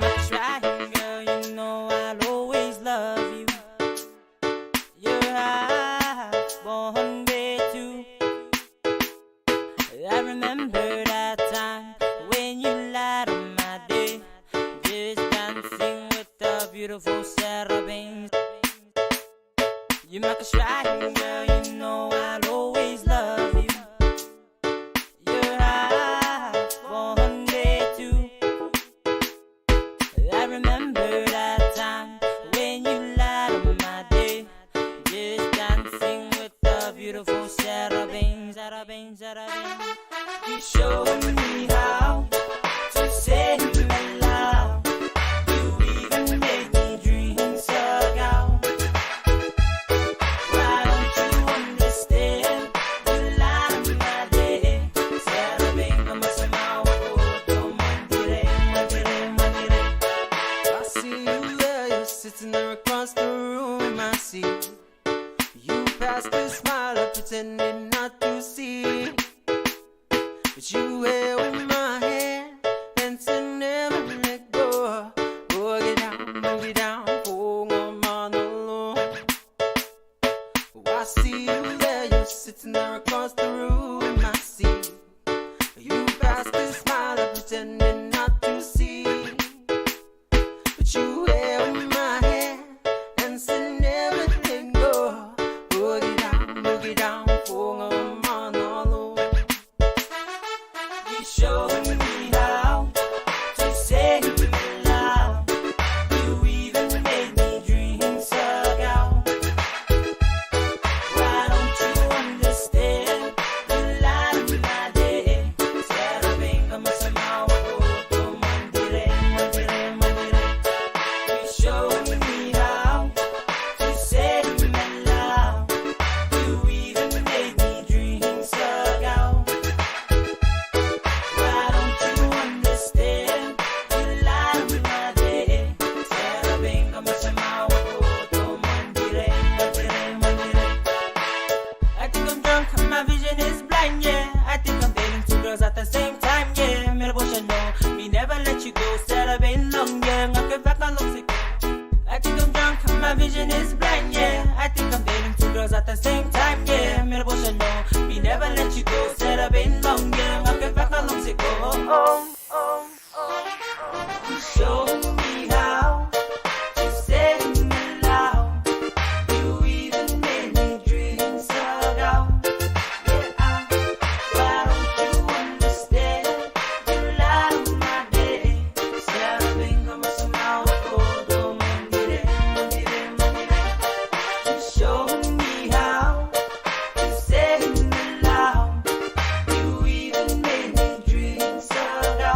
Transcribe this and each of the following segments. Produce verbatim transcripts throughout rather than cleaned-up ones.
You might be trying, girl, you know I'll always love you. You're hard born way too. I remember that time when you lighten my day, just dancing with the beautiful Sarah Baines. You might be trying, girl, you know I'll always love you. You're hard born way too. I remember that time when you lighten my day, just dancing with the beautiful Sarah Baines, Sarah Baines, Sarah Baines. You showed me how to say my love. You even made me dream so loud. Why don't you understand? You lighten my day. Sarah Baines, I'm a somehow. I see you there, you're sitting there across the room. I see you pass the smile, I pretended not to see. But you held my hand and said never let go. Boogie down, boogie down, put on my love. Oh, I see you there, you're sitting there across the room. I see you pass the smile, I pretended not to see. But you held my hand and said never let go. Boogie down, boogie down, put Is blind, yeah. I think I'm getting too close at the same time, yeah. Mele pwoson o, mi never let you go. Sehte pein lohng, yeah. Ma ke pahkalong siko. You show me how to say me love. You even made me dream so loud. Yeah, I, why don't you understand? You light up my day. Show me how to say me love. You even made me dream so loud.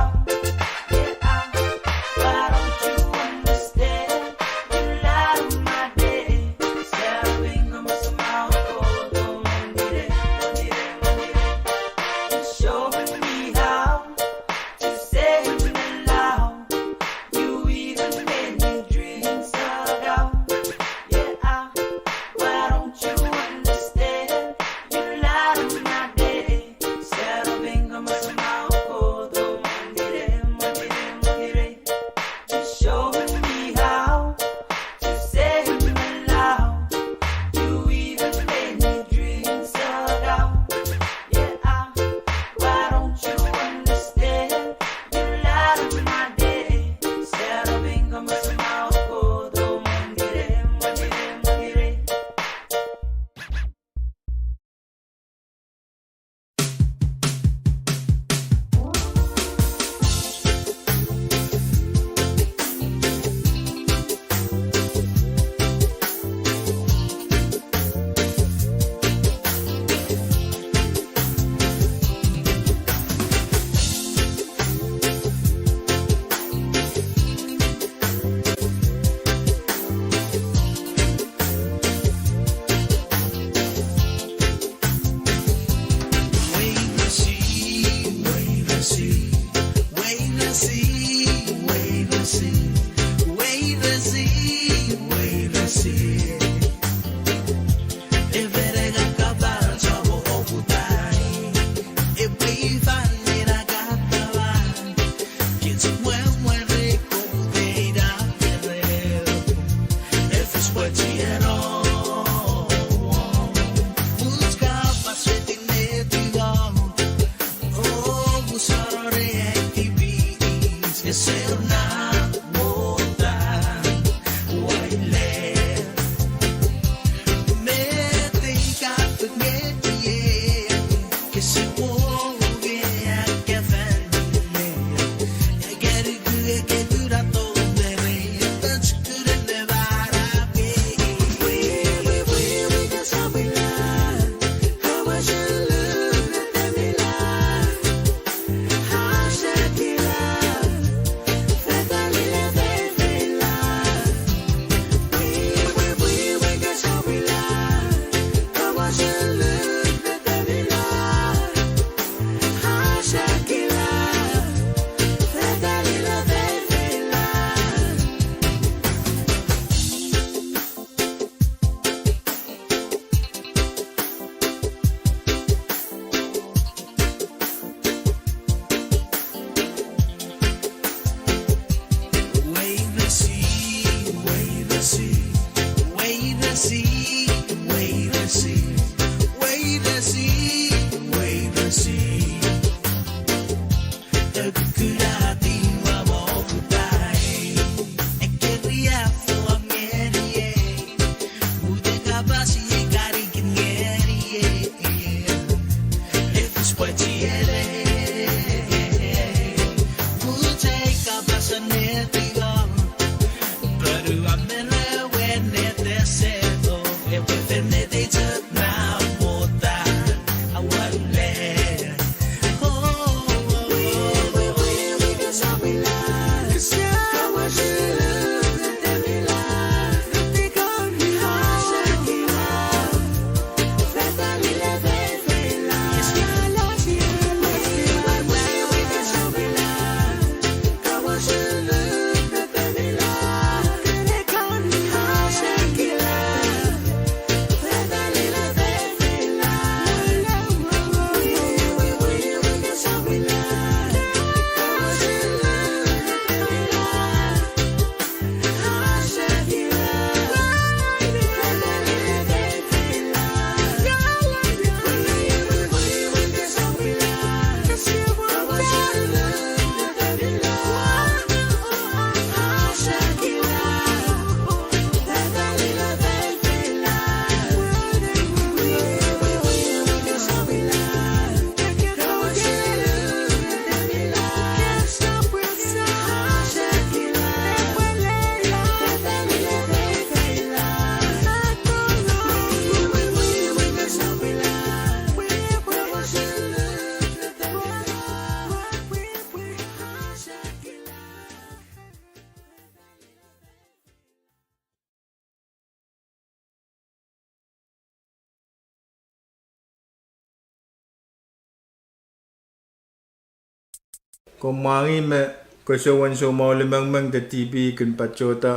Komw mwahngih me koasoan soumwahu limengmeng de TB kin patohda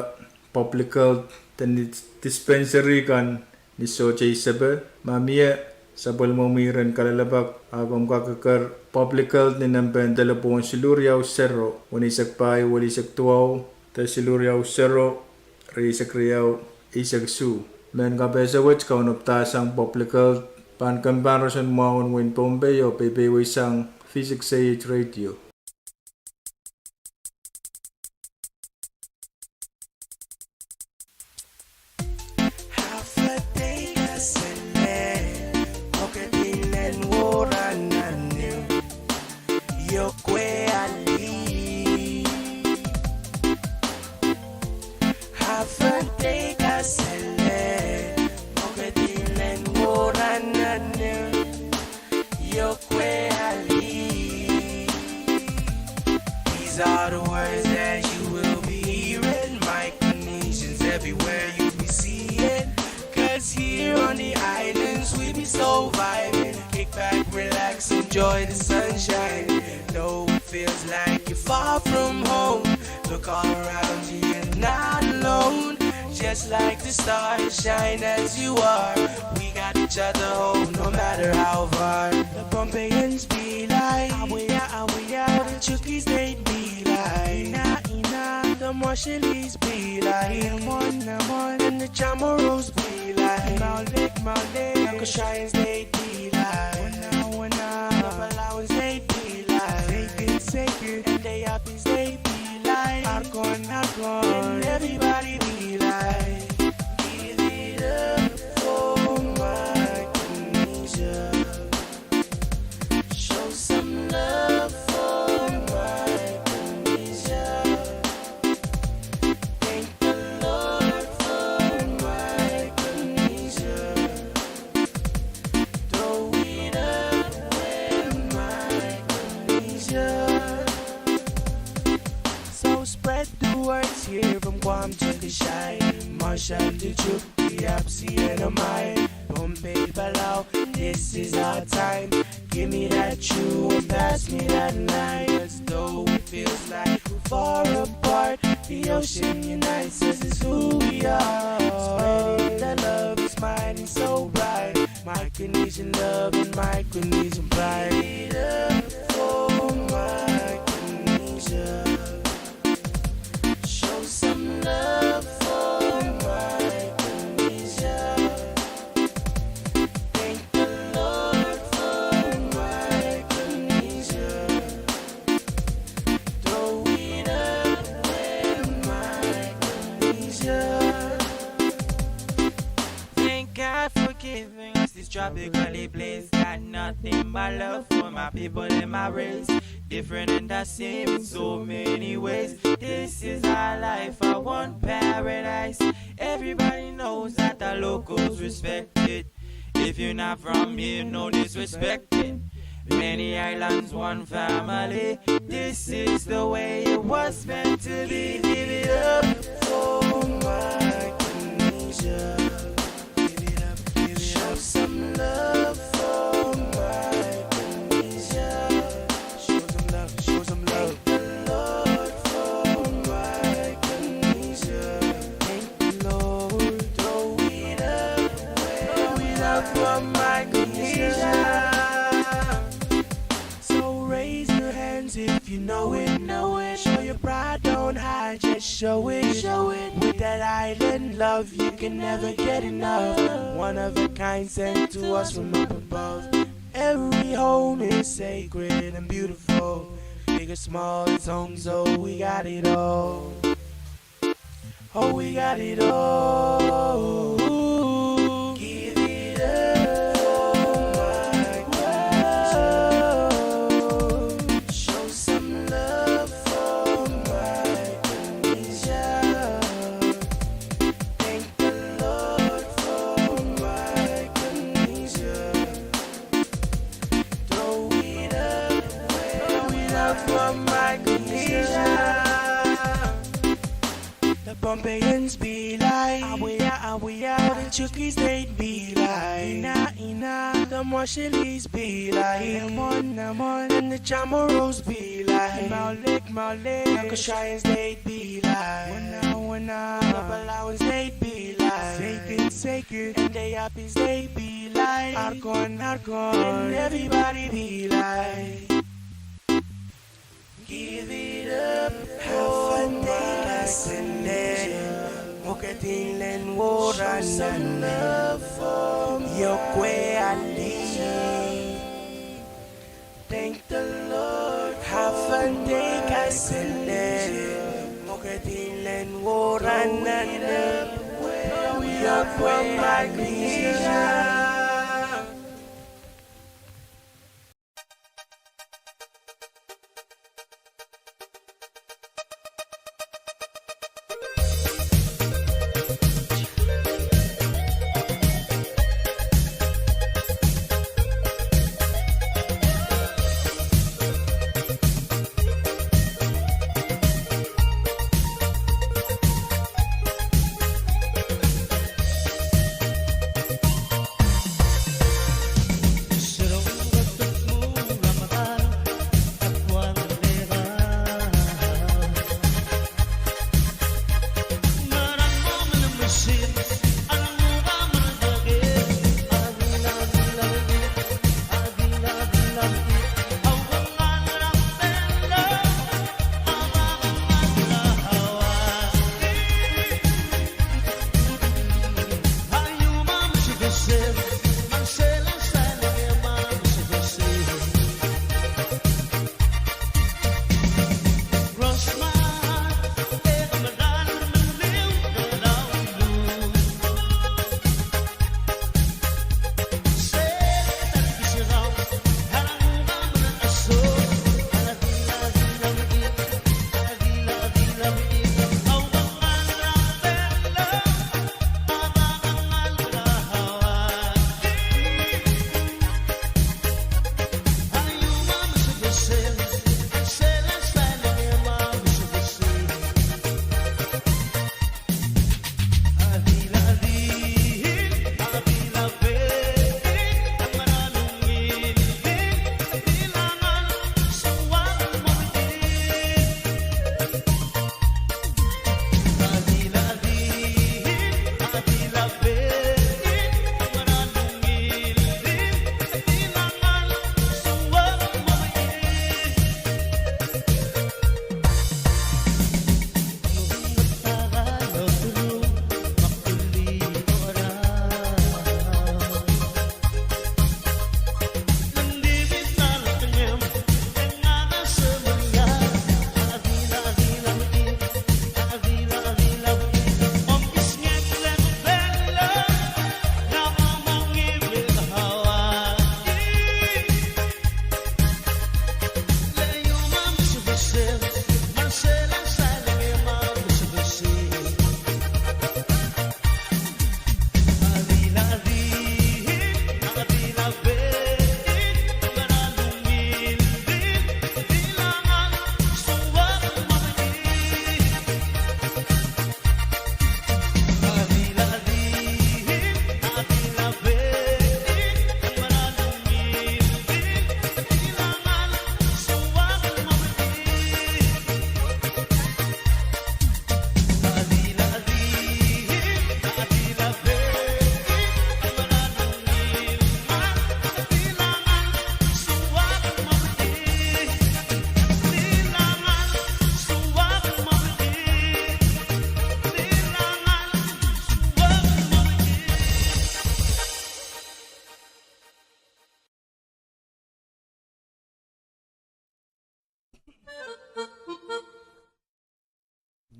public health de ni dispensary kan ni sohte isepe. Ma mie sapwellimomwi iren kalelapak, a komw kak eker public health ni nempehn delepwohn siluh riau sero weneisek pahieu welisek duwau, de siluh riau sero rieisek riau eisek isuh. Mehn kapehse wet kaunopdahsang public health pahn kempoake roson mwahu en wehin Pohnpei oh peipeisang V six A H radio. These are the words that you will be hearing. Micronesians everywhere you be seeing. 'Cause here on the islands we be so vibing. Kick back, relax, enjoy the sunshine. Though it feels like you're far from home, look all around you, you're not alone. Just like the stars, shine as you are. We got each other, oh, no matter how far. The Pohnpeians be like, "Awia, awia." The Chuukese, they be like, "Ina, ina." The Marshallese be like, "Come on, come on." And the Chamorros be like, "Maule, maule." The Koshayans, they be like, "Wana, wana." The Palauans, they be like, "Say good, say good." And the Yabis, they be like, "Arkon, arkon." And everybody be like, "Give it up for Micronesia. Show some love for Micronesia. Thank the Lord for Micronesia. Throw it up for Micronesia." So spread the words here from Guam to Kashai, Marshall to Chuuk, Yabsee and Omahe, Pohnpei, Palau, this is our time. Give me that chew and pass me that lime. 'Cause though it feels like we're far apart, the ocean unites us, is who we are. Spreading the love is mine and so bright. Micronesian love and Micronesian pride. Give it up for Micronesia. Show some love for Micronesia. Thank the Lord for Micronesia. Throw it up for Micronesia. Thank God for giving us this tropical place. Got nothing but love for my people and my race. Different and the same in so many ways. This is our life, our one paradise. Everybody knows that the locals respect it. If you're not from here, no disrespecting. Many islands, one family. This is the way it was meant to be. Give it up for Micronesia. Give it up, give it up. Show some love for Micronesia. Show some love, show some love. Thank the Lord for Micronesia. Thank the Lord. Throw it up, throw it up for Micronesia. So raise your hands if you know it, know it. Show your pride, don't hide, just show it, show it. With that island love, you can never get enough. One of a kind sent to us from up above. Every home is sacred and beautiful. Big or small, it's home, so we got it all. Oh, we got it all. Give it up for Micronesia. Show some love for Micronesia. Thank the Lord for Micronesia. Throw it up, throw it up for Micronesia. The Pohnpeians be like, "Awia, awia." The Chukis, they'd be like, ina, ina. The Marshallese be like, amon, amon. And the Chamorros be like, maulek, maulek. The Akoshians, they'd be like, wana, wana. The Palauans, they'd be like, seikid, seikid. And the Yappies, they'd be like, arkon, arkon. And everybody be like, give it up, half a day, Polynesia. Mwohketien lel wahranan, show some love for Polynesia. Thank the Lord, half a day, Polynesia. Mwohketien lel wahranan, show some love for Polynesia.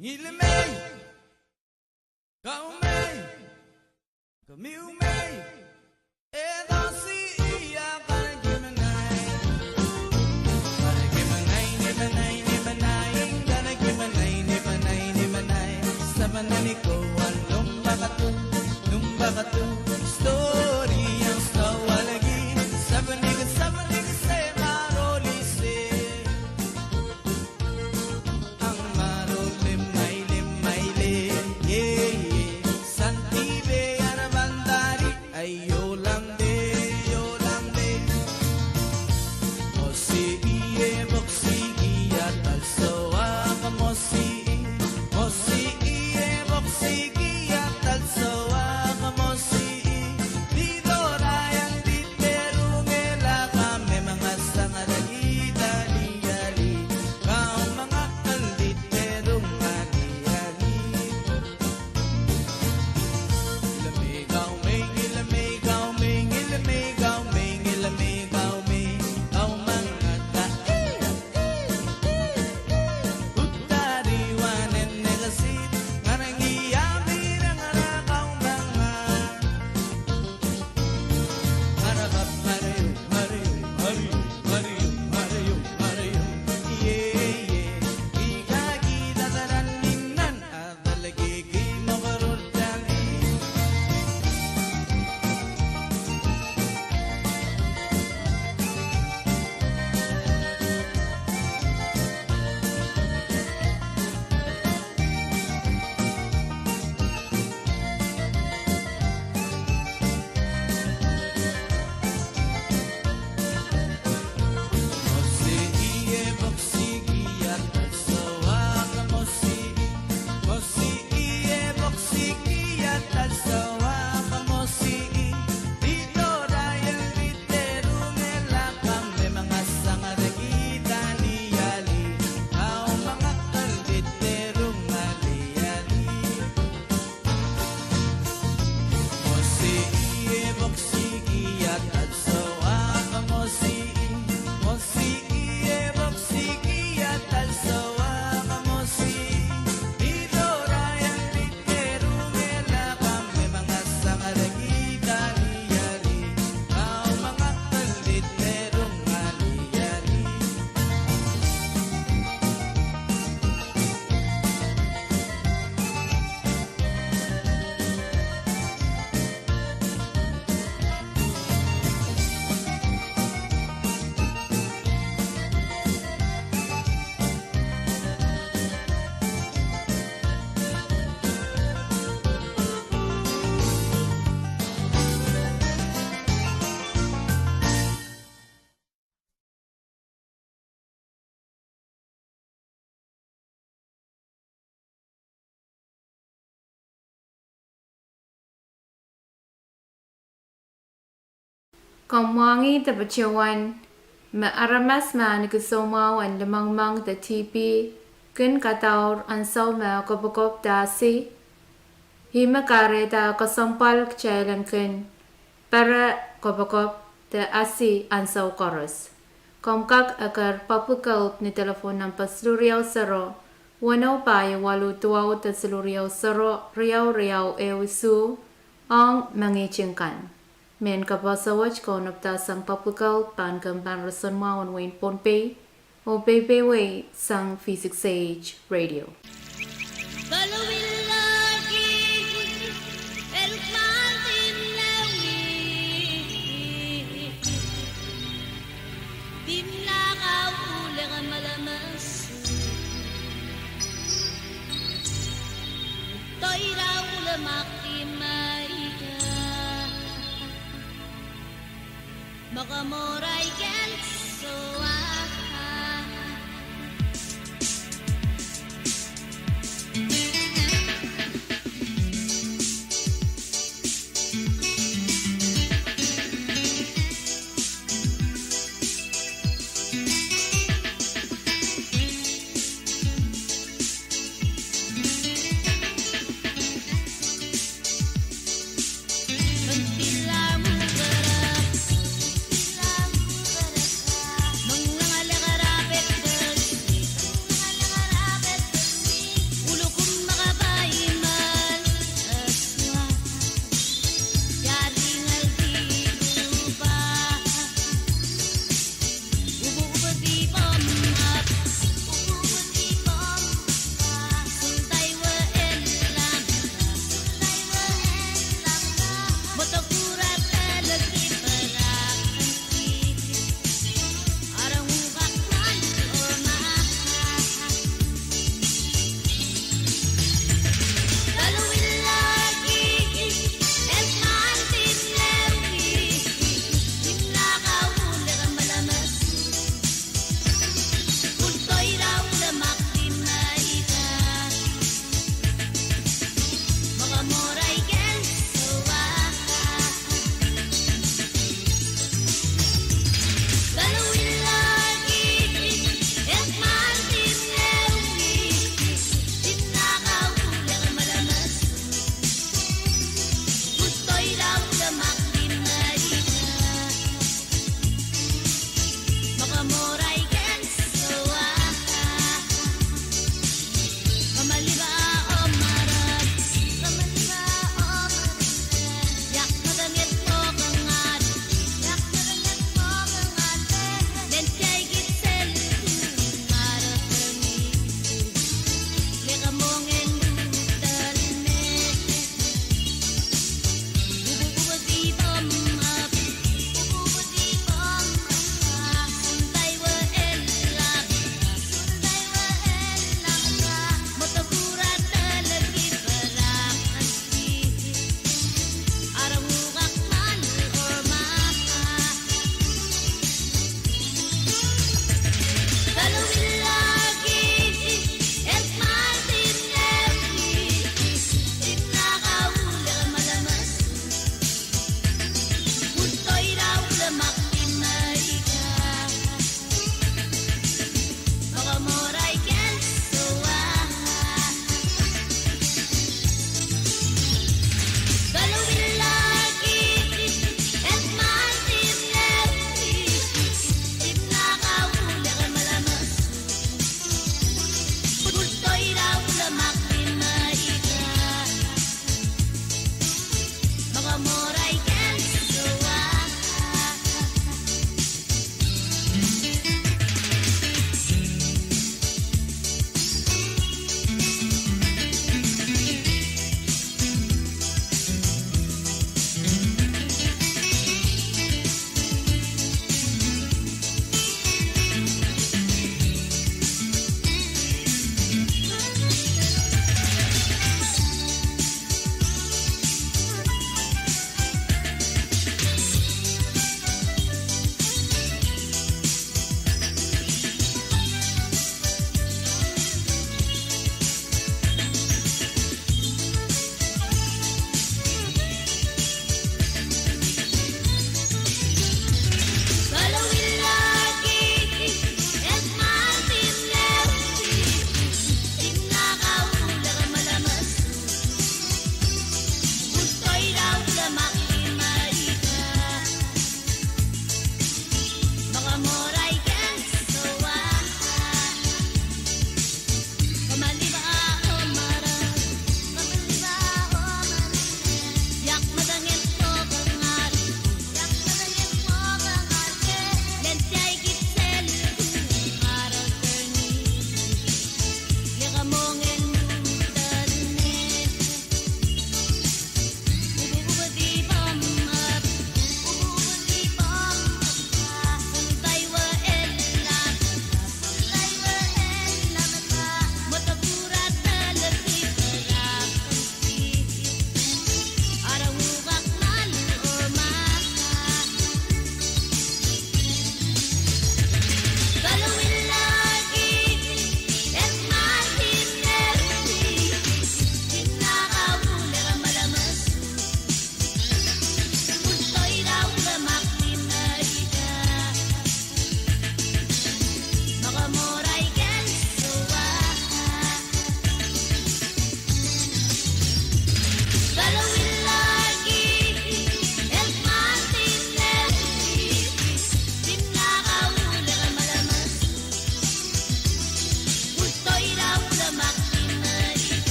Ngihl mei, kaun mei, kemiu mei, e dohng sie ia kanakimengai. Kanakimengai, nimengai, nimengai, kanakimengai, nimengai, nimengai. Sapwellime ko wa lumwakadu, lumwakadu. Story iang sawalki, sapwellime, sapwellime se. Ang maroh limmail, limmail, ie, ie. Sandi pei aramas Komw mwahngih de patohwan me aramas me ahneki soumwahu en limengmeng de T B kin kadaur ansou me kopokop de asi, ih me kahrehda kesempwal kitail en kin pere kopokop de asi ansou koaros. Komw kak eker Public Health ni telephone number siluh riau sero, weneu pahieu waluh duwau de siluh riau sero, riau riau ehu isuh, ong mengihting kan. Mehn kaposo wet kaunopada sang Public Health pahn kempen roson mwahu en wehin Pohnpei, oh peipeiwei sang V six A H Radio.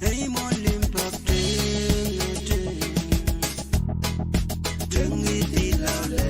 Ei mwoalen pak tengete, tengete laud.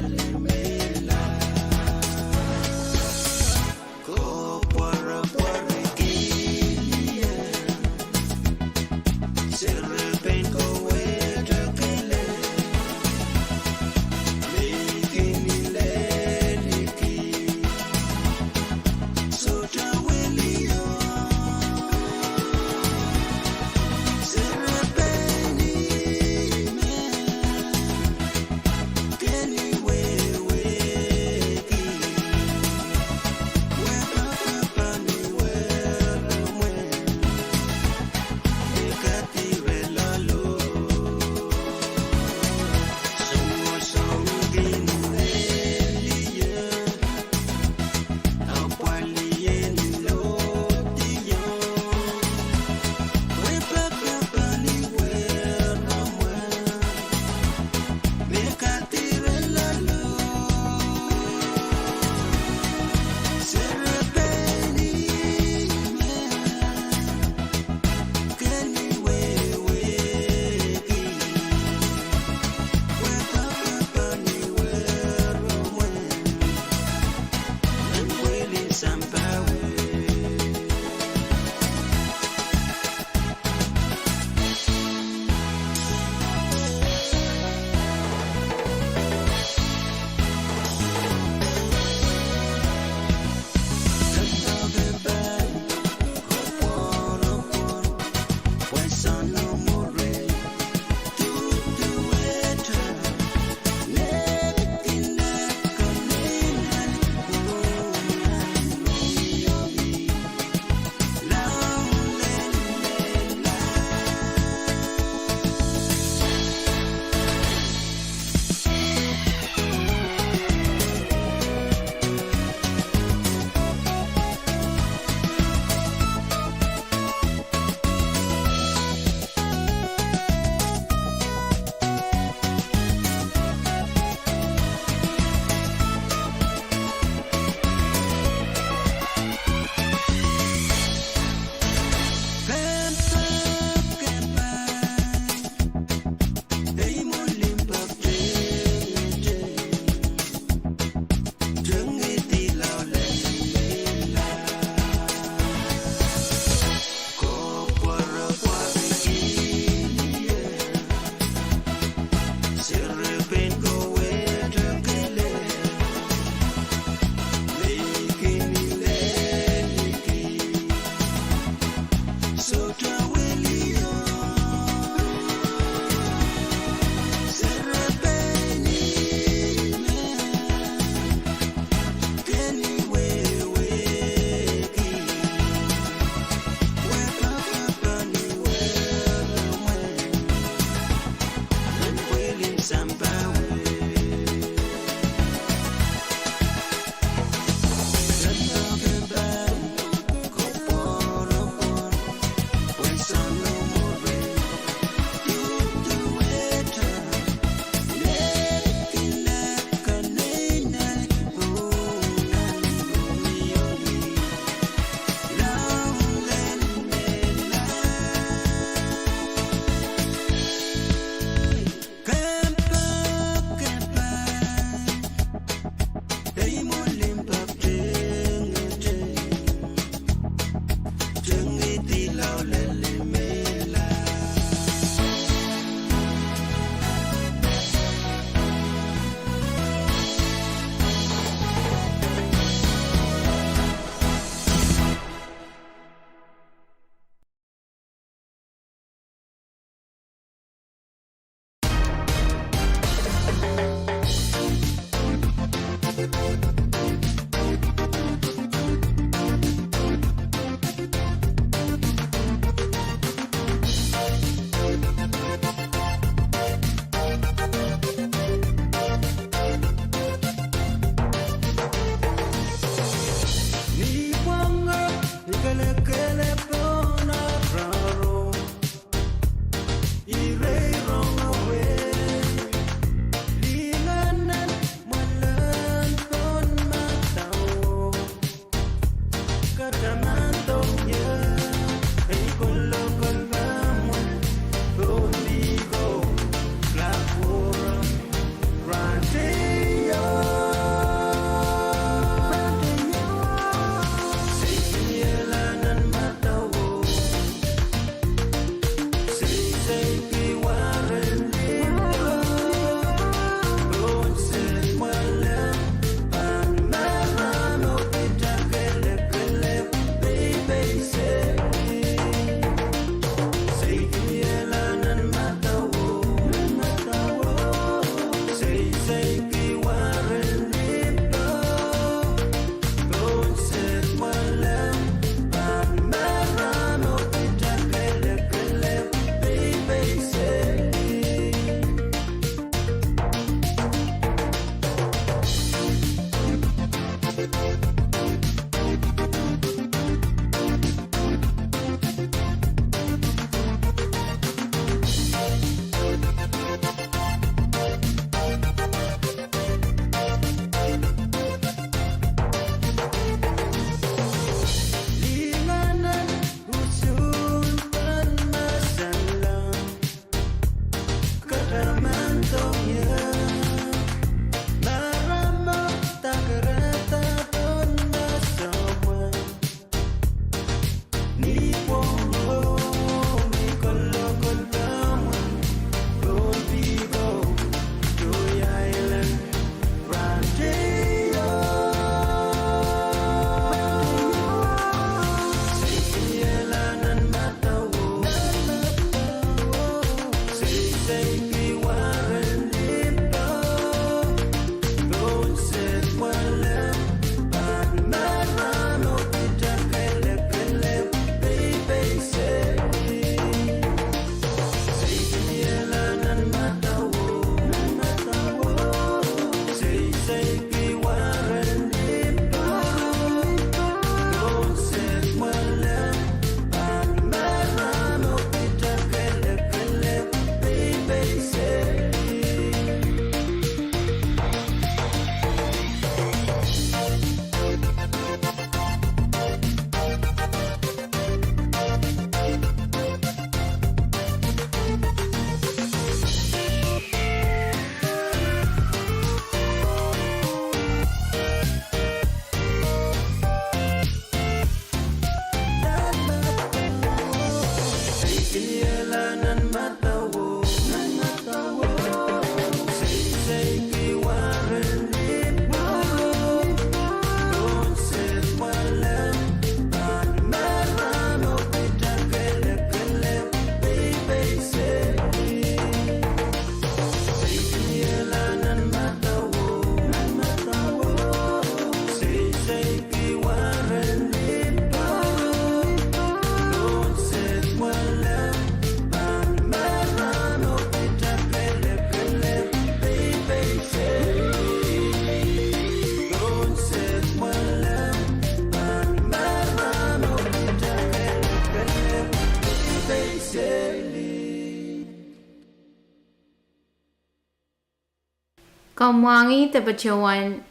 Komw mwahngih de patohwan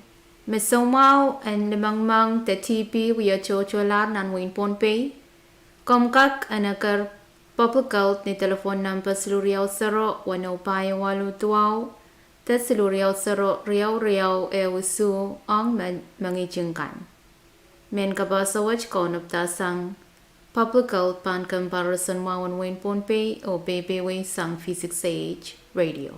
me soumwahu en limengmeng de T B wie tohtohlahr nan wehin Pohnpei? Komw kak en eker Public Health ni delepwohn nempe siluh riau sero weneu pahieu waluh duwau de siluh riau sero riau riau ehu isuh ong me mengihting kan. Mehn kapehse wet kaunopdahsang Public Health pahn kompoaroson mwahu en wehin Pohnpei oh peipeieisang V six A H Radio.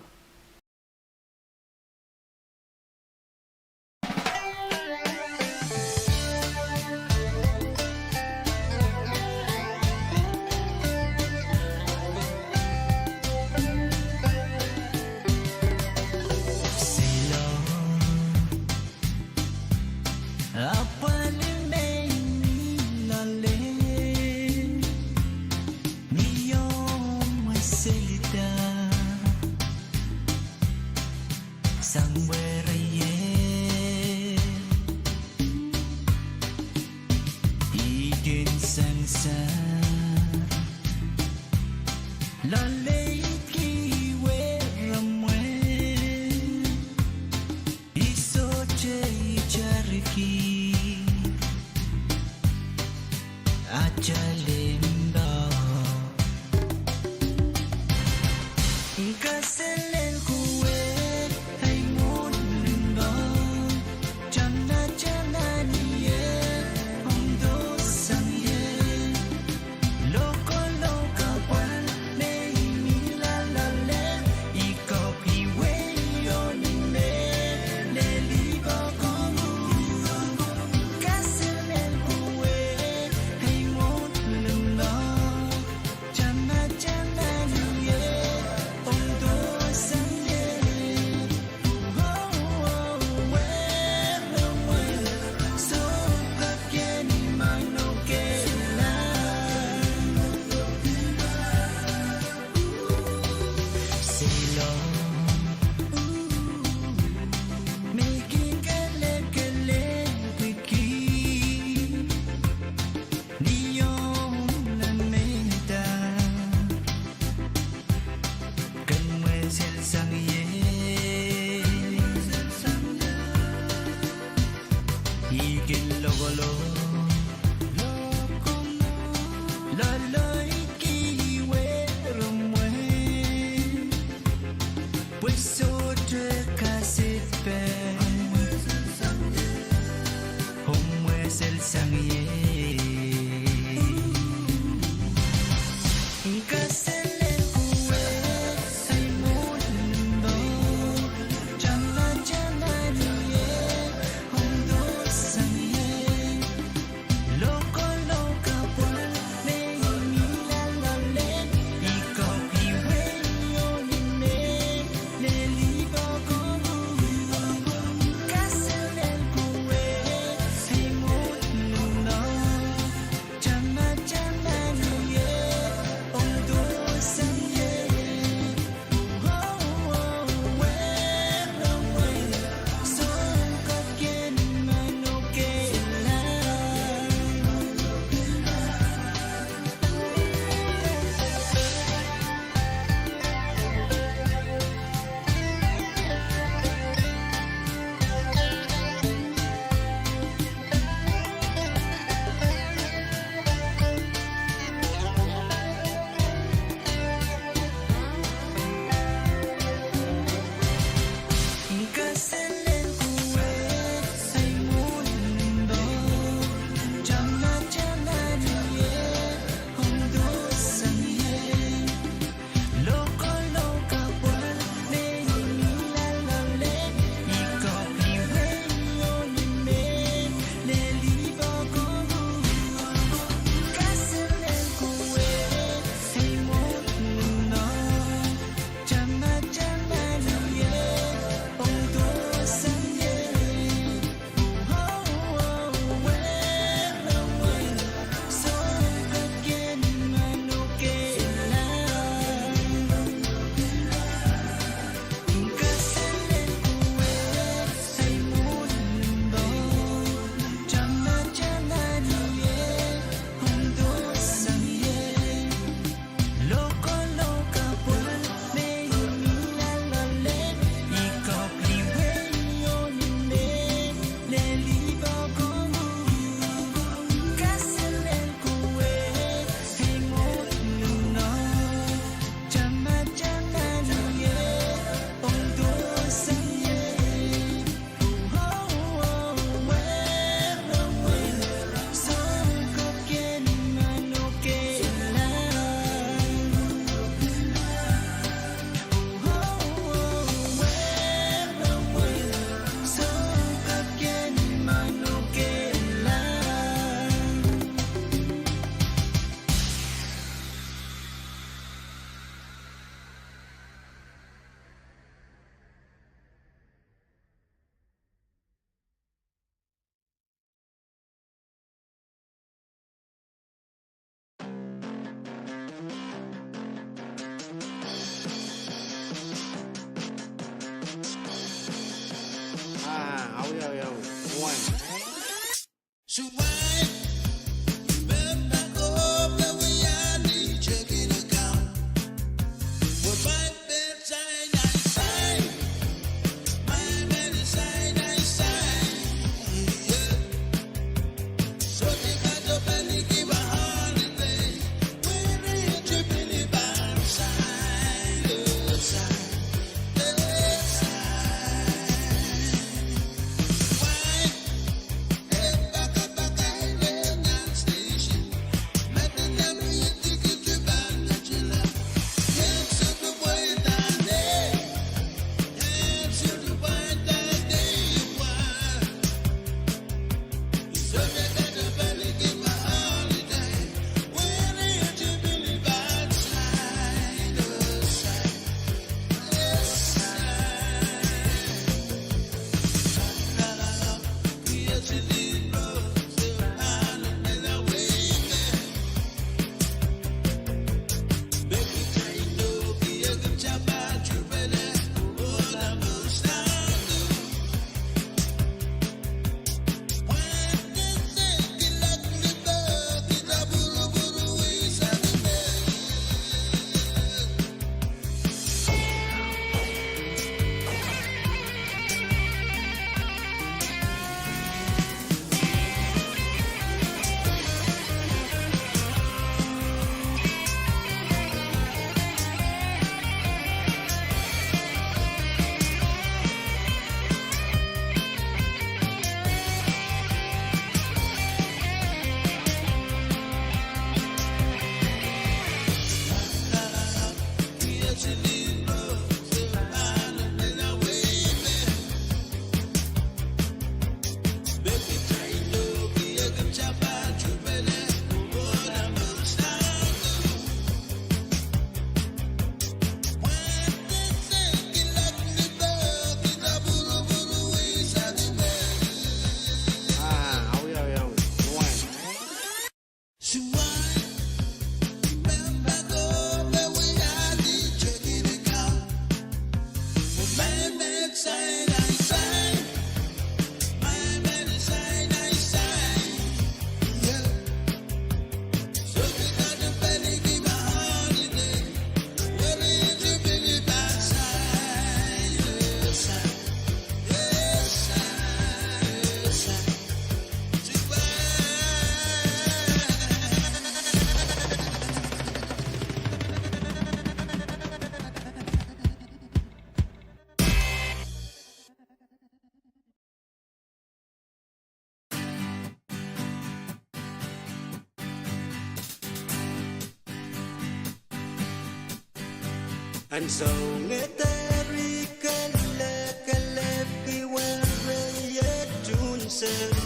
Ansou ngeder I kelehpw, kelehpw I wehwehki iet unsek.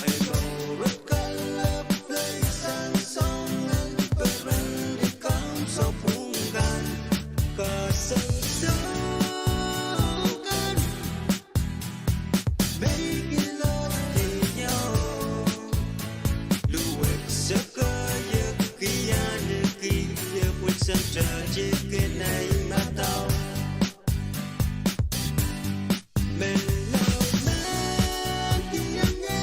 Eri kelehpw sang soangen peren likamw sapwung kan, kasongosong kan. Mehkot ieu, luwet sakahiek I ahneki, e pwil sang tati kin ahi madau. Menlau mahkihong ie,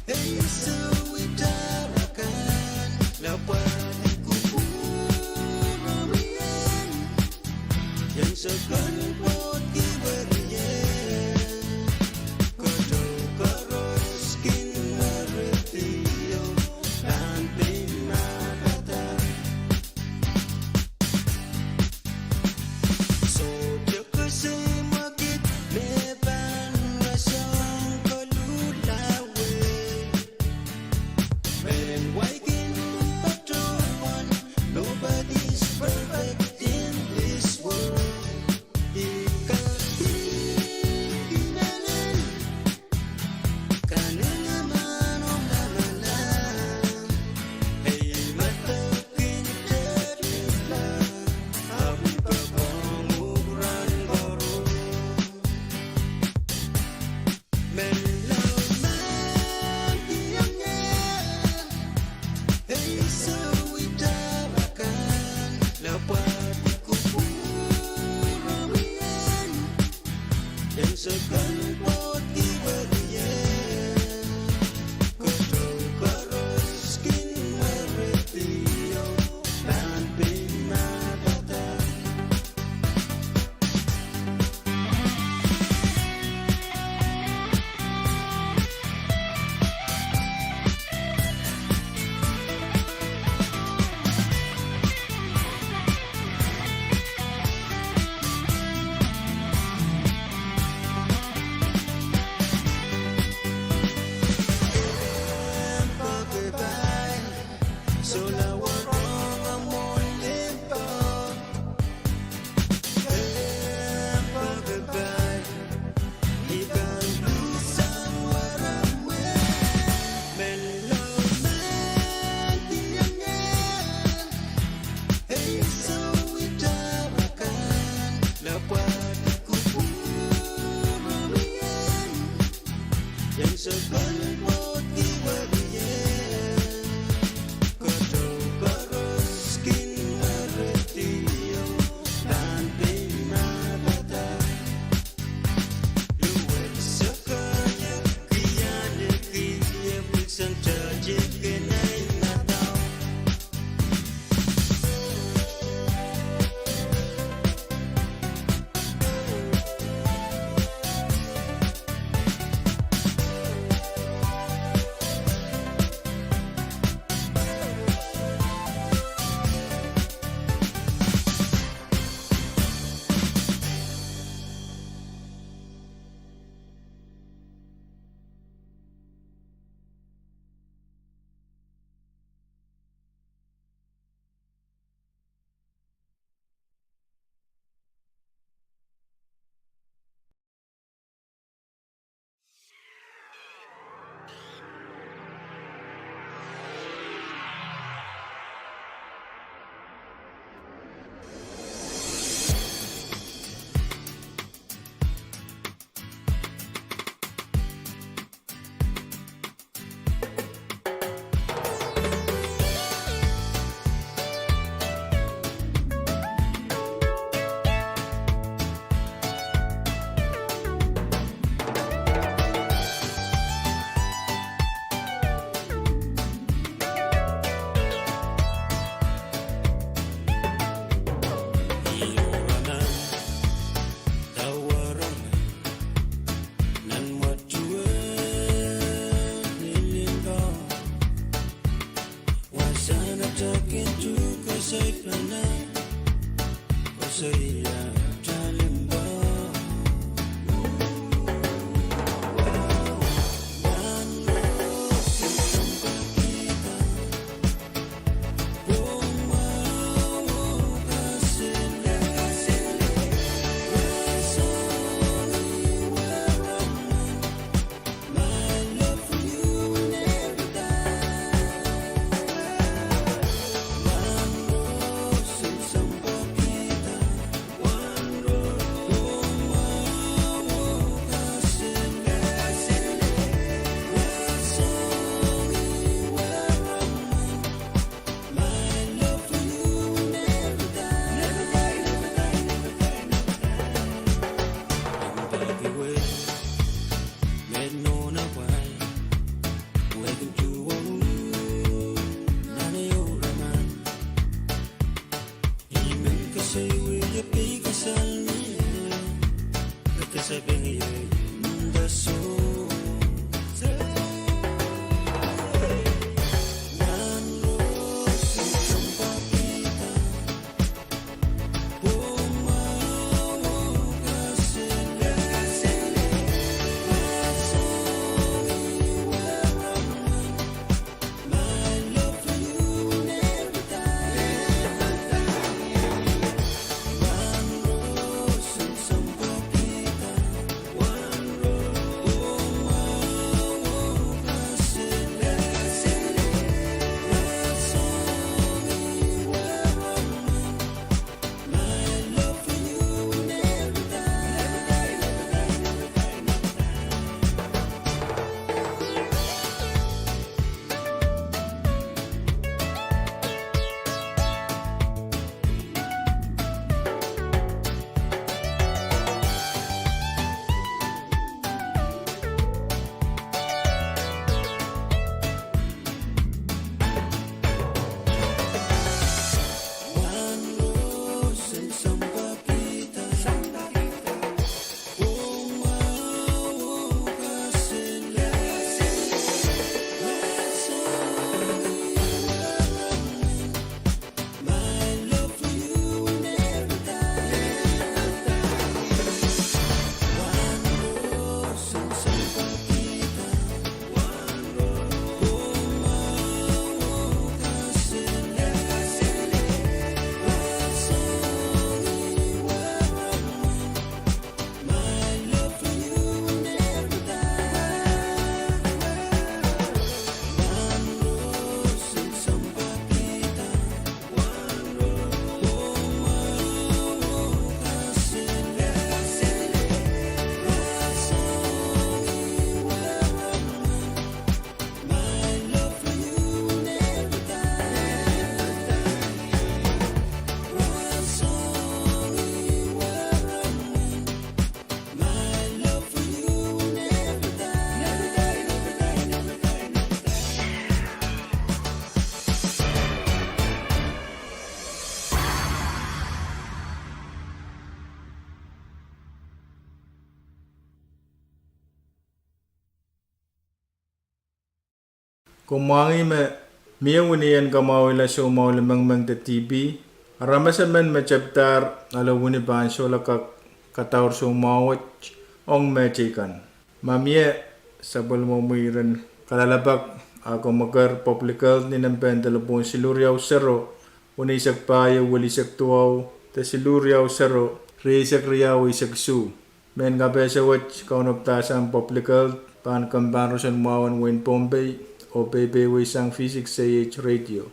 ei sou itar akan, lapwahn kupwur ong ie. Ien sokon pwoud ki werie, kotou koaros kin weredi oh pahn pein marada. Sohte kesehmwakid me pahn rasehng koluhla wet. Mehn wai kin patohwan, nobody's perfect in this world. I kak Komw mwahngih me mie wini en kamwahwihla soumwahu limengmeng de TB. Aramas emen me tepdahr ale wini pahn solahr kak kadaur soumwahu wet ong mehteikan. Ma mie, sapwellimomwi iren kalelapak, a komw eker Public Health ni nempehn delepwohn siluh riau sero, weneisek pahieu, welisek duwau, de siluh riau sero, rieisek riau, eisek isuh. Mehn kapehse wet kaunopdahsang Public Health pahn kempoakepahn roson mwahu en wehin Pohnpei, oh peipeiweisang V six A H Radio.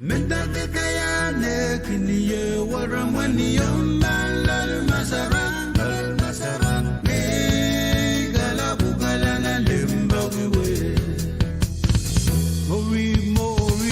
Mendahte kaiahn eh kin ie weremwen ieu nan loal masarak, loal masarak, me kalapw kalana limpoak wet. Mori, mori.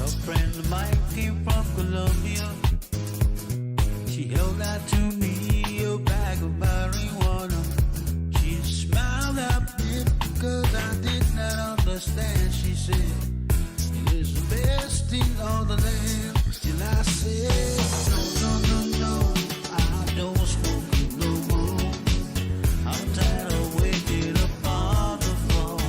A friend of mine came from Colombia. She held out to me a bag of marijuana. She smiled at me because I did not understand. She said, "It is the best thing on the land." Still I said, "No, no, no, no, I don't smoke it no more. I'm tired of waking up on the floor."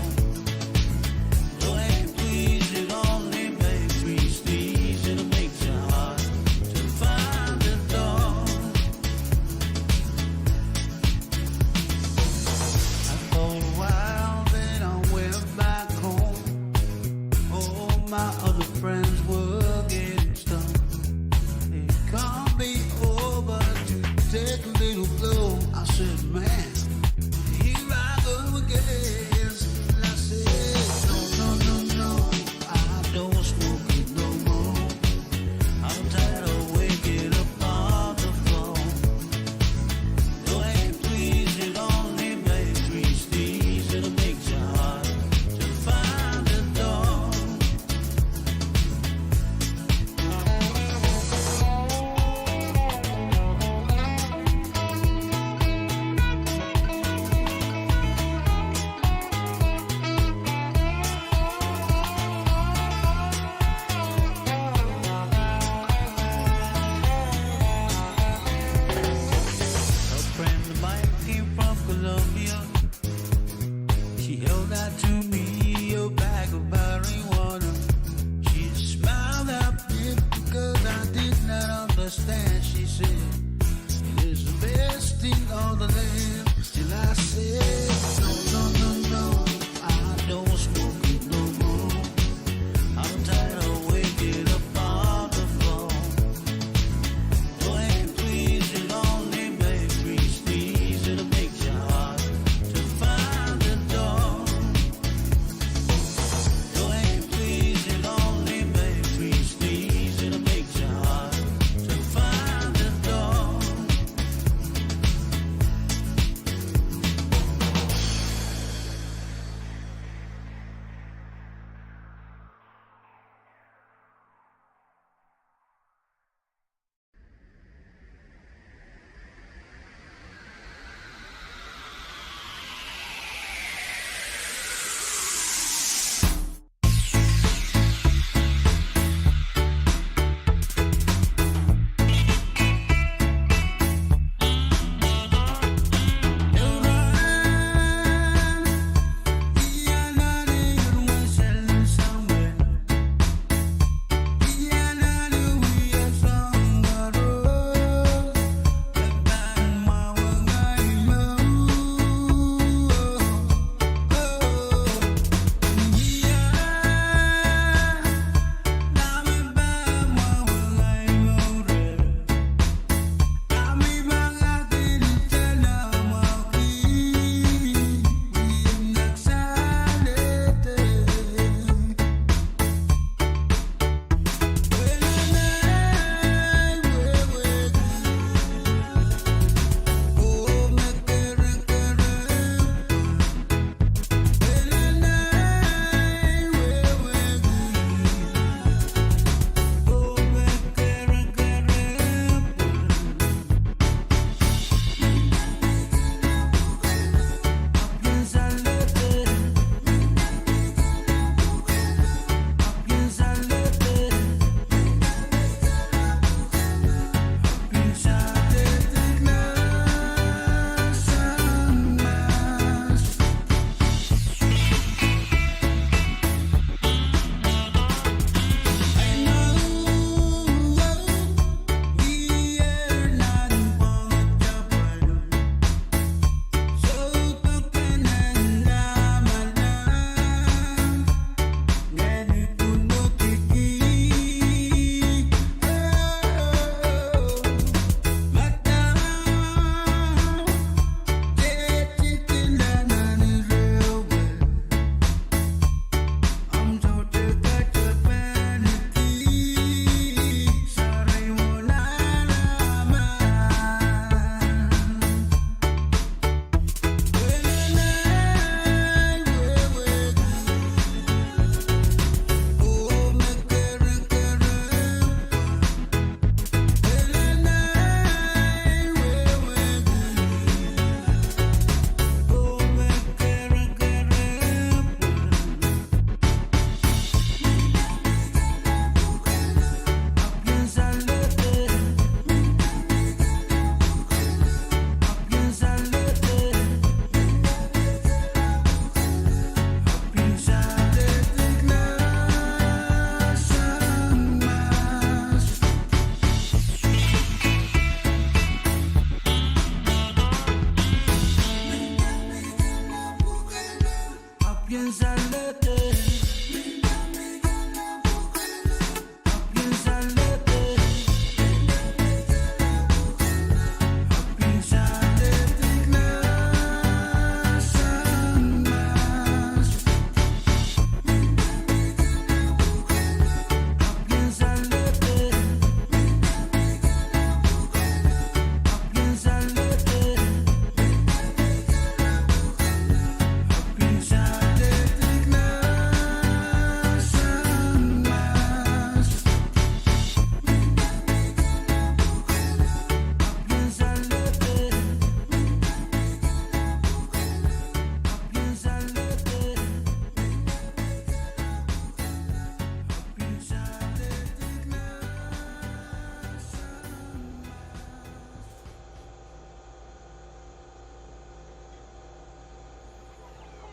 Though it please, it only makes me sneeze, it makes it hard to find the door.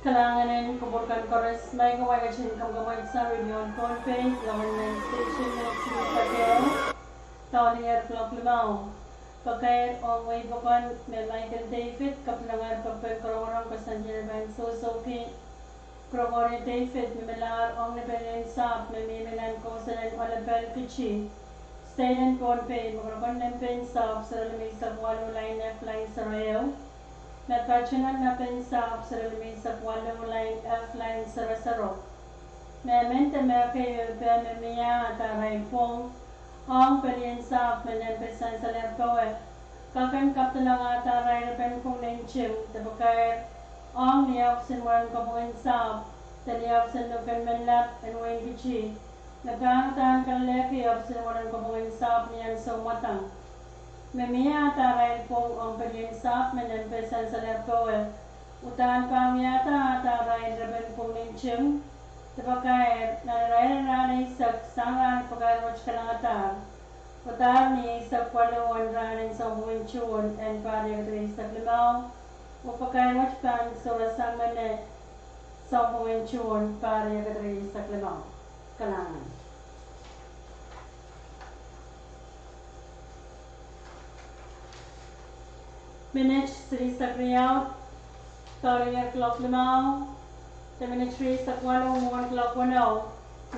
Kalahngan en kupwur kan koaros, ma ke wahla kin kamkamwetsang redion Pohnpei, local station, me sirisak ehu, doadoahk limau. Pakair ong wehi pokon me Michael David, kapwulangar pokpen korongorong koasoandi en pahn sohsohki Gregoria David, me melahr ong ni pelien sahpw me mihmi nan kousoan Olepel Kitti, state en Pohnpei, me kolokol nan pein sahpw sarawi limeisek waluh, lain F, lain sarawi ehu, me katingon nan pein sahpw sarawi limeisek waluh, lain F, lain sarawi sarawi. Mehmen de me keieu me mie ah dahrail pwung ong pelien sahpw me nempe sansalehr powe, kak en kapwdolong ah dahrail repen pwung nting de pakair ong ni office en mwaren kopwung en sahpw de ni office en luhk en men lap en wehin Kitti, me pahn uhdahn kalelehki office en mwaren kopwung en sahpw ni ansou mwadang. Me mie ah dahrail pwung ong pelien sahpw me nempe sansalehr powe, uhdahn pahn wiahda ah dahrail repen pwung nting de pakair nan irair en rahn eisek sang rahn pakair wet kalangadahr, pwadahr ni eisek waluh en rahn en sounpwong en June en pahr riekid eisek limau, oh pakair wet pahn sohrasang mene sounpwong en June pahr riekid eisek limau. Kalahngan. Minit silihsek riau, doadoahk limau, de minit rieisek waluh mwohn kuloak weneu.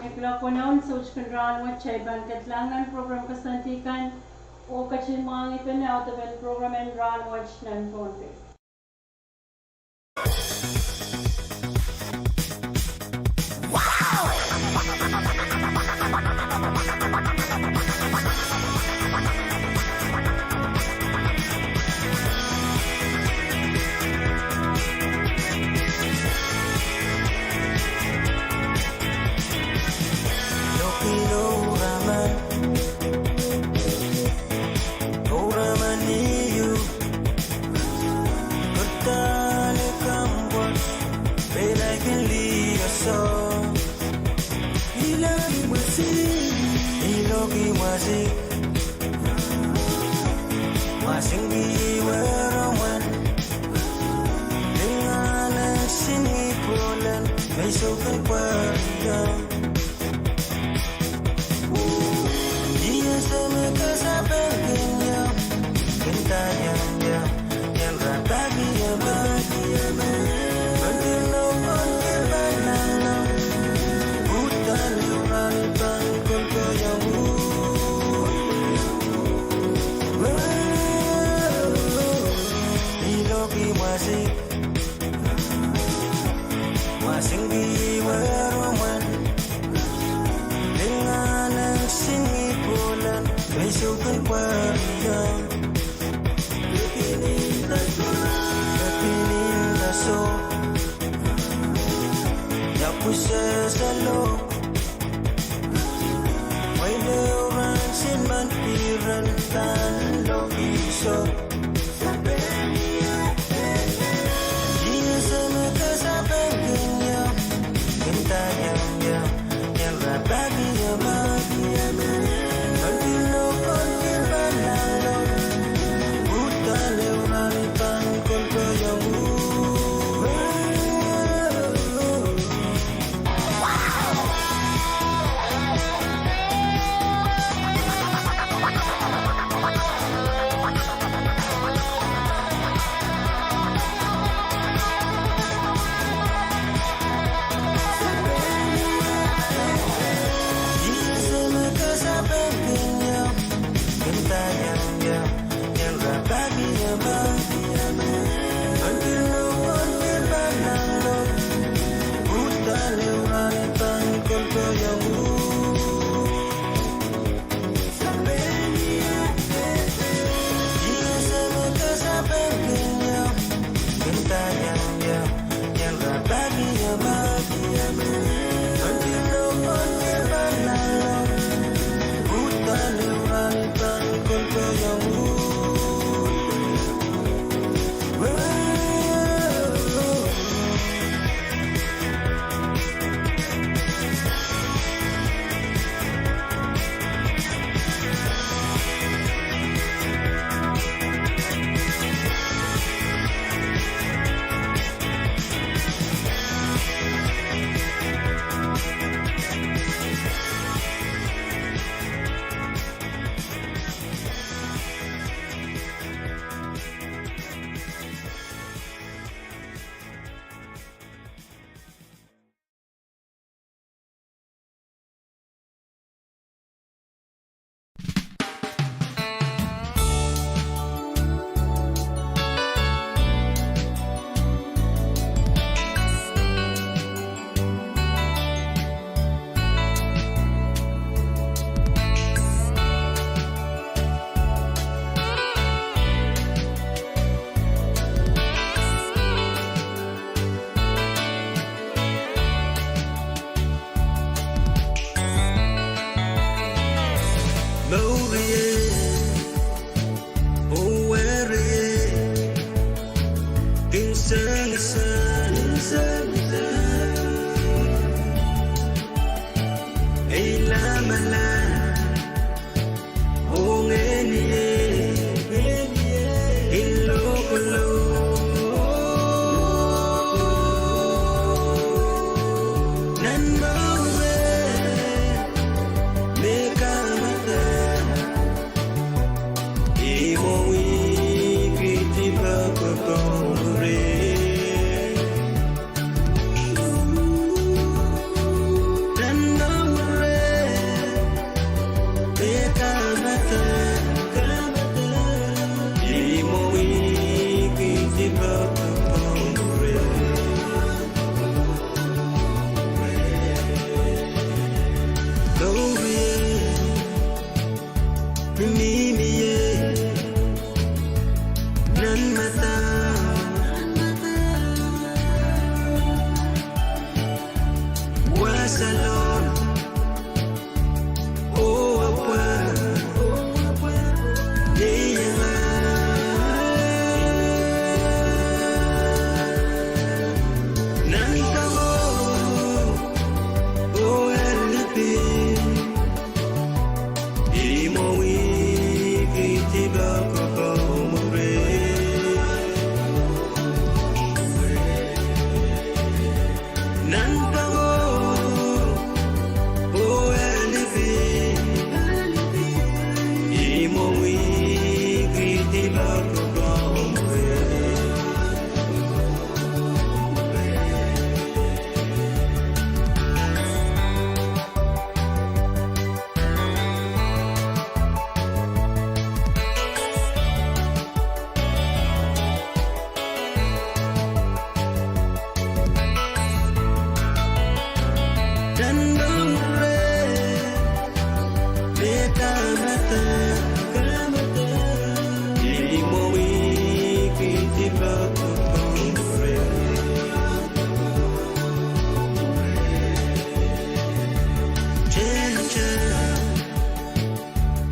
Ni kuloak weneu en soutik en rahn wet kitail pahn ketlahng nan program koasoandi kan, oh ketin mwahngih pene audepen program en rahn wet nan Pohnpei.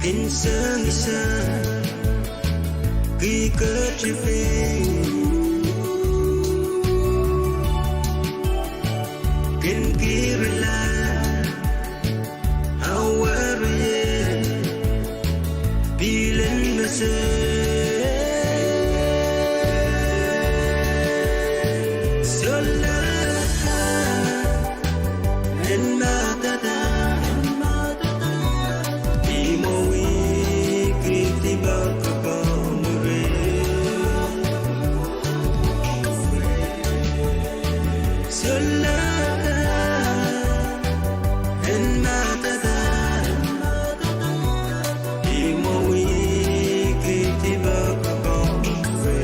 Kin song sang, kin ketifil, kin kirla, awarie, pilen mesen. Solahr en matata, ih mwo wiki dipak pamure. Solahr en matata, ih mwo wiki dipak pamure.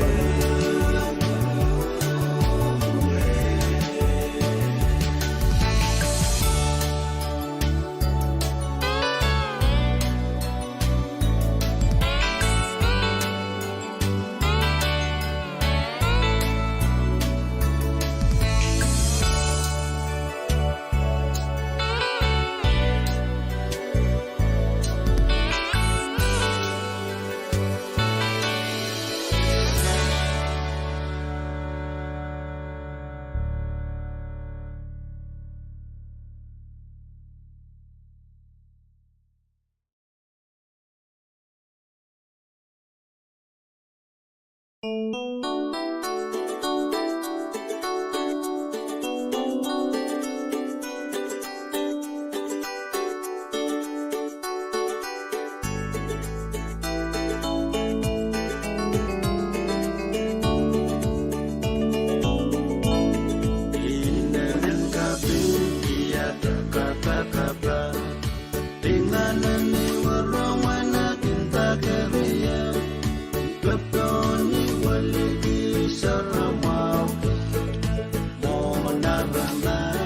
Inenen kaping kiada kapakap. Lingan en iwero wen akin dakerie, peponi weliki saramwahu, mwohn aramas.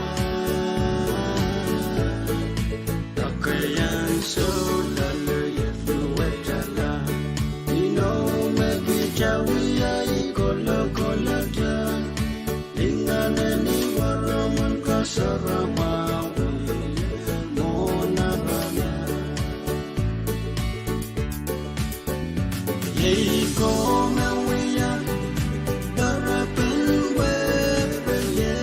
Dake ansou loale iet duwehte la, inou me kitail wia ih kolokolete. Lingan en iwero wen kasaramwahu, mwohn aramas. Iei ko me wia doarepen wehwehki.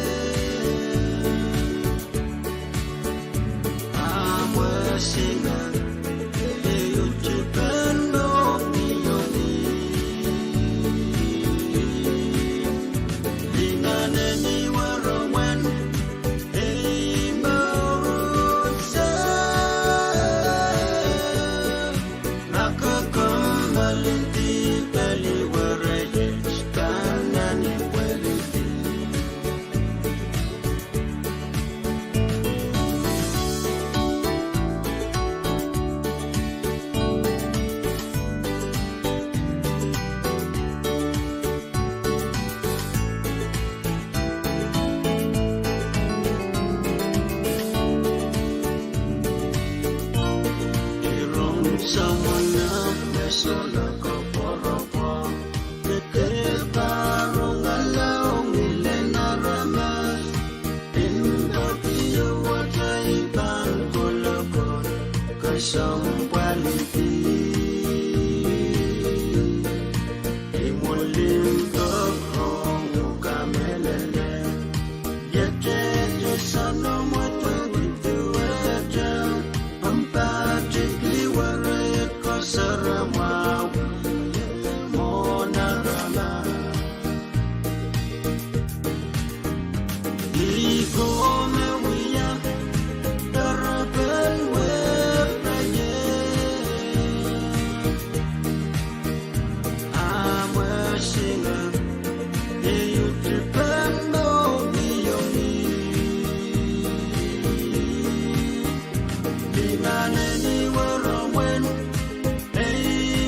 Amwe singa, iei uhd dipen lohng iong ih. Lingan en iwero wen, ei mour se. Ma ke kommoal en dihp, pali werei, pahn nan pweledi. Ih rong soangen me sohla koapworopwor, me kehpar rong ale ong ilen aramas. Limpoak ieu wata I pahn kolokol, kesempwalki. Imwin limpoak ong uhk kamehlele, iet te soangen mwet wehwehki duwehte, omw pahn tikli werei kasaramwahu, mwohn aramas. Ih ko me wia doarepen wehwehki. Amwe singa, iei uhd dipen lohng iong ih. Lingan en iwero wen, ei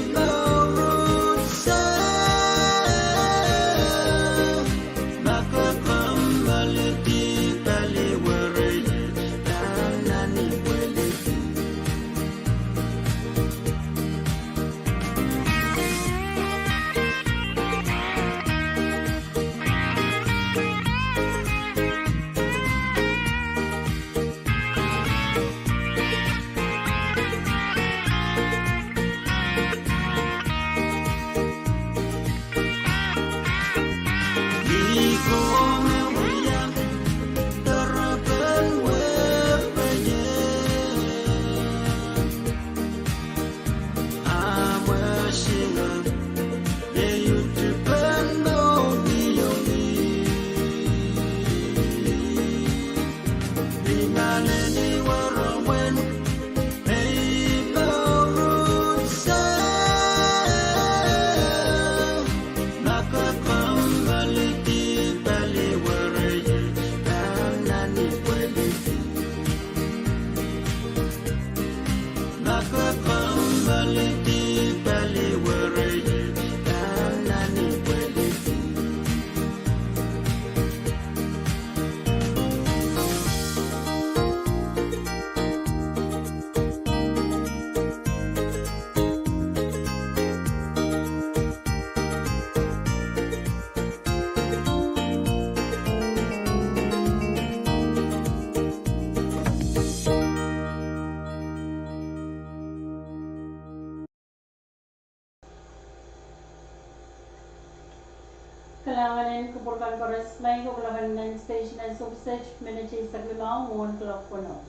Kalahngan en kupwur kan koaros, maing ko, kalokaia nan station en Sohp State, minit eisek limau mwohn kuloak weneu.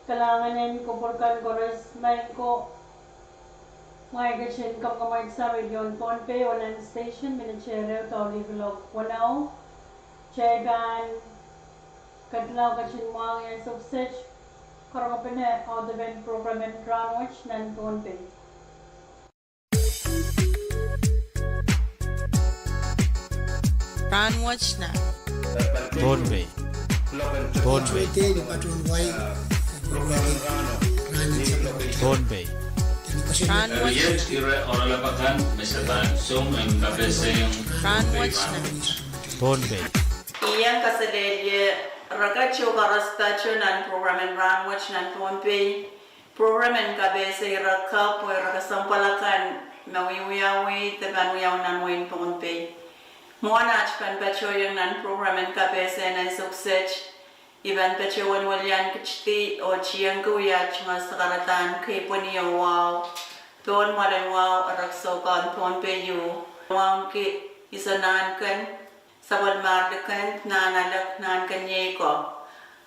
Kalahngan en kupwur kan koaros, maing ko, ngehi ketin kamwakamangsang Radio Pohnpei, Pohnpei station, minit ehu dohng lih kuloak weneu. Kitail pahn ketin mwahngih ansou kiset, karonge pene audepen program en Rahnwet nan Pohnpei. Rahnwet nan Pohnpei. Pohnpei. Pohnpei. Rahnwet. Ire oaralap akan me se pahn song en kapehse Rahnwet nan Pohnpei. I iang kaselehlie rehn kitail koaros pato nan program en Rahnwet nan Pohnpei. Program en kapehse ire kapw oh ire kesempwal akan me wiwiawi de pahn wiawi nan wehin Pohnpei. Mwohn aht pahn patohiong nan program en kapehse nan ansou kiset, I pahn patohwan welian ketidi oh tiengki wia tungoal sakaradahn keipweni oh wahu pohn mwoalen wahu erekiso kan Pohnpei ieu, wauneki Iso Nahnken, Sapwellimahr Likend, Nahnalek, Nahnken Iei ko.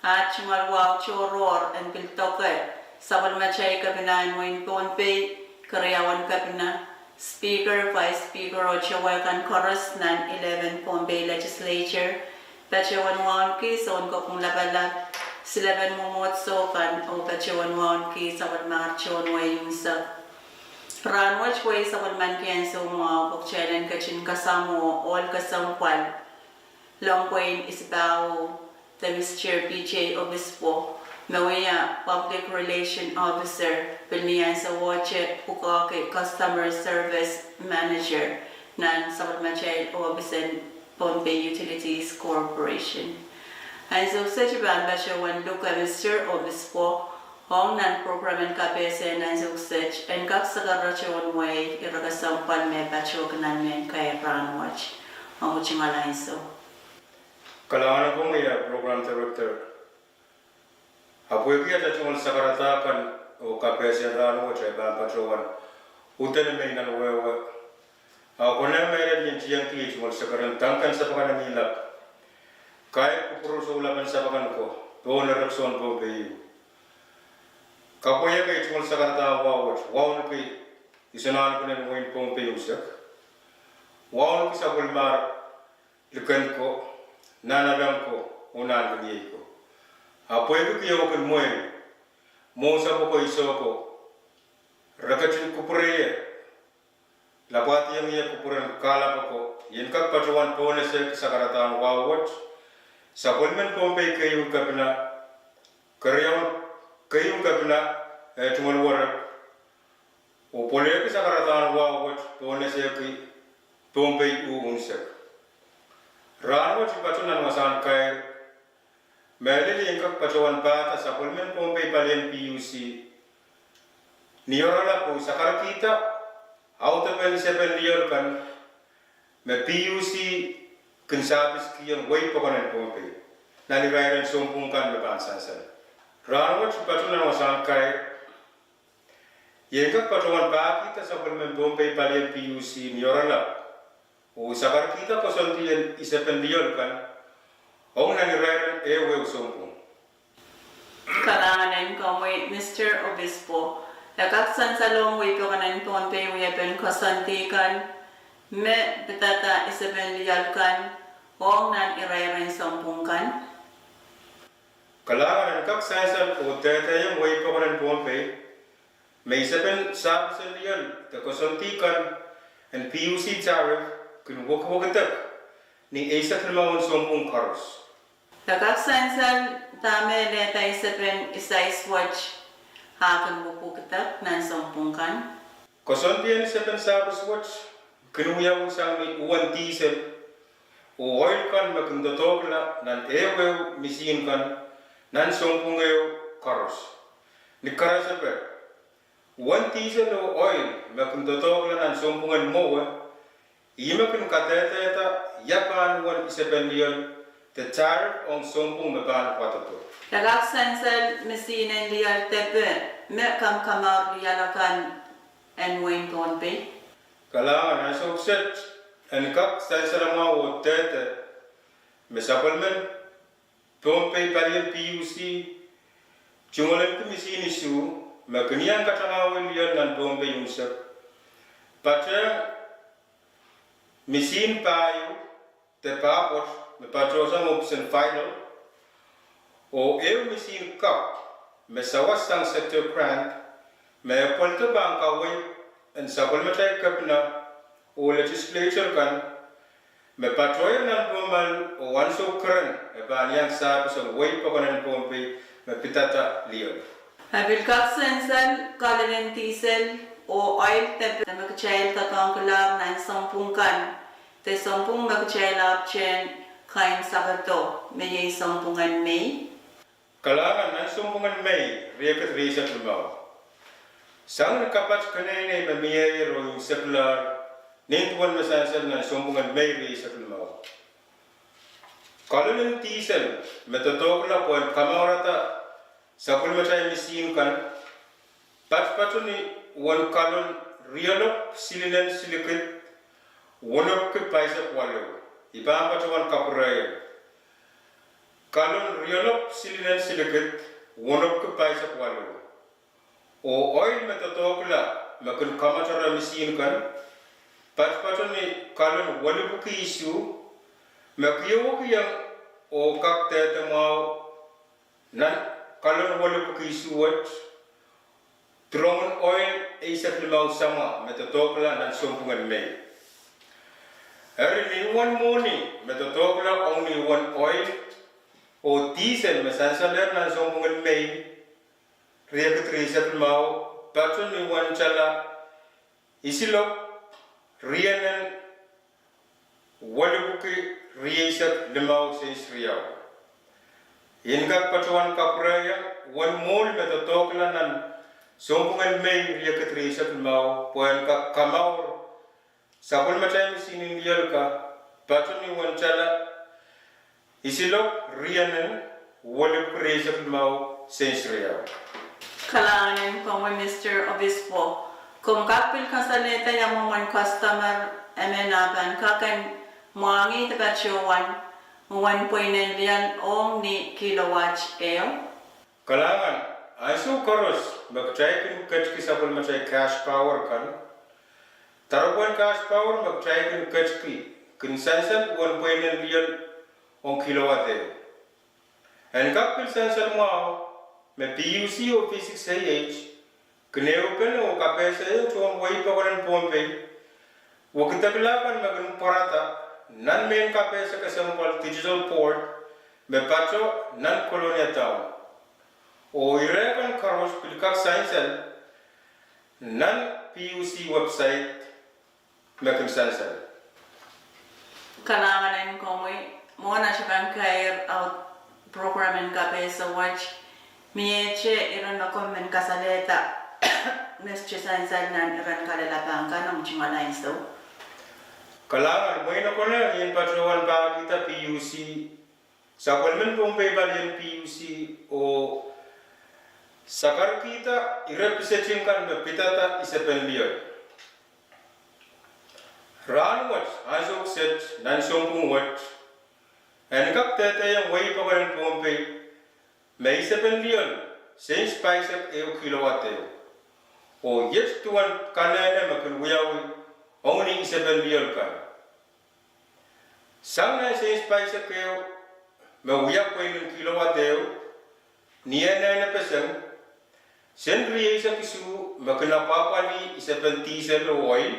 Aht tungoal wahu tohrohr en pil doke sapwellimatail kepina en wehin Pohnpei, keriaun kepina, Speaker, Vice Speaker oh towe kan koaros nan eleven Pohnpei Legislature, patohwan wauneki Sounkopwung Lapalap, silepen mwomwohdiso kan oh patohwan wauneki sapwellimahr tohn wehi unsek. Rahnwet wehi sapwellimanki ansou mwahu pwe kitail en ketin kasamwo ohl kesempwal lohn pwein Isipau de Mister P J Obispo, me wia Public Relation Officer, pil ni ansouohte pwukoahki Customer Service Manager nan sapwellimatail ohpis en Pohnpei Utilities Corporation. Ansou kiset I pahn patohwan luke Mister Obispo ong nan program en kapehse nan ansou kiset en kak sakaratohn wehi ire kesempwal me patohki nan mehn kair rahnwet. Ong tungoal ansou. Kalahngan komwi, eh, Program Director. Ahpw pwehki atail tungoal sakarada kan oh kapehse rahnwet, I pahn patohwan uhdahn mwein nan wehwe. Ah konehng mehlel I en tiengki tungoal sakaradahn Duncan Sapakannilap, kair kupwur soulapen sapakan ko pohn erekison Pohnpei ieu. Kapwaiada tungoal sakaradahn wahu wet, wauneki Iso Nahnken en wehin Pohnpei unsek, wauneki Sapwellimahr Likend ko, Nahnalek ko, oh Nahnken Iei ko. Ahpw pwehki kiohkin mwein mwohnsapw ko, iso ko, re ketin kupwure ie, lapwahdiong ie kupwuren kahlap ko, I en kak patohwan pohnese sakaradahn wahu wet, sapwellimen Pohnpei keieu kepina, keriaun keieu kepina, eh, tungoal werek, oh pwelehki sakaradahn wahu wet pohnesehki Pohnpei uh unsek. Rahnwet I patohwan nan wasahn kair, mehlel I en kak patohwan pahda sapwellimen Pohnpei palien P U C ni oaralap oh sakarkihda audepen isepen lioal kan me P U C kin sahpiskihong wehi pokon en Pohnpei nan irairen sounpwong kan me pahn sansal. Rahnwet I patohwan nan wasahn kair, I en kak patohwan pahkihda sapwellimen Pohnpei palien P U C ni oaralap oh sakarkihda koasoandi en isepen lioal kan ong nan irairen ehuehu sounpwong. Kalahngan en komwi, Mister Obispo. E kak sansal ong wehi pokon en Pohnpei wiepen koasoandi kan me pidada isepen lioal kan ong nan irairen sounpwong kan? Kalahngan en kak sansal oh dehdehiong wehi pokon en Pohnpei me isepen sahpis en lioal de koasoandi kan en P U C tariff kin wekidek ni eisek limauwen sounpwong koaros. E kak sansal dahme lehda isepen isais wet a kin wekidek nan sounpwong kan? Koasoandi en isepen sahpis wet kin wiawi sang ni uwen diesel oh oil kan me kin doadoahkla nan ehuehu misihn kan nan sounpwong ehu koaros. Ni karasepe, uwen diesel oh oil me kin doadoahkla nan sounpwong en mwowe, ih me kin kadehdehda ia pahn uwen isepen lioal de tariff ong sounpwong me pahn wadodo. E kak sansal misihn en lioal depe me kamakamour lioal akan en wehin Pohnpei? Kalahngan, ansou kiset en kak sansal mwahu oh dehde me sapwellimen Pohnpei palien P U C tungoalenki misihn isuh me kin iang katangahwei lioal nan Pohnpei unsek, patehng misihn pahieu de pahpwoat me patohsang ohpis en Vital, oh ehu misihn kapw me sawas sang sector grant me e pweldo pahn kaweid en sapwellimatail kepina oh legislature kan me patohier nan Pohnpei oh ansou keren e pahn iang sahpis sang wehi pokon en Pohnpei me pidada lioal. E pil kak sansal kalon en dihsel oh oil de me kitail doadoahngkilahr nan sounpwong kan, de sounpwong me kitail ahpwtehn kaimwisekdo, me iei sounpwong en Mei. Kalahngan, nan sounpwong en Mei riekid rieisek limau, sang ni kapat keneinei me mieier oh imwseklahr, nin duwen me sansal nan sounpwong en Mei rieisek limau, kalon en dihsel me doadoahkla pwehn kamourada sapwellimatail misihn kan, patpato ni uwen kalon rielopw silinen silikid wenepwiki paisek waluh. I pahn patohwan kapwurehiong, kalon rielopw silinen silikid wenepwiki paisek waluh. Oh oil me doadoahkla me kin kamwatara misihn kan, patpato ni kalon welipwiki isuh, me kihwekiong oh kak dehde mwahu nan kalon welipwiki isuh wet, dirongen oil eisek limau samwa me doadoahkla nan sounpwong en Mei. Eri ni uwen mwohni me doadoahkla ong ni uwen oil oh dihsel me sansalehr nan sounpwong en Mei riekid rieisek limau, pato ni uwen tala isilopw rienen welipwiki rieisek limau sens riau. I en kak patohwan kapwurehiong uwen mwohl me doadoahkla nan sounpwong en Mei riekid rieisek limau pwehn kak kamour sapwellimatail misihn en lioal kan, pato ni uwen tala isilopw rienen welipwiki rieisek limau sens riau. Kalahngan en komwi, Mister Obispo. Komw kak pil kasalehda ia mwomwen customer emen ah pahn kak en mwahngih de patohwan uwen pweinen lioal ong ni kilowatt ehu? Kalahngan, ansou koaros me kitail kin ketki sapwellimatail cash power kan, doaropwehn cash power me kitail kin ketki kin sansal uwen pweinen lioal ong kilowatt ehu. En kak pil sansal mwahu me PUC oh V six A H kin ehupene oh kapehse tohn wehi pokon en Pohnpei wekidekla kan me kin pwarada nan mehn kapehse kesempwal digital port me pato nan Kolonia Town. Oh ire kan koaros pil kak sansal nan PUC website me kin sansal. Kalahngan en komwi. Mwohn atail pahn kair aht program en kapehse wet, miehte iren me komw men kasalehda me sohte sansal nan iren kalelapak kan ong tungoal ansou? Kalahngan, mwein e konehng I en patohwan pahkihda PUC, sapwellimen Pohnpei palien PUC, oh sakarkihda ire pisetin kan me pidada isepen lioal. Rahnwet ansou kiset nan sounpwong wet, en kak dehdehiong wehi pokon en Pohnpei me isepen lioal sens paisek ehu kilowatt ehu, oh iet duwen kanehne me kin wiawi ong ni isepen lioal kan. Sang nan sens paisek ehu me wia pweinen kilowatt ehu, ni enehne peseng, sent rieisek isuh me kin apwapwalih isepen dihsel oh oil,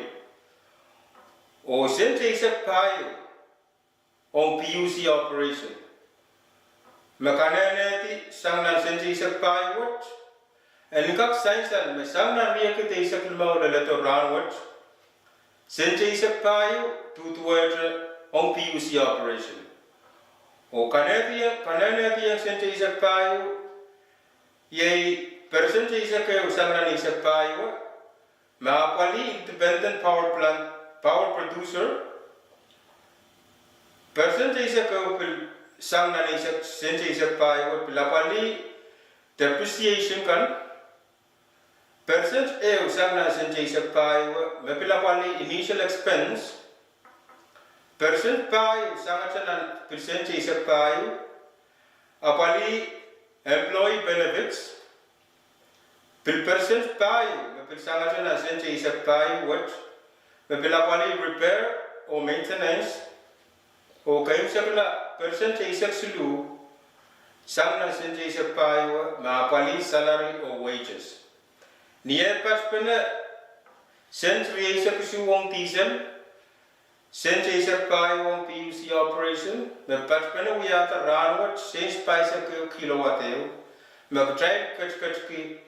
oh sent eisek pahieu ong PUC operation. Me kanehnehdi sang nan sent eisek pahieu wet, en kak sansal me sang nan riekid eisek limau leledo rahnwet, sent eisek pahieu duduwehte ong PUC operation. Oh kanehnehdi, kanehnehdi ong sent eisek pahieu, iei persent eisek ehu sang nan eisek pahieu me apwalih independent power plant, power producer. Persent eisek ehu pil sang nan eisek, sent eisek pahieu pil apwalih depreciation kan. Persent ehu sang nan sent eisek pahieu me pil apwalih initial expense. Persent pahieu sangete nan pil sent eisek pahieu apwalih employee benefits. Pil persent pahieu me pil sangete nan sent eisek pahieu wet me pil apwalih repair oh maintenance, oh keimwseklahn persent eisek siluh sang nan sent eisek pahieu me apwalih salary oh wages. Ni eh patpene sent rieisek isuh ong December, sent eisek pahieu ong PUC operation, me patpene wiahda rahnwet sent pahisek ehu kilowatt ehu, me kitail ketiketki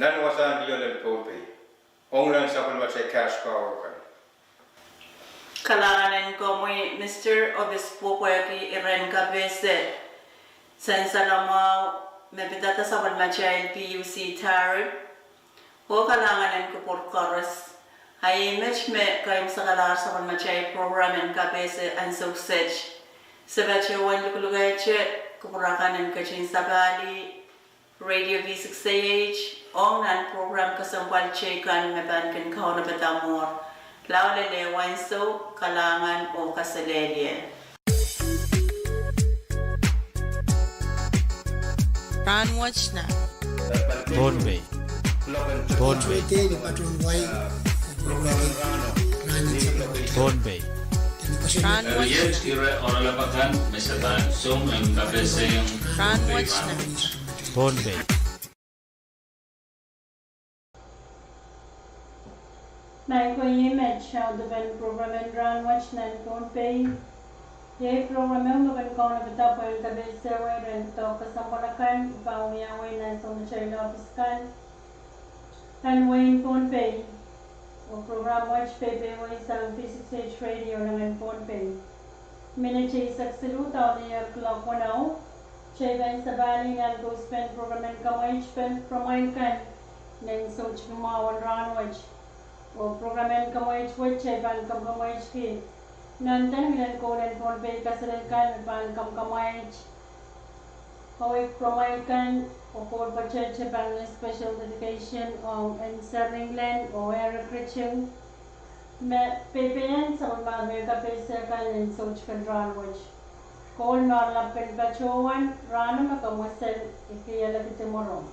nan wasahn lioal en Pohnpei, ong nan sapwellimatail cash power kan. Kalahngan en komwi, Mister Obis, pwopwehki iren kapehse sansal mwahu me pidada sapwellimatail PUC tariff. Oh kalahngan en kupwur koaros. A ih met me keimwsekalahr sapwellimatail program en kapehse ansou kiset. Se patohwan lukulukehte kupwur akan en ketin sapahlih Radio V six A H ong nan program kesempwal teikan me pahn kin kaunopada mwuhr. Lao lel ansou, kalahngan oh kaselehlie. Rahnwet nan Pohnpei. Pohnpei. Pohnpei. Rahnwet nan Pohnpei. Maing ko, iei met audepen program en Rahnwet nan Pohnpei. Iei program ehu me kin kaunopada pwehn kapehse wei rehn doadoahk kesempwal akan, pahn wiawi nan sounpatail ohpis kan en wehin Pohnpei. Oh program wet peipeiwei sang V six H Radio nan wehin Pohnpei. Minit eisek siluh doadoahk kuloak weneu, kitail pahn sapahlih nan kousopen program en kamwaij pen program kan nan soutik mwahu en rahnwet. Oh program en kamwaij wet kitail pahn kamkamwaijki nan dehn ngilen koul en Pohnpei kaselel kan me pahn kamkamwaij. Kawehwe program kan oh koul patohte pahn wia special dedication ong N. Serninglen oh Eric Riching. Me peipeiong sapwellimatail kapehse kan nan soutik en rahnwet. Koul me oaralap kin patohwan rahno me kamwesel, I kihelehki dimwurong.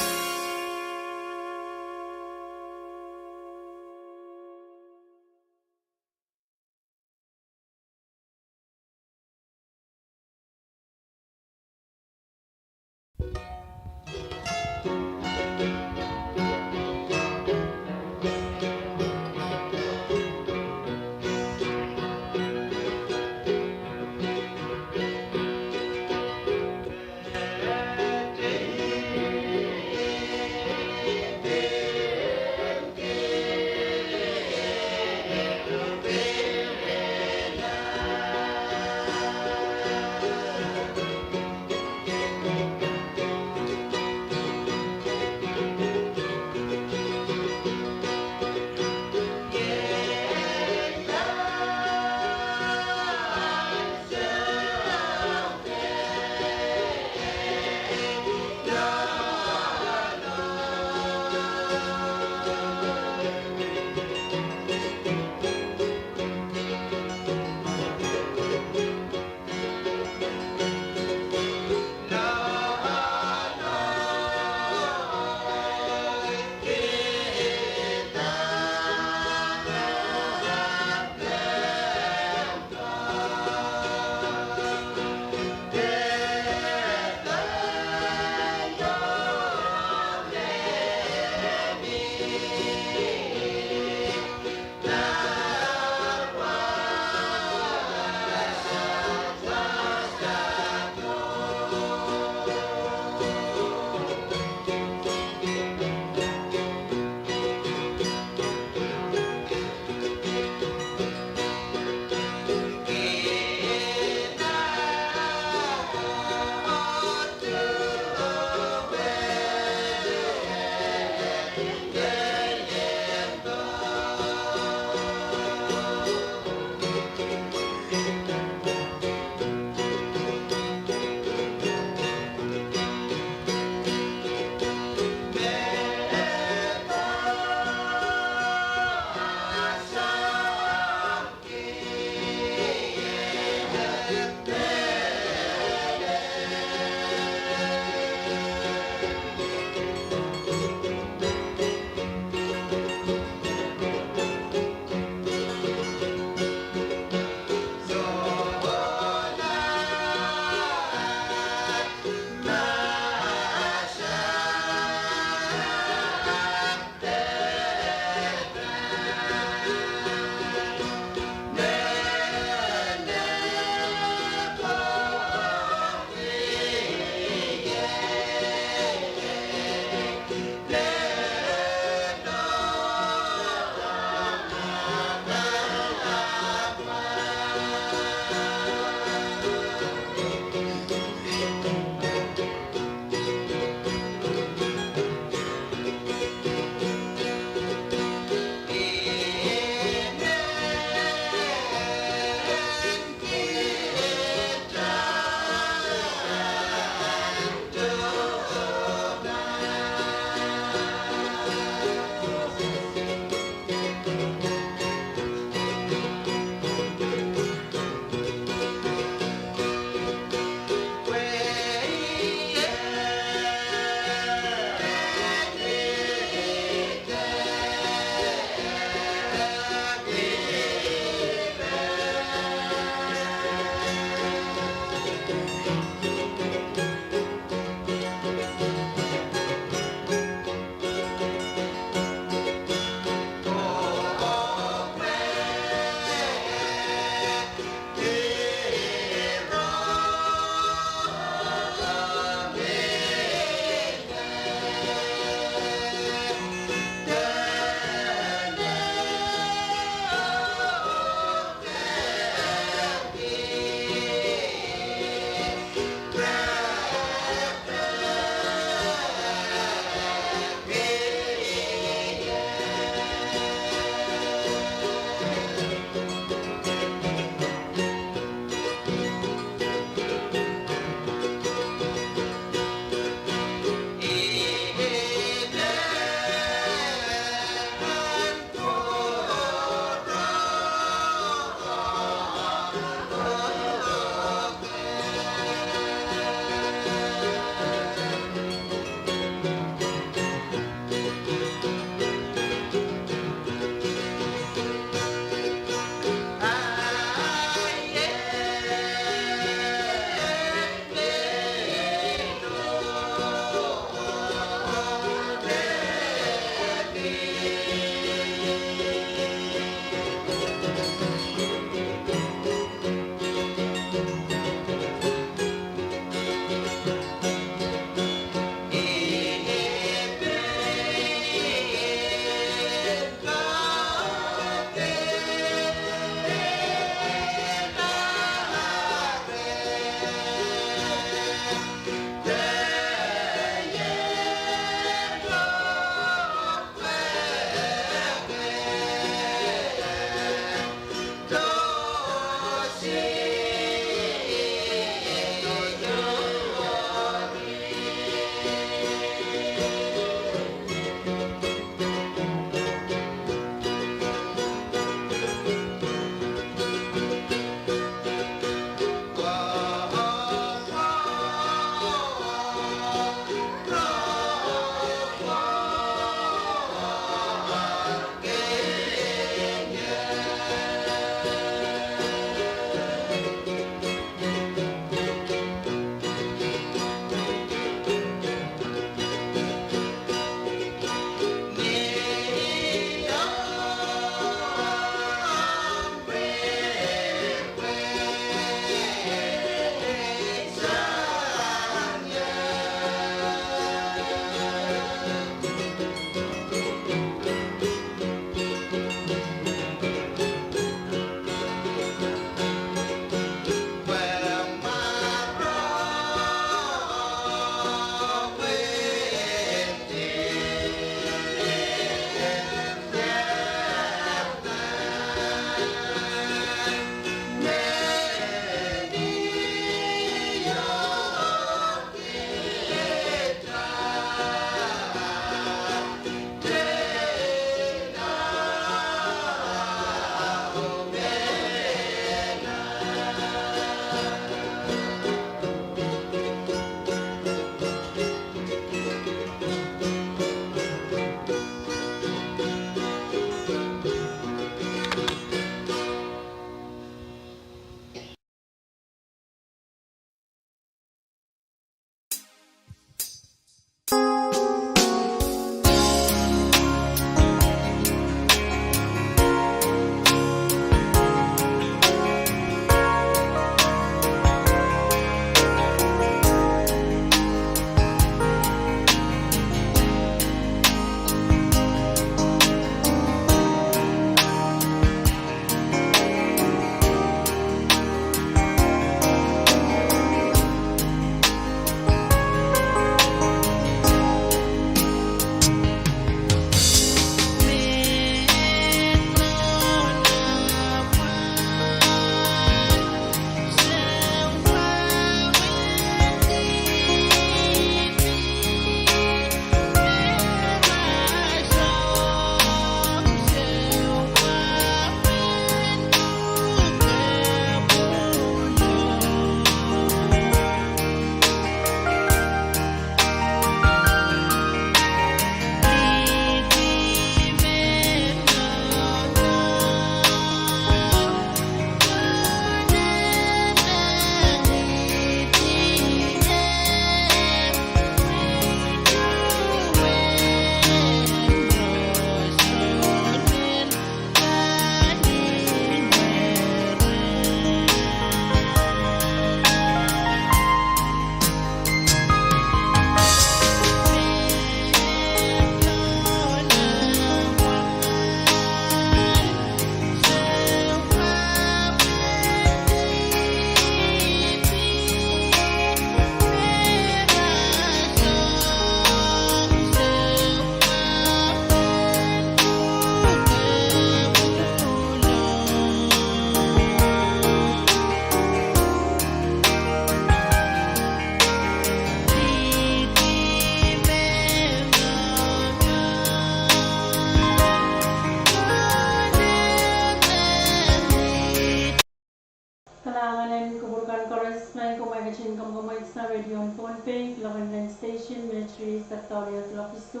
Nan kupwur kan koaros, maing ko, mwein ketin kamwomwei sang radio en Pohnpei, Logan Land Station, Ministry Secretariat Office,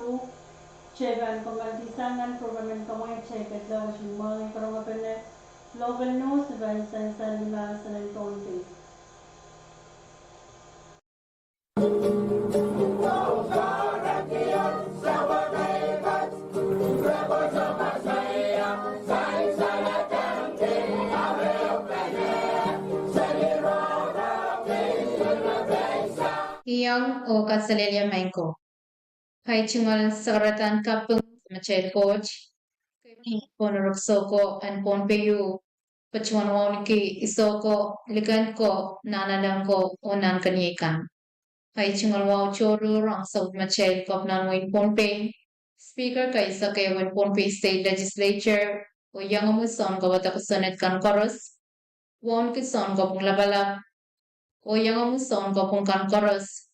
Chairman Committee sang nan program en kamwomwei, Chairman Logan Shimwang, Karongapene, Local News, Van Sansan, Limasan en Pohnpei. Iang oh kaselehlie maing ko. Ei tungoal sakaradahn kaping me kitail Koht, keirong pohn rukso ko en Pohnpei, patohwan wauneki iso ko, likend ko, nahnalek ko, oh nahnkeniei kan. Ei tungoal wahu tohrohr ong sapwellimatail Kepina en wehin Pohnpei, Speaker keisek ehu en Pohnpei State Legislature, oh iangahki sounkawada kosonned kan koaros, wauneki sounkopwung lapalap, oh iangahki sounkopwung kan koaros,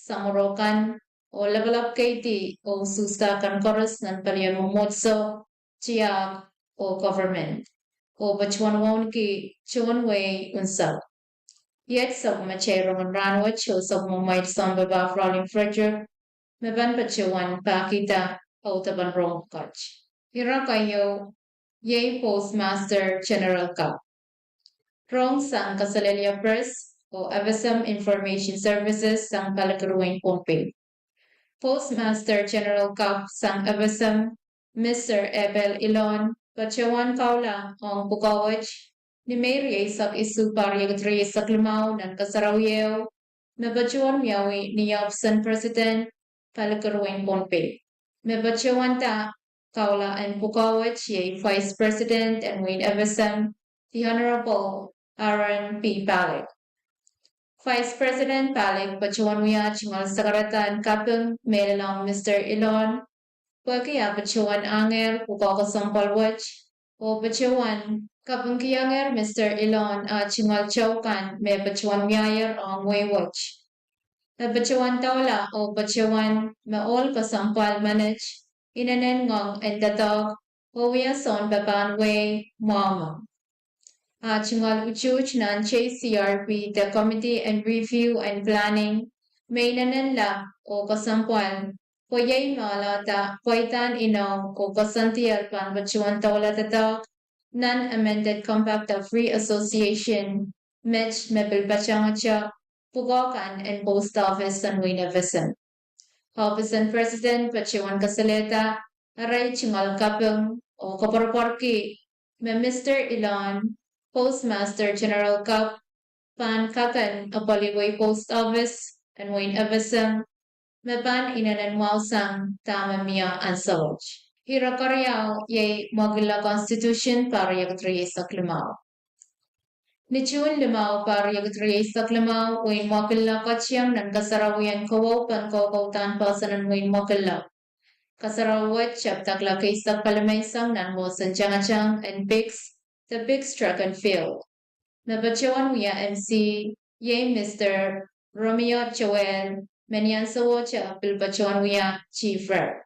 samworo kan, oh lapalap keidi oh usuhsda kan koaros nan palien mwomwohdiso, tiahk, oh government. Oh patohwan wauneki tohn wehi unsek. Iet sapwellimatail rongen rahnwet oh sapwellimamwail sounpapah Raleigh Frederick, me pahn patohwan pahkihda audepen rong pwukat. Ire keieu, iei Postmaster General Cup. Rong sang kaselehlie press oh FSM Information Services sang palikiruwen Pohnpei. Postmaster General Cup sang FSM, Mister Abel Ilon, patohwan kaulah ong pwukoa wet, ni Mei rieisek isuh pahr riekid rieisek limau nan kasarawi ehu, me patohwan wiawi ni ohpisen President, palikiruwen Pohnpei. Me patohwanda kaulah en pwukoa wet iei Vice President en wehin FSM, the Honorable Aaron P. Palik. Vice President Palik patohwan wia tungoal sakaradahn kaping mehlel ong Mister Ilon, pwehki ah patohwan ahngehr pwukoa kesempwal wet, oh patohwan kapingkihiengehr Mister Ilon ah tungoal taukan me patohwan wiahier ong wehi wet. E patohwan doula oh patohwan me ohl kesempwal menet inenen ngoang en doadoahk oh wia sounpapahn wehi mwahmw. Ah tungoal utuht nan JCRP de Committee en Review and Planning me inenen lap oh kesempwal, pwe iei me ohlahda pweidahn inou oh koasoandihier pahn patohwan doula doadoahk nan Amended Compact of Free Association, met me pil patongete pwukoa kan en post office en wehin FSM. Ohpisen President patohwan kasalehda arail tungoal kaping oh koapworopworki me Mister Ilon, Postmaster General Cup, pahn kakan apwalih wehi post office en wehin FSM, me pahn inenen mwahusang dahme mie ansou wet. Ire keriau iei mwakilel Constitution pahr riekid rieisek limau. Ni June limau pahr riekid rieisek limau, wehin Mwoakella koatieng nan kasarawi en kawaupen kokoudahn poahsoan en wehin Mwoakella. Kasarawi wet tepda kalakeisek palimeisang nan mwohsen tangatang en PICS, the PICS Track and Field. Me patohwan wia MC iei Mister Romeo Joel, me ni ansouohte pil patohwan wia chief rep.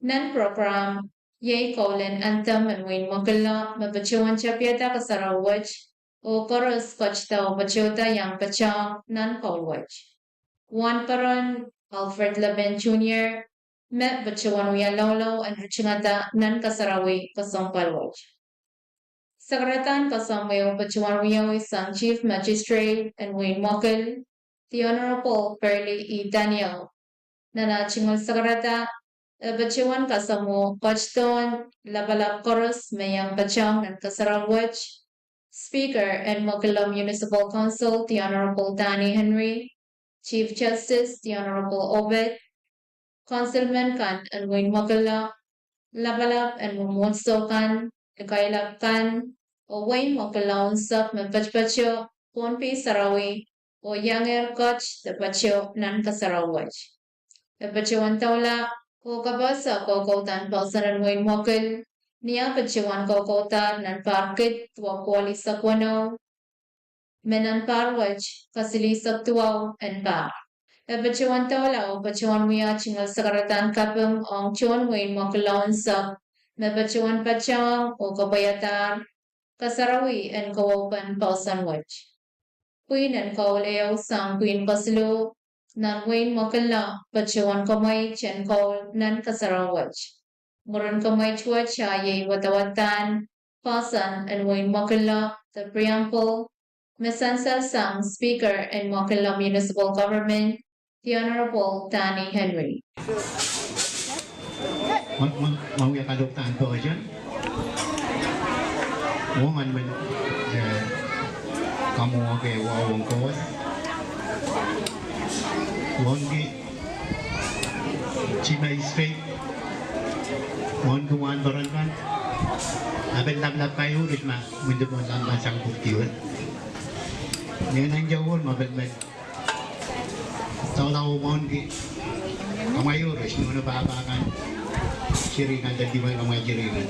Nan program iei koulen anthem en wehin Mwoakella me patohwan tapihada kasarawi wet, oh koaros ketda oh patohda iang patehng nan koul wet. Wahnparon Alfred Lepen Junior me patohwan wia loulou en ritingada nan kasarawi kesempwal wet. Sakaradahn kasamwo patohwan wiawi sang Chief Magistrate en wehin Mwoakella, the Honorable Burley E. Daniel. Nan ah tungoal sakarada, e patohwan kasamwo ketidohn lapalap koaros me iang patehng nan kasarawi wet, Speaker en Mwoakella Municipal Council, the Honorable Danny Henry, Chief Justice, the Honorable Obed, councilmen kan en wehin Mwoakella, lapalap en mwomwohdiso kan, likailap kan, oh wehin Mwoakella unsek me patopato Pohnpei sarawi, oh iangehr ket de pato nan kasarawi wet. E patohwan doula oh kapehse kokoudahn poahsoan en wehin Mwoakella, ni ah patohwan kokoudahr nan pahr kid duwau kohlisek weneu, me nan pahr wet kasilihsek duwau en pahr. E patohwan doula oh patohwan wia tungoal sakaradahn kaping ong tohn wehin Mwoakella unsek, me patohwan patehng oh kapwaiadahr kasarawi en kawaupen poahsoan wet. pwihn en koul ehu sang pwihn kosloh nan wehin Mwoakella patohwan kamweid en koul nan kasarawi wet. Mwurin kamweid wet a iei wadawad en Poahsoan en wehin Mwoakella, the preamble, me sansal sang Speaker en Mwoakella Municipal Government, the Honorable Danny Henry. Mwen, mwen, mwen wia kalohk en pwoson. Wongan men, eh, kamwohke wahu ong Koht. Wohngki Chief Magistrate, wohngki wahnpoaron kan, a pil laplap kai uhd ma mwinte pwon lampan sang pwuhk diwe. Ni nan jour ma pil men Tala oh wohngki kamwail irouris, nohno pahpa kan, seri kan, de diwen kamwail seri kan.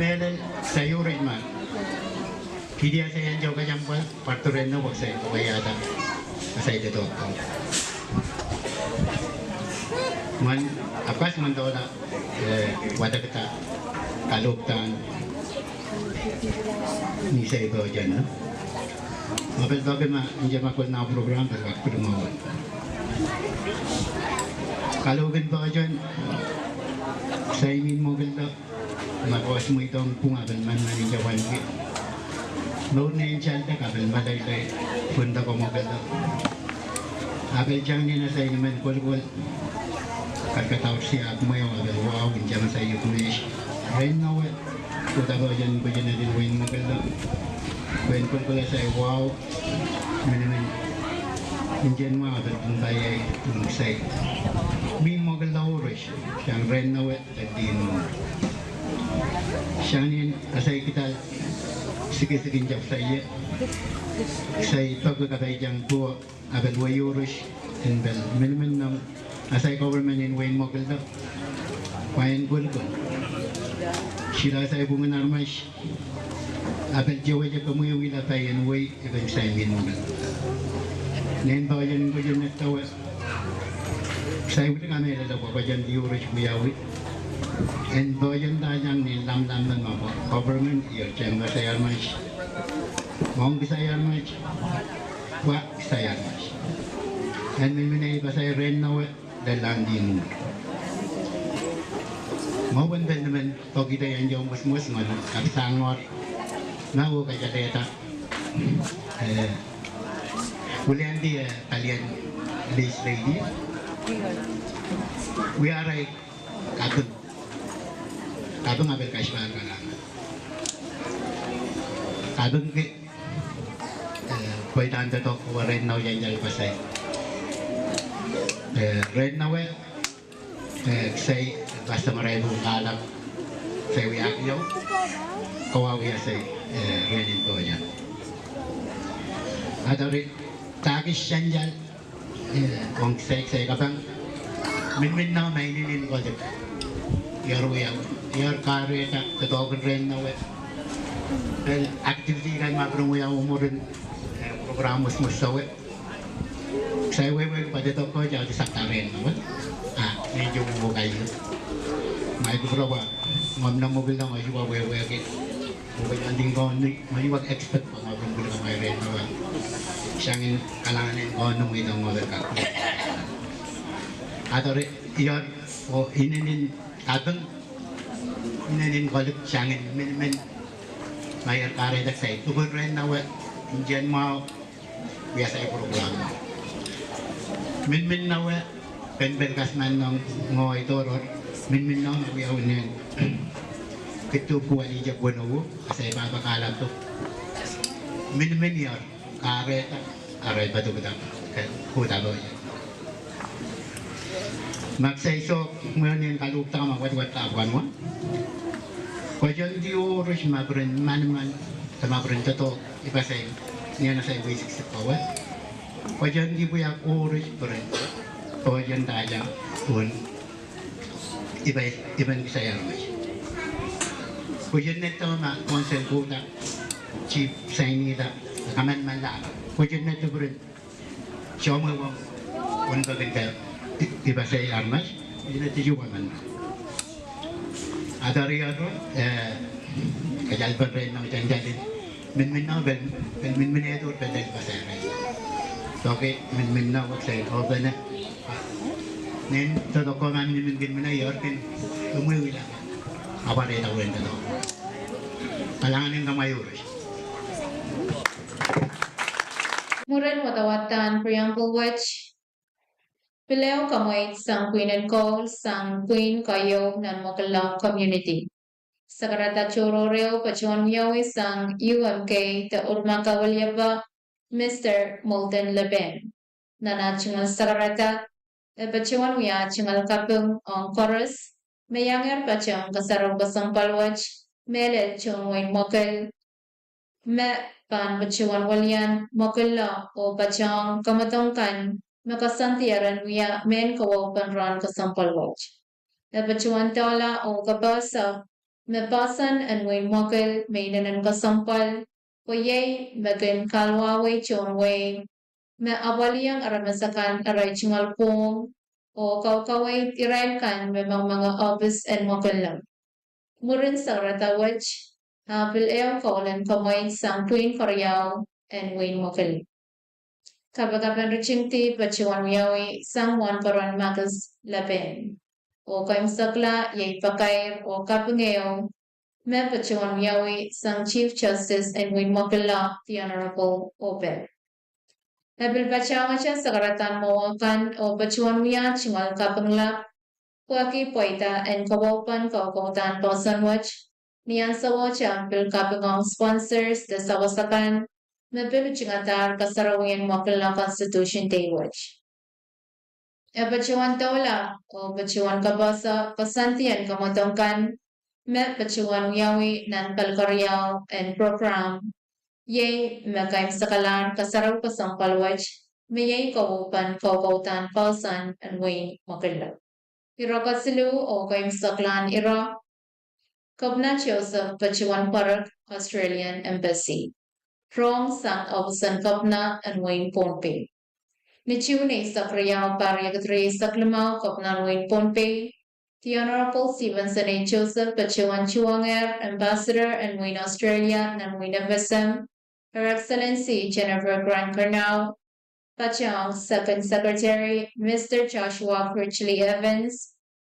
Mehlel, sai irouris ma kidi a sai en joke jam pwa, pwardo rehn nohno pwuhk sai, pwuhk iada, a sai de dohko. Mwen, of course, mwen dola, eh, wadekda kalohk en ni sai pwoson, no? Ma pil pahpa ma nje ma kol na program pil pahpa pil mwahu. Kalohk en pwoson, sai mihmi Mwoakella, ma koaros mweidohng pwung a pil manaman nje wahnki. Mour nein saledek a pil meleilei, pwundohng Mwoakella. A pil sang ni na sai ni men kolokol. Kadkadaur siak mwehu a pil wahu nje ma sai iuk mehs. Rehn nowe, kohda pwoson pwoson en wehin Mwoakella. Wehin kolokol a sai wahu. Minimin. Nje mwahu a pil pwung pai, pwung sai. Mihmi Mwoakella irouris, sang rehn nowe, de dihn. Sang ni a sai kitail sikisik nje sai, sai pahpa kapai sang pwo, a pil wei irouris, en pil minimin nan, a sai government en wehin Mwoakella, pwain kolokol. Sila sai pwungen aramas, a pil towehte kemwehwihla pai en wei, e pil sai mihmi Mwoakella. Nein pwoson en pwoson en towe, sai widi kamehlele pwe pwoson irouris wiawi. En pwoson da sang ni lamlam me ma pwe government ier sang pwe sai aramas. Ong kisai aramas. Pwe kisai aramas. En minimin ei pasai rehn nowe, de landi nu. Mwowen pil men pokihda en iong mwesmwes mwohn, kak sang or. Na oh kasalehda. Eh, William di, eh, Palien legislative. Wia rai kaping. Kaping a pil kaspahl kalahngan. Kapingki, eh, pweidahn doadoahk pwe rehn nowe iang ial pasai. Eh, rehn nowe, eh, kisai pastor marain pwung kalap. Kisai wia kiong. Kowa wia sai, eh, rehn en pwoson. Adari, dahkis sansal, eh, ong kisai, kisai kaping. Minimin nowe ma inenen koasoia. Iar wia, iar kahrehda, doadoahk en rehn nowe. Pil activity kan ma pwung wia mwurin, eh, program mwesmwes sowe. Kisai wehwehki pwe doadoahk ko iang di sakta rehn nowe. Ah, ni jong mo kaio. Ma i kupwurwa, ngomw nan Mwoakella ngehi pwe wehwehki. Pwe nan dihn Kauno, ma i wak expect pwe ma pwung pwung kamai rehn nowe. Sangin kalahngan en Kauno mweidohng ngoahi kak. Adari iar, oh, inenen kaping, inenen koasoia sangin minimin. Ma iar kahrehda kisai, kupwur rehn nowe, nje mwahu, wia sai program. Minimin nowe, pen pil kasman nong ngoahi doadoahk, minimin nowe ma wia unen. Kitu kuwali jek wenowo, a sai pahpa kalap. Minimin iar, kahrehda, arail padokada, ke, kohda pwoson. Ma kisai soh, mwein en kalohkda ma wadawad apwan wa. Pwoson di irouris ma pwuren manaman, de ma pwuren doadoahk, i pasai, ni ana sai wei siksik pwe. Pwoson di pwihk irouris pwuren. Pwoson da sang, pwun. I pai, i pai kisai aramas. Pwoson nehno ma konsel kohda, chief sainihda, kamanmala. Pwoson nehno pwuren. Soumwe wong, wong pahn kihda, i, i pasai aramas, i nehno isuh kaman. Adari iar, eh, kasalpen rehn nowe sansal. Minimin nowe pil, pil minimin edo pil pil pasai rehn. Oke, minimin na weksail opene. Nen doadoahk ko ma minimin kin mine, ioar kin imwewila. Apare da wen doadoahk. Kalahngan en kamwaiur. Mwurin wadawadahn preamble wet, pil ehu kamweid sang Queen and Gold sang Queen keieu nan Mwoakillo community. Sakarada tohrohr ehu patohwan wiawi sang U M K de Urmaka Weliepe, Mister Molten Lepen. Nan ah tungoal sakarada, e patohwan wia tungoal kaping ong koaros me iangehr patehng kasarawi kesempwal wet, mehlel tohn wehin Mwoakil, me pahn patohwan welian Mwoakillo oh patehng kamwadong kan me koasoandier en wia mehn kawewen rahn kesempwal wet. E patohwan doula oh kapehse me poahsoan en wehin Mwoakil me inenen kesempwal, pwe iei me kin kalwawei tohn wehi me apwaliong aramas akan arail tungoal pwung oh kaukaweid irail kan me mengmenge ohpis en Mwoakillo. Mwurin sakarada wet, ah pil ehu kawilen kamweid sang Queen keriau en wehin Mwoakil. Kapakapen ritingdi patohwan wiawi sang Wahnpoaron Marcus Lepen. Oh keimwseklahn iei pakair oh kaping ehu me patohwan wiawi sang Chief Justice en wehin Mwoakillo, the Honorable Obel. E pil patohwanohng sakaradahn mwowe kan oh patohwan wia tungoal kaping lap, pwehki pweida en kawewen kaukaudan poahsoan wet, ni ansouo te pil kaping ong sponsors de sawas akan me pil utingadahr kasarawien Mwoakillo Constitution Day wet. E patohwan doula oh patohwan kapehse koasoandi en kamwadong kan me patohwan wiawi nan pali keriau en program, iei me keimwseklahr kasarawi kesempwal wet, me iei kawewen kaukaudan poahsoan en wehin Mwoakillo. Ire kesiluh oh keimwseklahn ire, Kepina Joseph patohwan pwarek Australian Embassy, rong sang ohpis en Kepina en wehin Pohnpei. Ni June eisek riau, pahr riekid rieisek limau, Kepina en wehin Pohnpei, the Honorable Stevenson A. Joseph patohwan tuwongehr Ambassador en wehin Australia nan wehin F S M, Her Excellency Jennifer Grant Curnow, patohwan Second Secretary Mister Joshua Critchley Evans,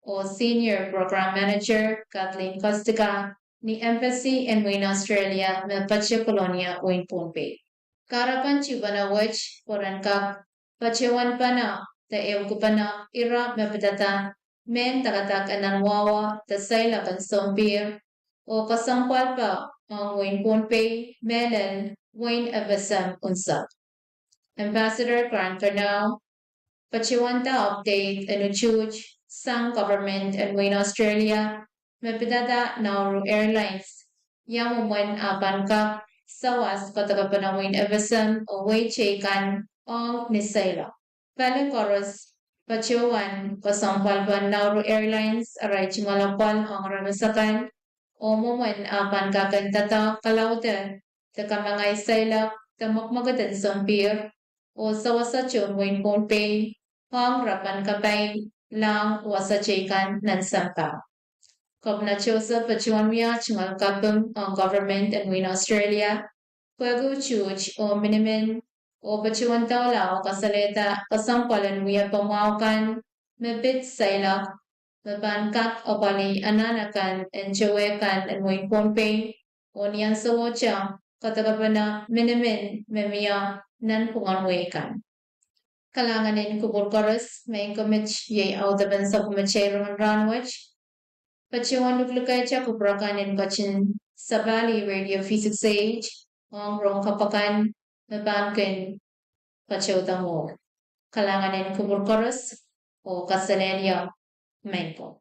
oh Senior Program Manager Kathleen Kostka, ni Embassy en wehin Australia me poato Kolonia, wehin Pohnpei. Kahrepen tuhpene wet pwe ren kak patohwan pahn de ehukipene ire me pidada mehn dakadak en nan wahwa de seiloak en sompihr oh kesempwalpe ong wehin Pohnpei, mehlel wehin F S M unsek. Ambassador Grant Curnow patohwanda update en utuht sang government en wehin Australia me pidada Nauru Airlines, ia mwomwen ah pahn kak sawas kadokepene wehin F S M oh wehi teikan ong ni seiloak. Pali koaros patohwan kesempwalpen Nauru Airlines arail tungoal apwal ong aramas akan, oh mwomwen ah pahn kak en doadoahk kalaudehla de kamangai seiloak de mwekmwekid en sompihr oh sawasa tohn wehin Pohnpei ong rapahn kapai lahng wasa teikan nan sampah. Kepina Joseph patohwan wia tungoal kaping ong government en wehin Australia pwehki utuht oh minimin, oh patohwan doula oh kasalehda kesempwal en wiepe mwahu kan me pid seiloak me pahn kak apwalih anahn akan en towehkan en wehin Pohnpei, oh ni ansouo te kadokepene minimin me mie nanpwungen wehi kan. Kalahngan en kupwur koaros, me iei audepen sapwellimatail rongen rahn wet. Patohwan luklukehte kupwur akan en ketin sapahlih Radio V six eight ong rong kapw akan me pahn kin patouda mour. Kalahngan en kupwur koaros oh kaselehlie mehn ko.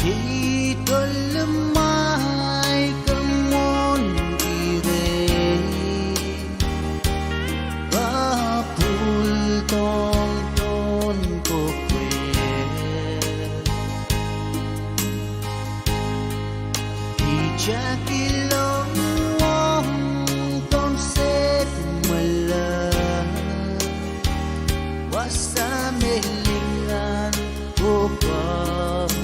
Ei tohlemwail kamwohn kihre, kapwul dohng pohn pwukoa. Itakilong ong tohn sehd mwehla, wasa me lingehn oh koapohnloi.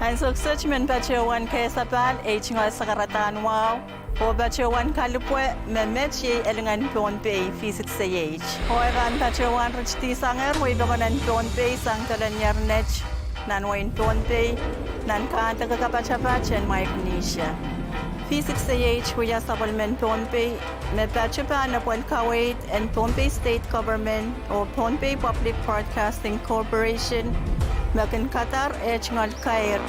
Ansou kiset I men patohwan kesapahl ei tungoal sakaradahn wahu oh patohwan kalipwe me met iei Elingen Pohnpei V six A H. Oh e pahn patohwan ritidi sangehr wehi pokon en Pohnpei sang dolenier net nan wehin Pohnpei, nan kahndiki kapatapat en Micronesia. V six A H wia sapwellimen Pohnpei me patohwan pahn epwel kaweid en Pohnpei State Government oh Pohnpei Public Broadcasting Corporation me kin kadar eh tungoal kair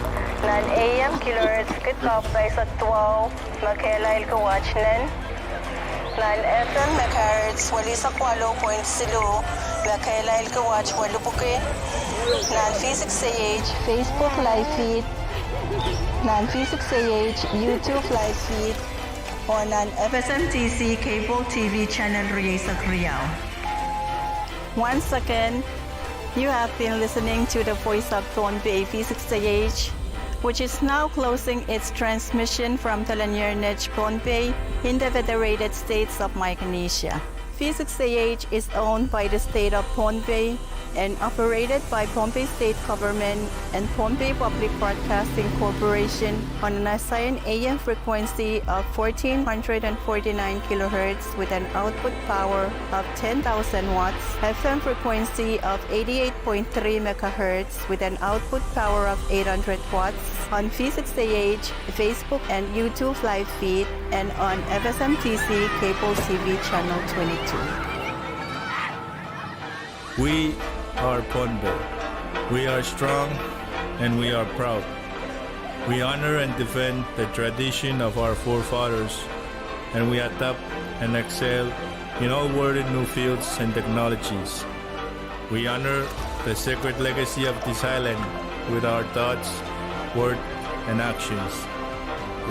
nan A M kilohertz kid kau pahisek duwau me kehlail ki watt nen, nan F M megahertz welisek waluh point siluh me kehlail ki watt welipwiki, nan V six A H Facebook live feed, nan V six A H YouTube live feed, oh nan F S M T C cable T V channel rieisek riau. Once again, you have been listening to the Voice of Pohnpei V six A H, which is now closing its transmission from Telenier Net Pohnpei in the Federated States of Micronesia. V six A H is owned by the State of Pohnpei and operated by Pohnpei State Government and Pohnpei Public Broadcasting Corporation on an assigned A M frequency of fourteen hundred and forty-nine kilohertz with an output power of ten thousand watts, F M frequency of eighty-eight point three megahertz with an output power of eight hundred watts, on V six A H, Facebook and YouTube live feed, and on F S M T C cable T V channel twenty-two. We are Pohnpei. We are strong and we are proud. We honor and defend the tradition of our forefathers, and we adapt and excel in all worthy new fields and technologies. We honor the sacred legacy of this island with our thoughts, word, and actions.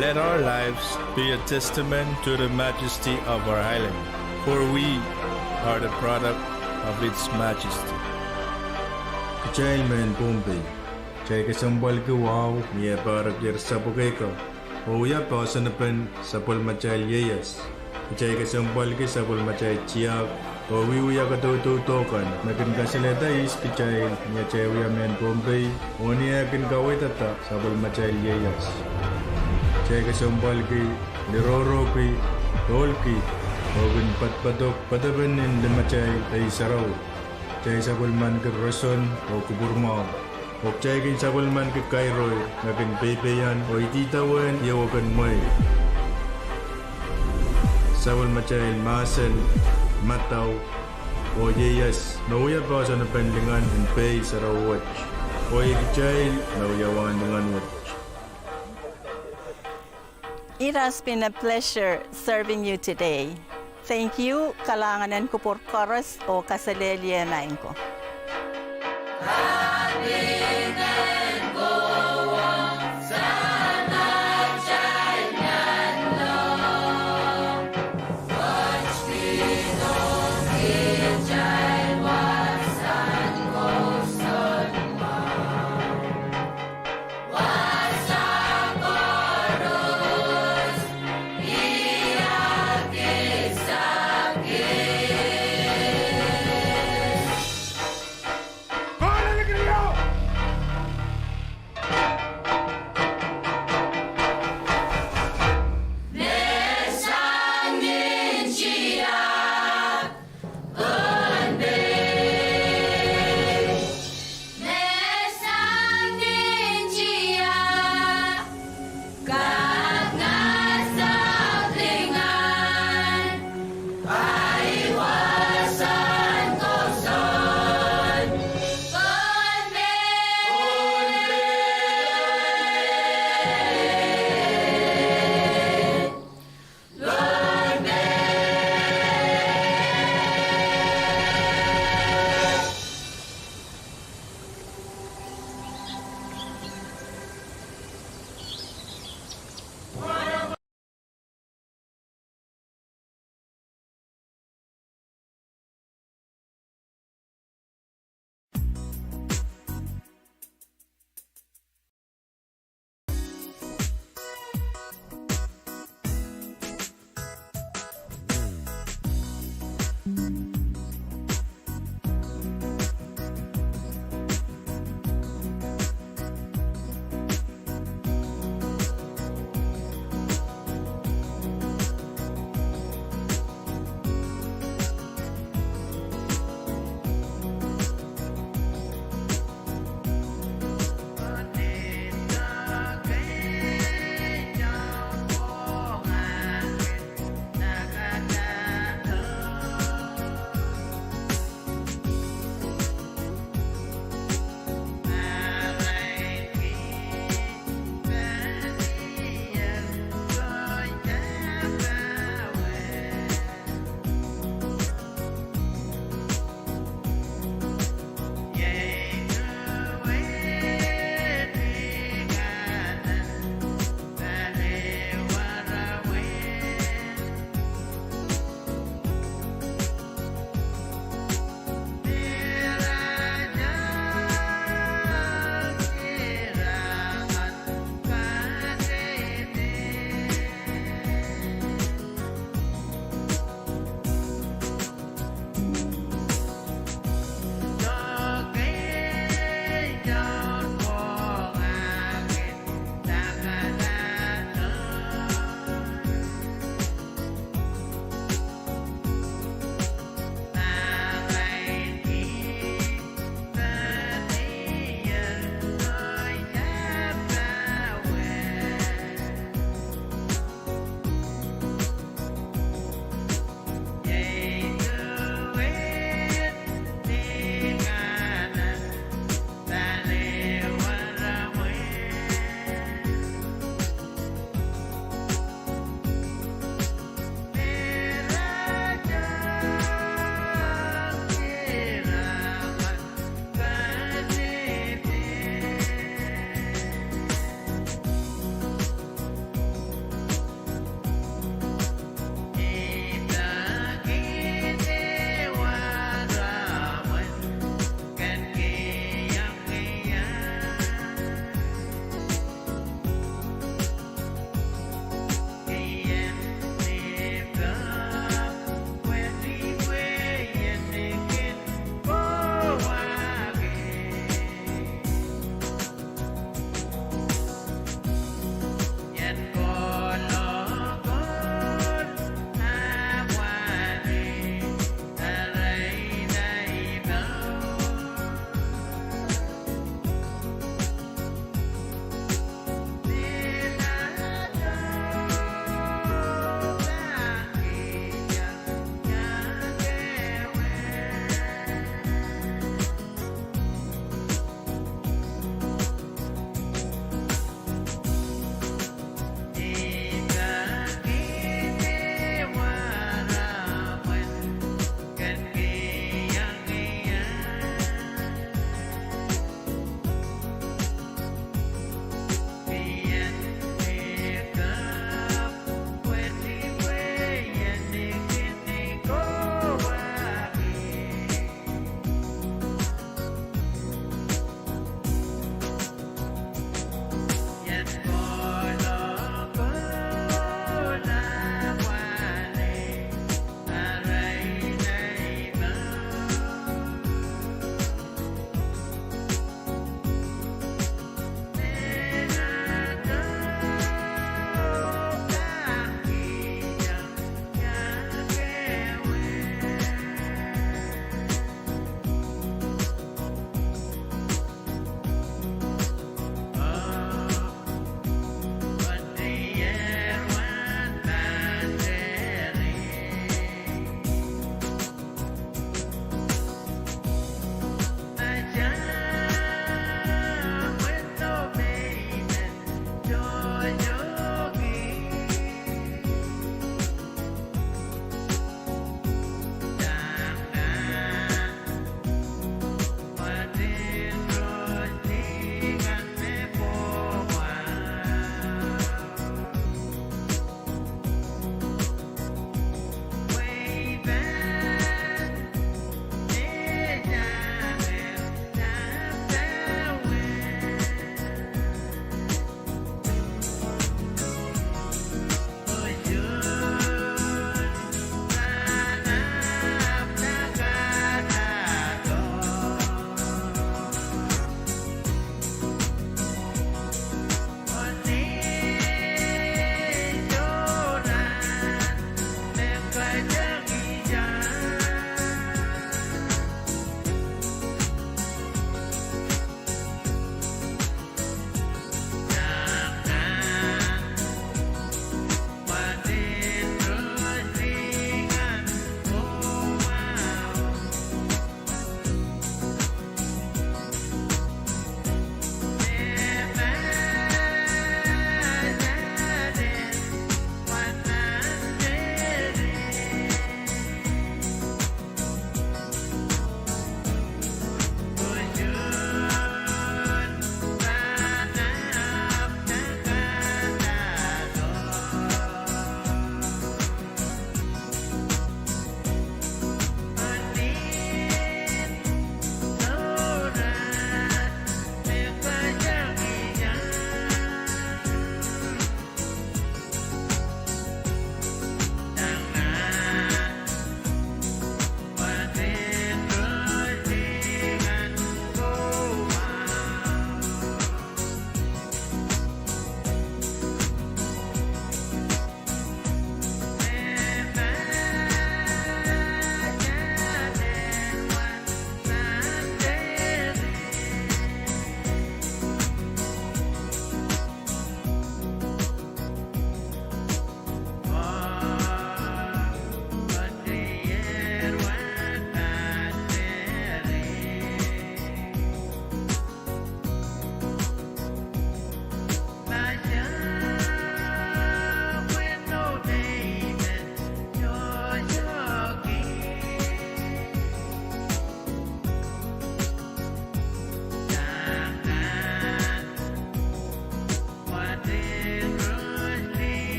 Let our lives be a testament to the majesty of our island, for we are the product of its majesty. Kitail mehn Pohnpei, kitail kesempwalki wahu ni eh pahrek ier sapwekei kan oh wia poahsoanpen sapwellimatail ieias. Kitail kesempwalki sapwellimatail tiahk oh wiewia kadaudoudken me kin kasalehda ihs kitail ni atail wia mehn Pohnpei oh ni eh kin kaweidada sapwellimatail ieias. Kitail kesempwalki, lirohrohki, dohlki, oh kin poadopoadok poadopen nin limatail Pei Sarawi. Kitail sapwellimaniki roson oh kupwurmwahu, oh kitail kin sapwellimaniki kairo me kin peipeian oh ididawehn ieu kin mwehi. Sapwellimatail mahsen, madau, oh ieias me wia poahsoanpen lingan en Pei Sarawi wet, oh iei kitail me wia wahn lingan wet. It has been a pleasure serving you today. Thank you, kalahngan en kupwur koaros oh kaselehlie maing ko.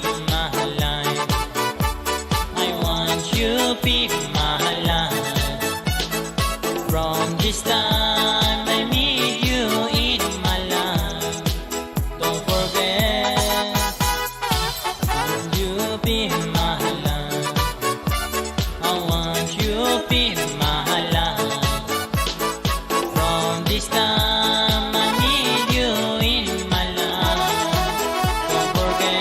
My life. I want you be my life. From this time I meet you in my life. Don't forget, you be my life. I want you be my life. From this time I meet you in my life. Don't forget.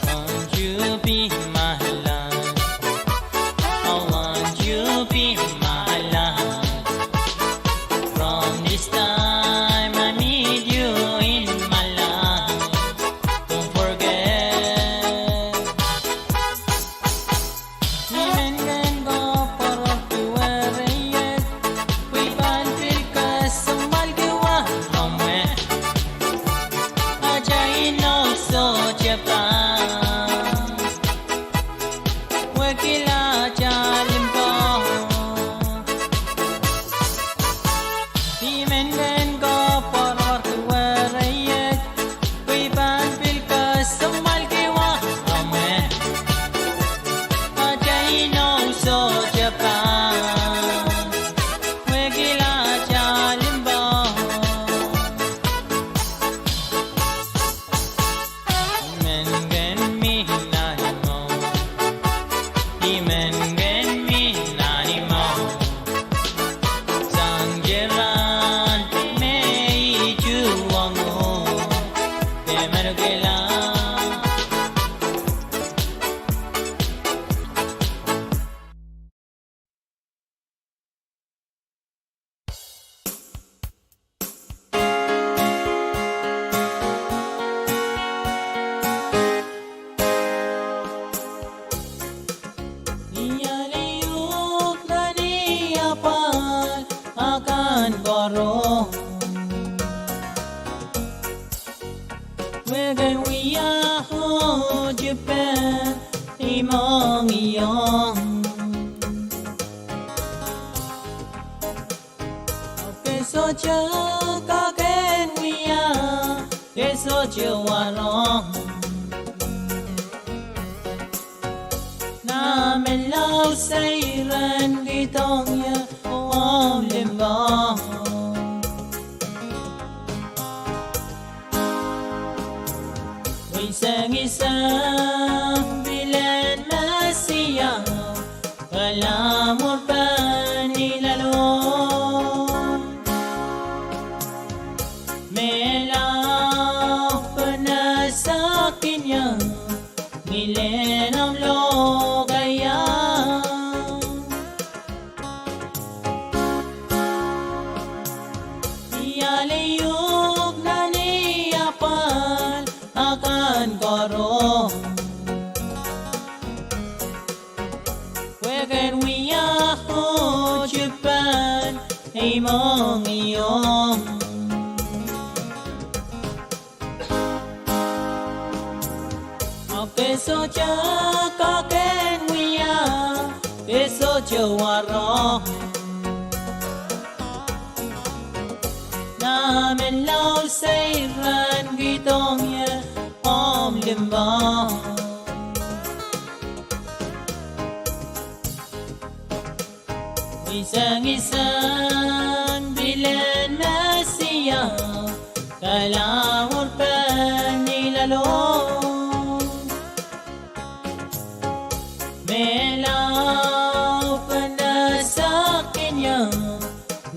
Want you be my life. I want you be my life. From this time I meet you in my life. Don't forget. I men ken koapworopwoarki wereiet, pwe I pahn pil kesempwalki wahngen omw wet. Atail inou sohte pahn wekila atail limpoak. I men ken koapworopwoarki wereiet, pwe I pahn pil kesempwalki wahngen omw wet. Atail inou sohte pahn wekila atail limpoak. I men ken mih nan imwo. I men ken mih nan imwo. Sang iren me I tuhwong uhk. I men kihla. I ale uhk nan ei apwal akan koaros. Wehwehki wia oh tipen I mohngiong. Ke sohte kak en wia, ke sohte warohng. Nan menlau seiren kihdohng ie omw limpoak. Wisengiseng pilen Mesia, kalamwurpen ilalo. Mehla penasakihong, ngilen omw lokaia. I ale uhk nan ei apwal akan koaros. Wehwehki wia oh tipen I mohngiong. Ahpw ke sohte kak en wia, ke sohte warohng. Nan menlau seiren kihdohng ie omw limpoak. Wisengiseng pilen Mesia, kalamwurpen ilalo. Mehla penasakihong,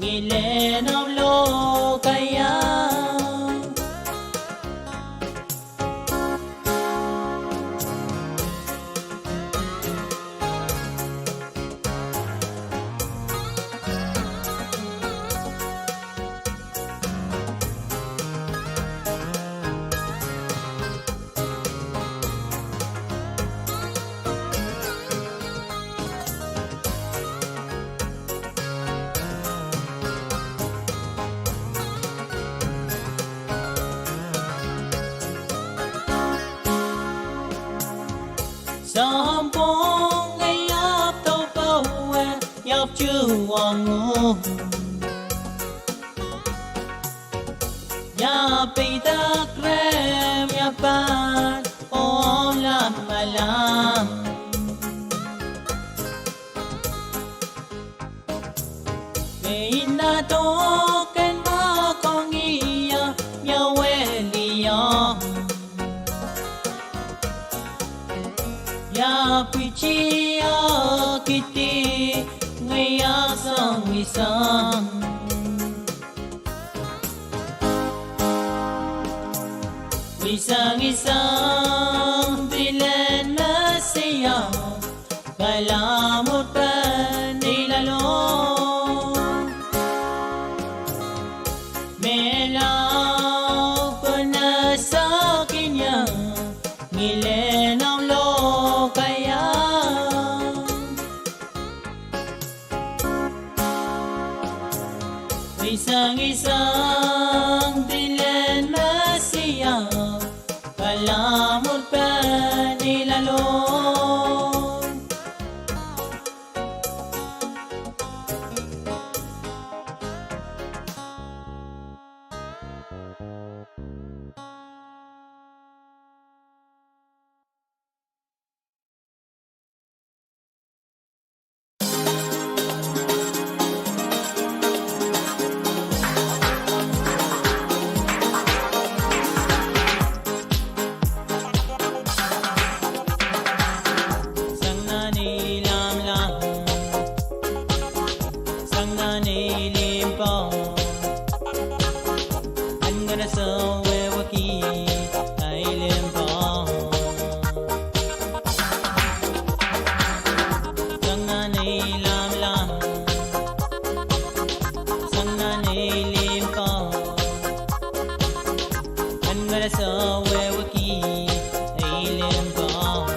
ngilen omw lokaia. Ia peidek rehmw, ia pahn omw lamalam. Pein doadoahk en mahkohng ie, ia weliong. Ia pwitiakidi, ngehi ahpw sangisang. Ngehi sangisang pilen Mesia, kalamwurpen iloalo. Mehlao konehng sakinia, ngilen omw lokaia. Ngehi sangisang pilen Mesia, kalamwurpen iloalo. Sang nan ei lamalam, sang nan ei limpoak, pahn sohte wehwehki ei limpoak. Sang nan ei lamalam, sang nan ei limpoak, pahn sohte wehwehki ei limpoak.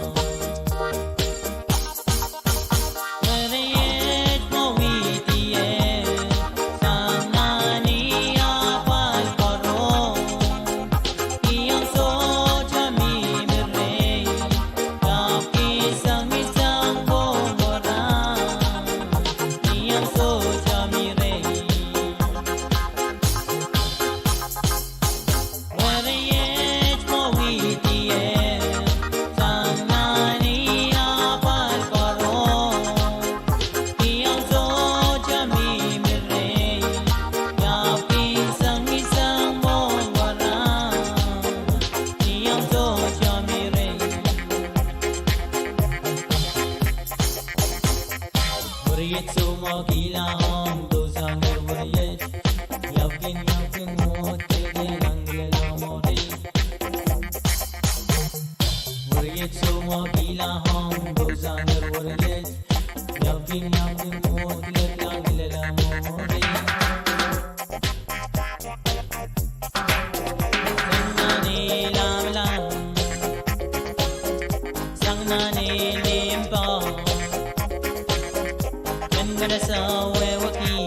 Werei et mwo widier, sang nan ei apwal koaros. Iang sohte mihmi rei, kapki sangisang pwongora. Iang sohte mihmi rei. Werei et mwo widier, sang nan ei apwal koaros. Iang sohte mihmi rei, kapki sangisang pwongora. Iang sohte mihmi rei. Weriet soumwakihla ong dohsang weriet. Iang kin, iang kin mwohd kilkilang lel momouri. Weriet soumwakihla ong dohsang weriet. Iang kin, iang kin mwohd kilkilang lel momouri. Sang nan ei lamalam, sang nan ei limpoak, pahn sohte wehwehki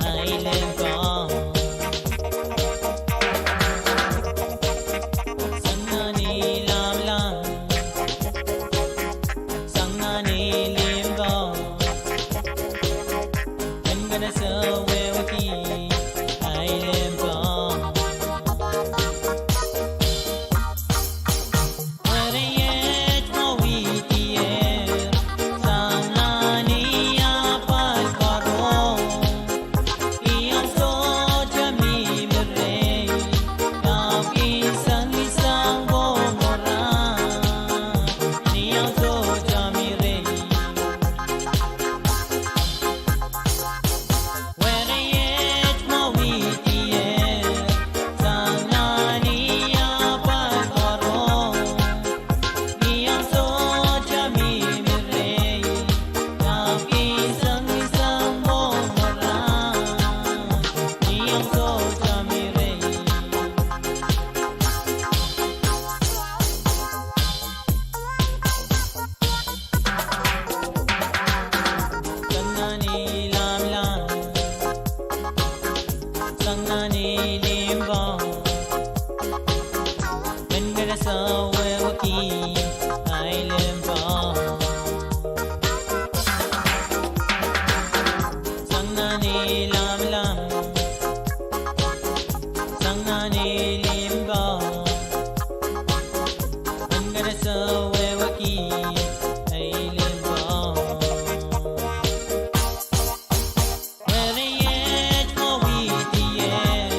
ei limpoak. Sang nan ei lamalam, sang nan ei limpoak, pahn sohte wehwehki ei limpoak. Weriet mwo widier, sang nan ei apwal koaros. Iang sohte mihmi rei, kapki sangisang pwongora. Iang sohte mihmi rei. Weriet mwo widier, sang nan ei apwal koaros. Iang sohte mihmi rei, kapki sangisang pwongora. Iang sohte mihmi rei. Sang nan ei lamalam, sang nan ei limpoak, pahn sohte wehwehki ei limpoak. Ei limpoak, en katasoh wehwehki ei limpoak. Weriet mwo widier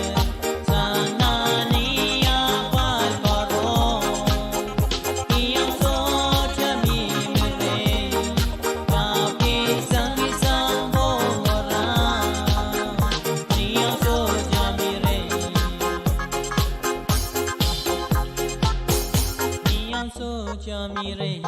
sang nan ni apwal koaros. Iang sohte mihmi reh, kapkisang kisang pwohra. Iang sohte mihmi reh. Iang sohte mihmi reh.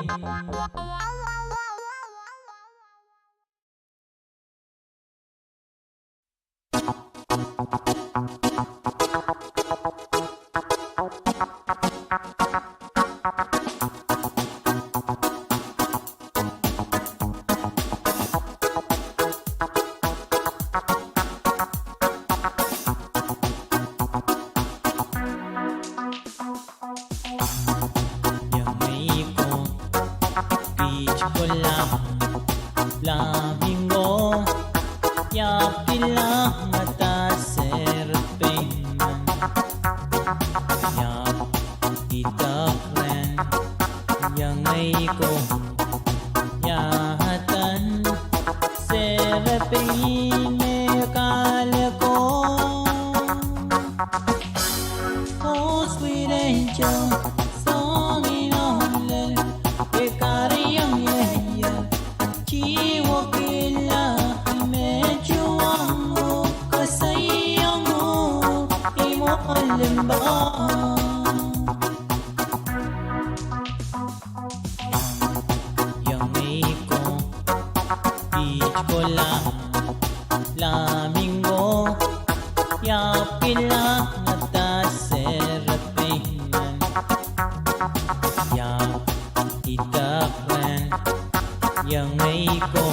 Iang ngehi ko, piht ko la, flamingo, iapwkihla ngada serepein men. Iapw idek rehn iang ngehi ko, iaden serepein me kahleko. Oh, sweet angel, soangen ohlel, pekariong ieier, tiwokila, I met uhwong uhk, koasoiong uhk, I mwohn limpoak. Iang ngehi ko, piht ko la, flamingo, iapwkihla ngada serepein men. Iapw idek rehn iang ngehi ko,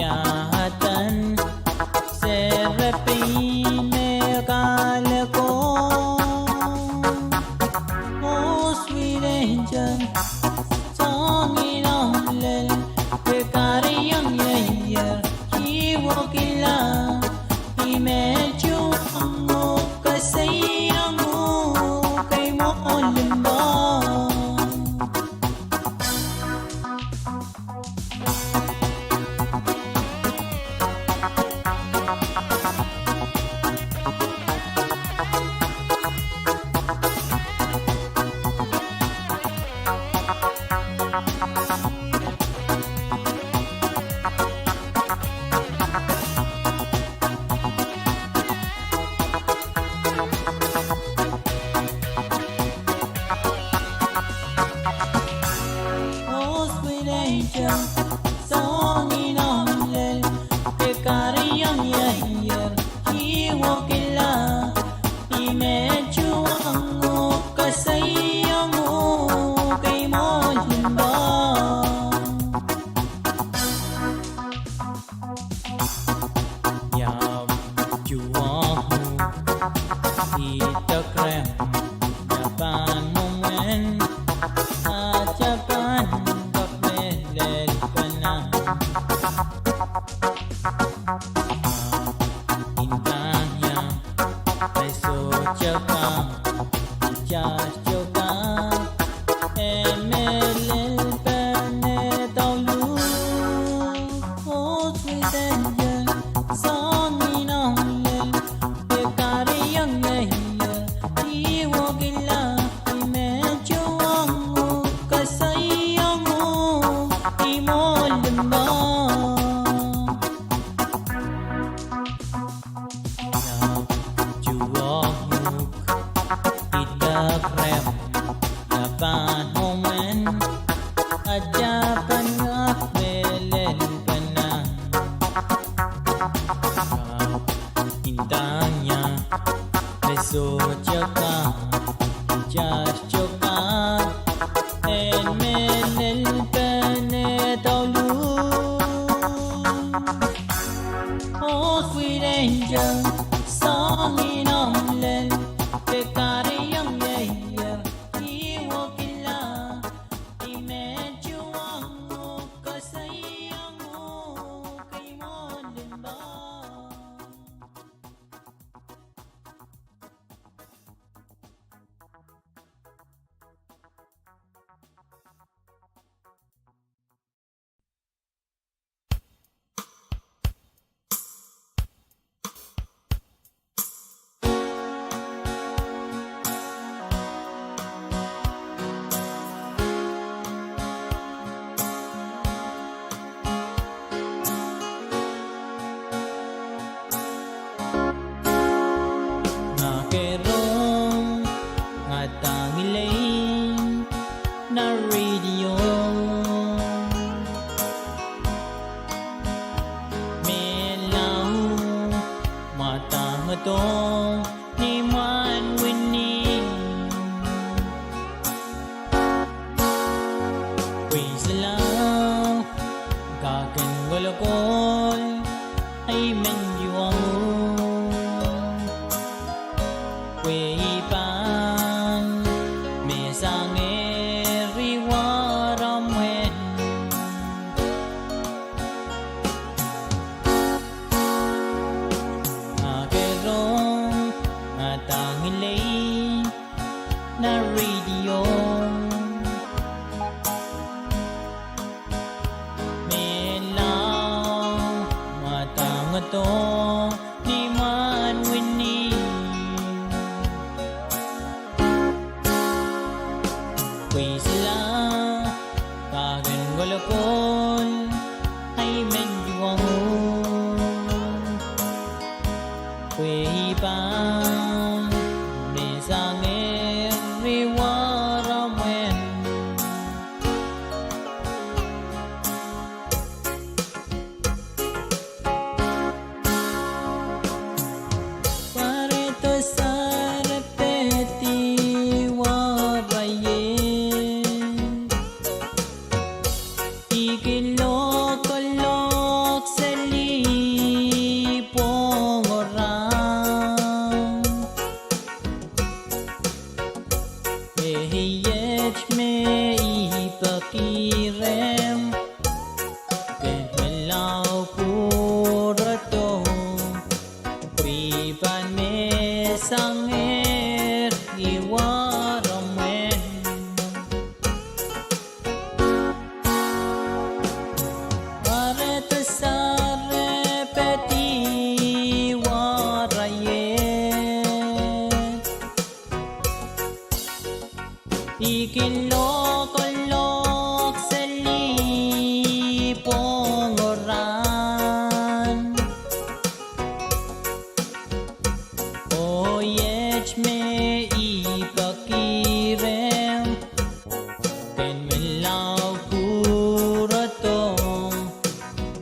iaden serepein me kahleko. Oh, sweet angel, soangen ohlel, pekariong ieier, tiwokila, I met uhwong uhk, koasoiong uhk, I mwohn limpoak. Oh, sweet angel, soangen ohlel, pekariong ieier, tiwokila, I met uhwong uhk, koasoiong uhk, I mwohn limpoak. Iapw uhwong uhk, idek rehmw, ia pahn mwomwen, atail pahn kak mehlelpene. Ahpw I ndahng ie, I sohte kak, I sohte kak, en mehlelpene douluhl. Oh, sweet angel, soangen ohlel, pekariong ieier, tiwokila, I met uhwong uhk, koasoiong uhk, I mwohn limpoak. Iapw uhwong uhk, idek rehmw, ia pahn mwomwen, atail pahn kak mehlelpene. Ahpw I ndahng ie, I sohte kak, I sohte kak, en mehlelpene douluhl. Oh, sweet angel, soangen ohlel, pekariong ieier, tiwokila, I met uhwong uhk, koasoiong uhk, I mwohn limpoak. Ong ni mwahn wini. Pweisala, kahk en kolokol, ei men iuang uhk. Pwe I pahn mehsangehr ih waramwen. Akerohng, adang ngilen nan radio. Mehla, mwadang adohng ni mwahn wini. Pweisala, kahk en kolokol, ei men iuang uhk. Pwe I pahn mehsangehr ih waramwen. Pwarehdo sare pedi waraie. I kin lokolok seli pwohng oran. Ehi, iet me I peki rehmw, ken me lao pwurodo, pwe I pahn mehsangehr ih waramwen. Pwarehdo sare pedi waraie. I kin lokolok seli pwohng oran. Oh iet me I peki rehmw, ken me lao pwurodo,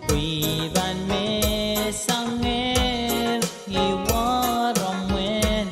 pwe I pahn mehsangehr ih waramwen.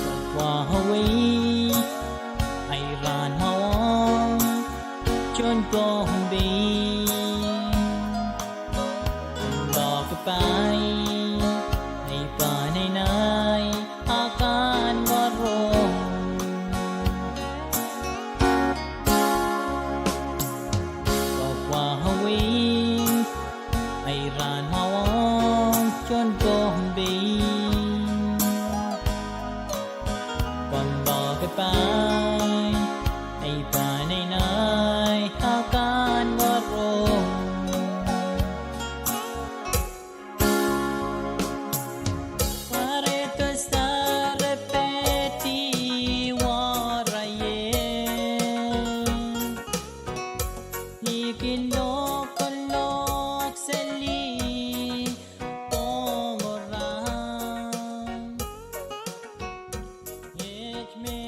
Pwe wahwei, ei rahnmwahu ong tohn Pohnpei. Kompoakepahi, ei pahn nei akan warohng. Pwe wahwei, ei rahnmwahu ong tohn Pohnpei. Kompoakepahi, ei pahn nei akan warohng. Pwarehdo sare pedi waraie. I kin lokolok seli pwohng oran. Iet me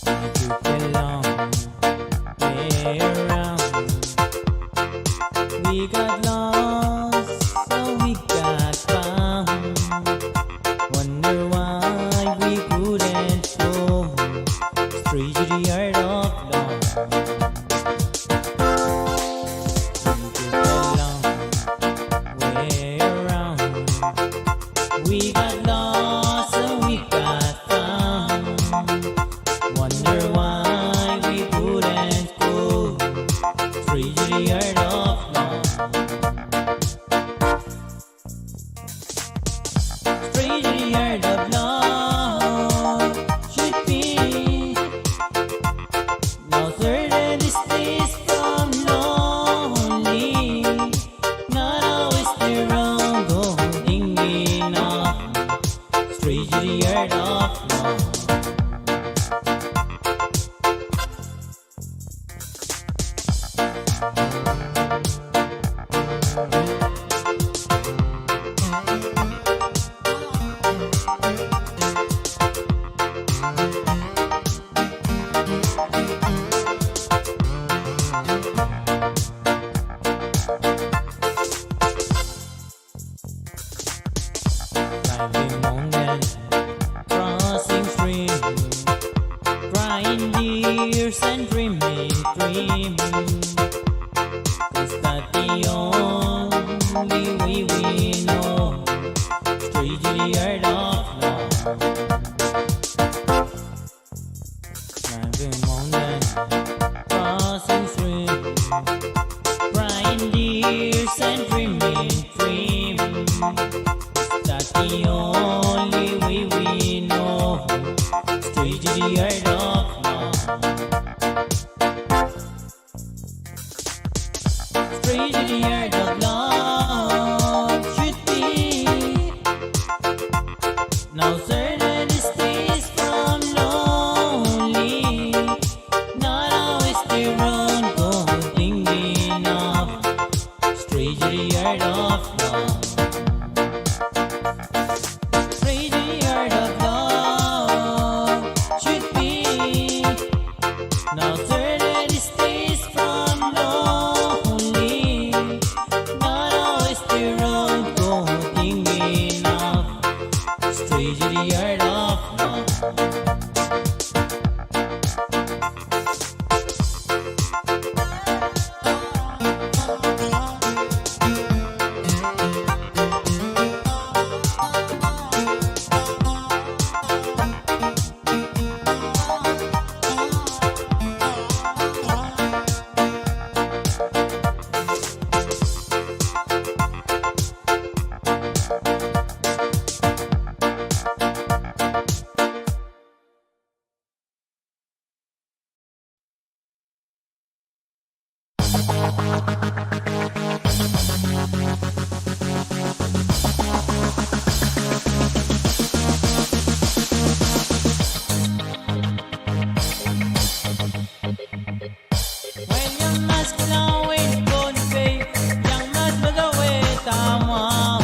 We took a long way around. We got lost, so we got found. Wonder why we couldn't go straight to the heart of love. We took a long way around. We got lost and we got found. Wonder why we couldn't go straight to the heart of love. Straight to the heart of love should be. Now certain is this from lonely. Not always the wrong going enough. Straight to the heart of love. Climbing mountain, crossing stream, crying tears and dreaming dreams. Is that the only way we know? Straight to the heart of love. Climbing mountain, crossing stream, crying tears and dreaming dreams. Is that the only way we know? Straight to the heart of love. Well, iang mas kilang wehi Pohnpei, iang mas mada wehda mwahu.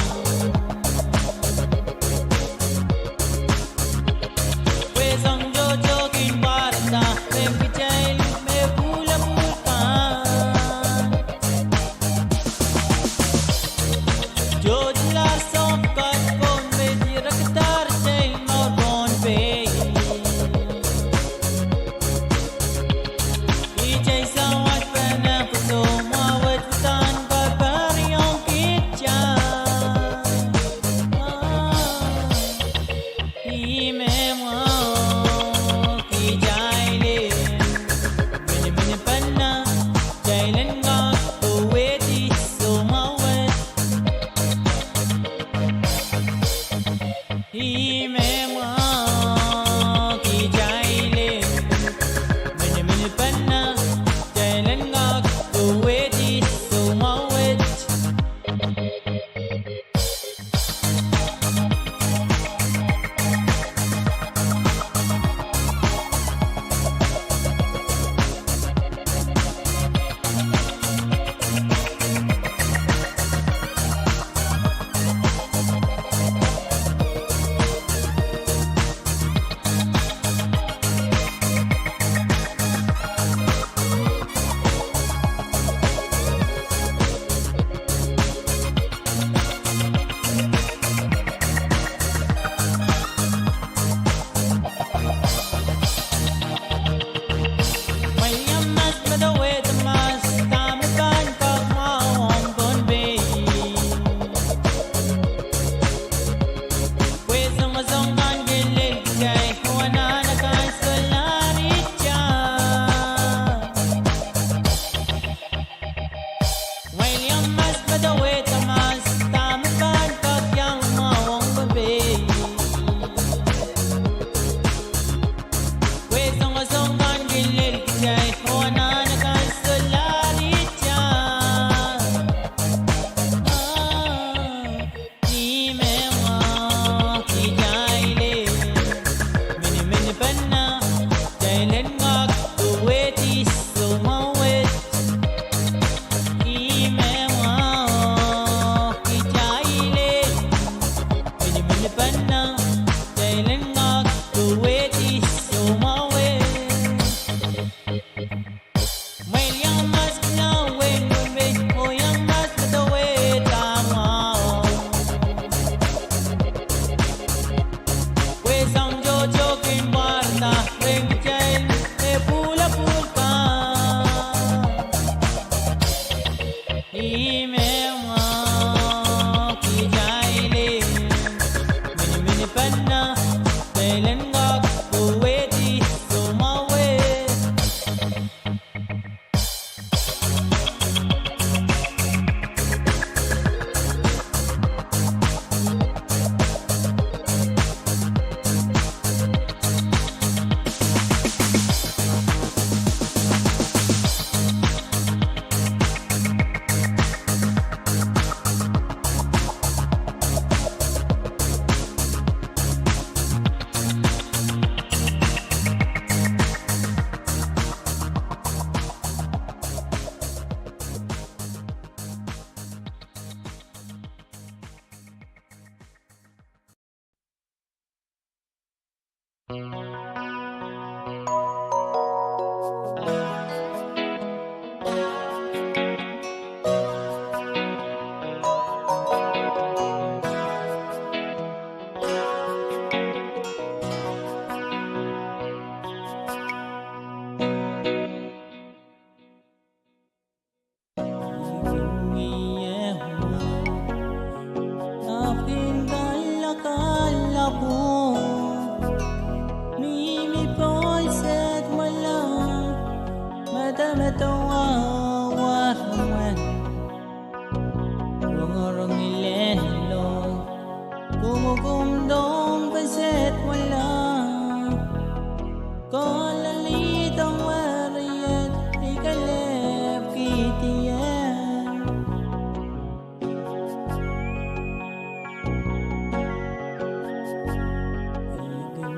Pwe soang tohto kin pwarada, pwe kitail me pwulepwul kan. Tohtohlahr soang kan Pohnpei, direkdahr kitail mour Pohnpei. Kitail sawas pene pwe soumwahu wet uhdahn kaperiong kitail. Ih me mwahu kitail en miniminipen kitail en kak powehdi soumwahu wet. Ih me mwahu kitail en miniminipen kitail en kak powehdi soumwahu wet.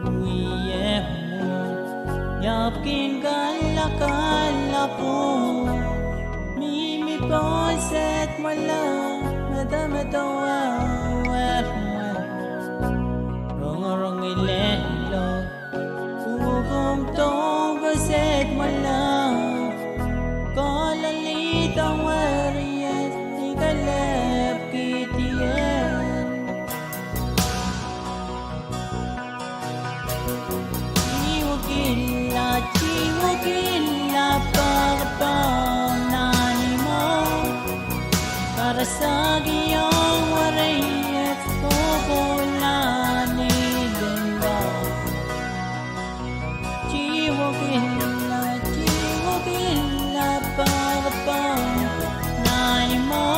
Wie mwo, iapwkin kalakala pwo, mihmi pohn sedmwala, medemedewe werwer. Rongorong ilelok, ukum dohng ko sedmwala, koalalidohng weriet, I kelehpw kihdier. Tiwekila, tiwekila poakepoak nan imwo, karasakiong weriet, kohkohlahn limpoak. Tiwekila, tiwekila poakepoak nan imwo,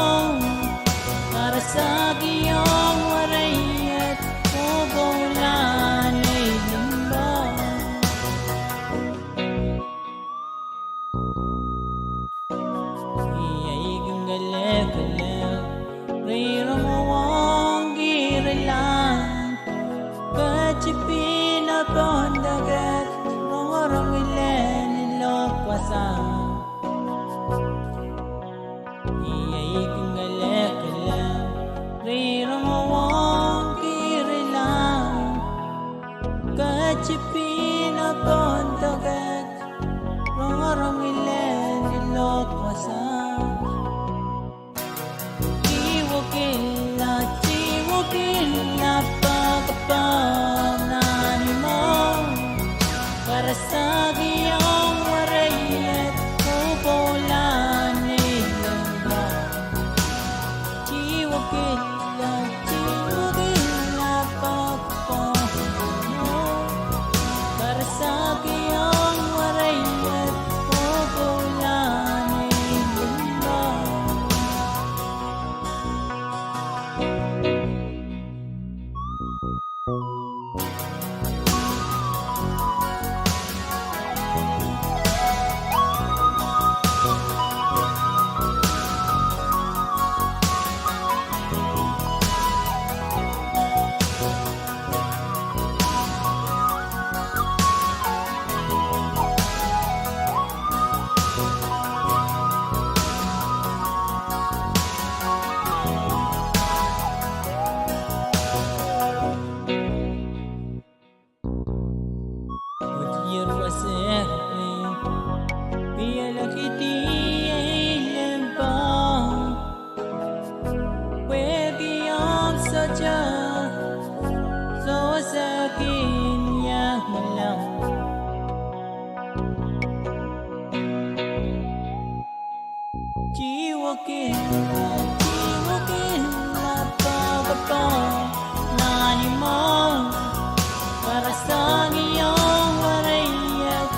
karasakiong weriet, kohkohlahn limpoak. Iei kin kelekelehpw, ri rongowohng kirihlahng, ketipin pohn deke, rongorong ilelok wasa. Iei kin kelekelehpw, ri rongowohng kirihlahng, ketipin pohn deke, rongorong ilelok wasa. Tiwekila, tiwekila poakepoak nan imwo, karasakiong weriet, kohkohlahn limpoak. Tiwekila, tiwekila poakepoak nan imwo, karasakiong weriet, kohkohlahn limpoak. Wetier wasa eri, pielekidi ei limpoak, pwehki ahmw sohte sohsohkin iang milang. Tiwekila, tiwekila poakepoak nan imwo, karasakiong weriet,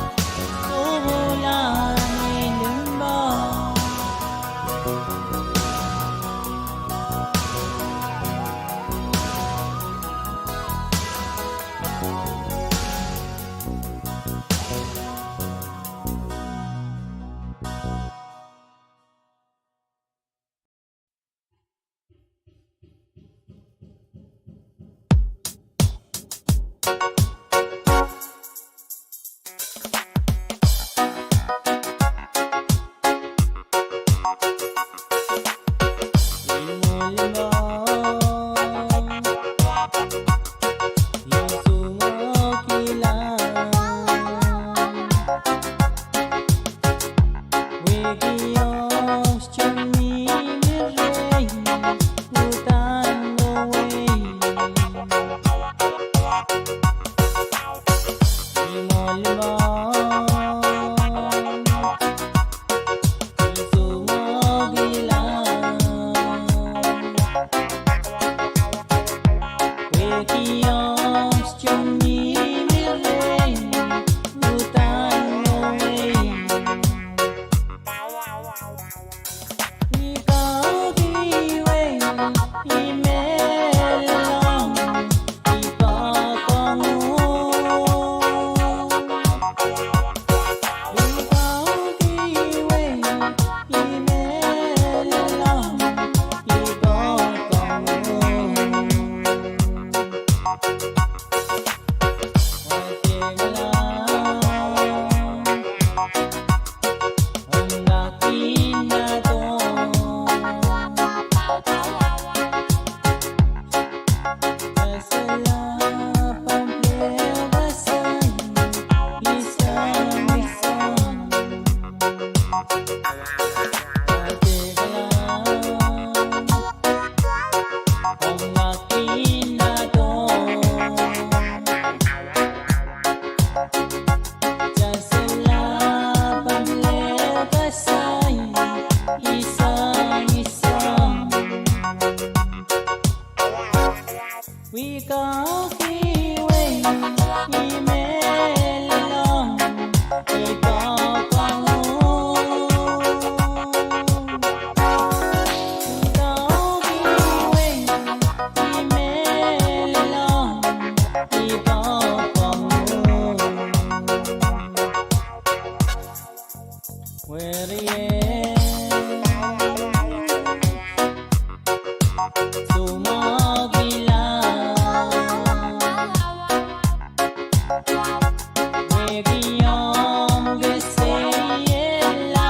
Wehkiong keseiela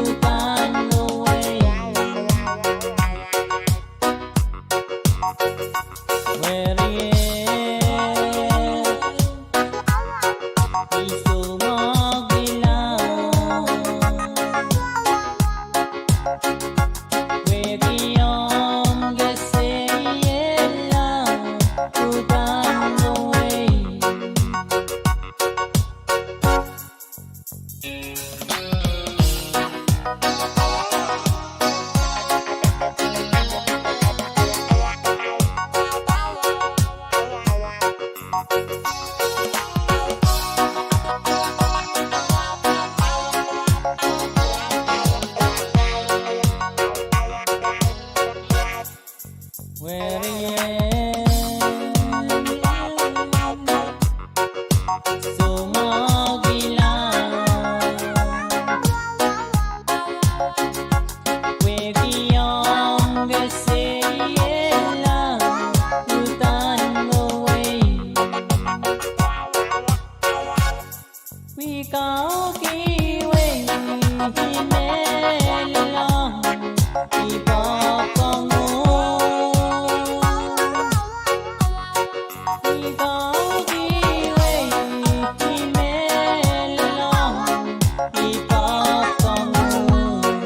udahn wei. Werie, I soumwahukihlahr. Wehkiong keseiela udahn wei. Werie, soumwahukihlahr. Wehkiong keseiela udahn wei. Wikaukihwei I mehlelo, I poakohng uhk. Wikaukihwei I mehlelo, I poakohng uhk.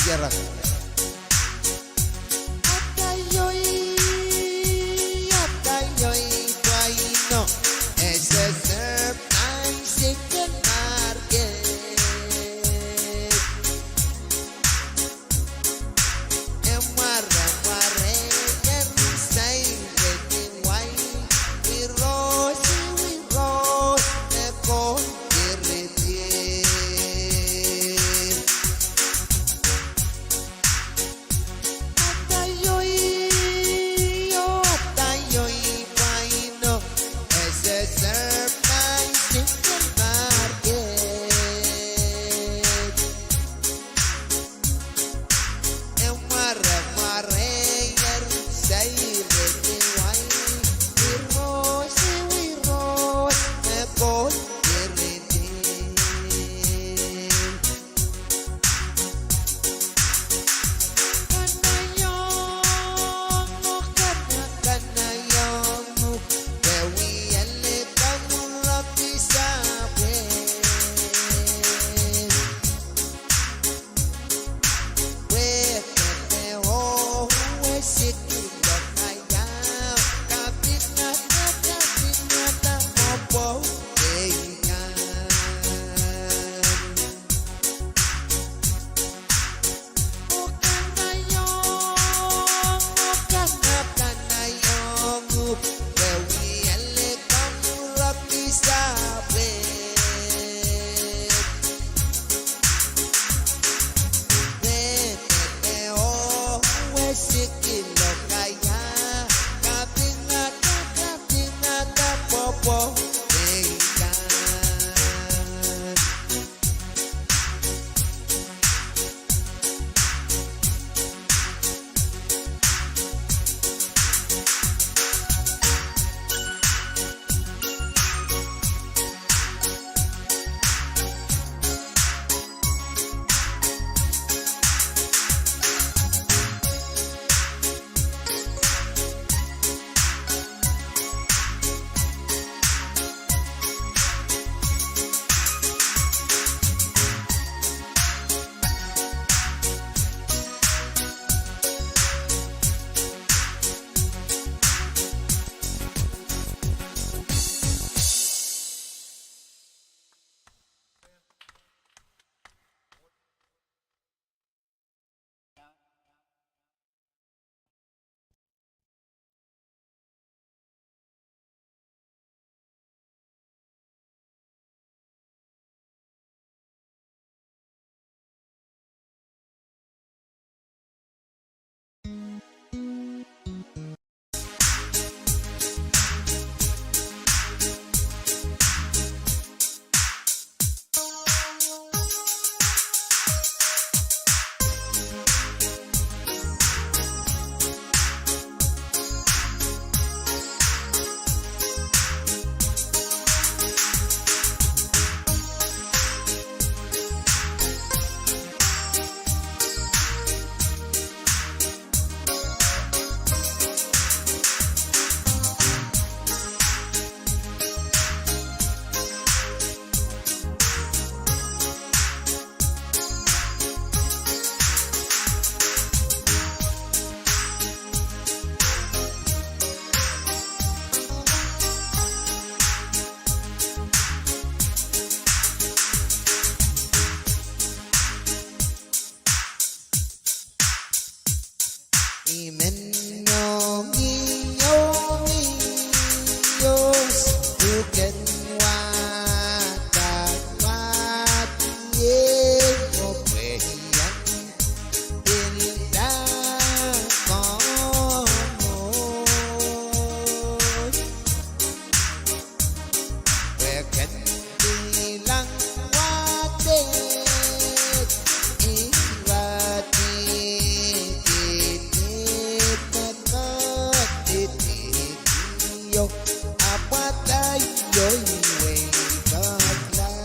Ierak. Atail iohi, atail iohi pwaino, ese serve nan single market. E mwaremware ien sairehdi wai, wirohs, wirohs, me Koht tiridi. Atail iohi, oh, atail iohi pwaino, ese serve nan single market. E mwaremware ien sairehdi wai, wirohs, wirohs, me Koht tiridi. Kanaiong, oh, kana, kanaiong, oh, pwe wia likamw lokaia sahpw. Pwe pehpeh oh, e sikiloak aia kapingada, kapingada pwopwoud ei kan. Oh kanaiong, oh kana, kanaiong, oh, pwe wia likamw lokaia sahpw. Pwe pehpeh oh, e sikiloak aia kapingada, kapingada pwopwoud ei kan. I men ong ih, ong ih, oh, sohte kin wahda wahdier, oh, pwe I en pilda komwi. Pwe ken kilang wahdo, ira dihdi, dihdi, dihdi, oh, ahpw atail iohi wei kohlahng.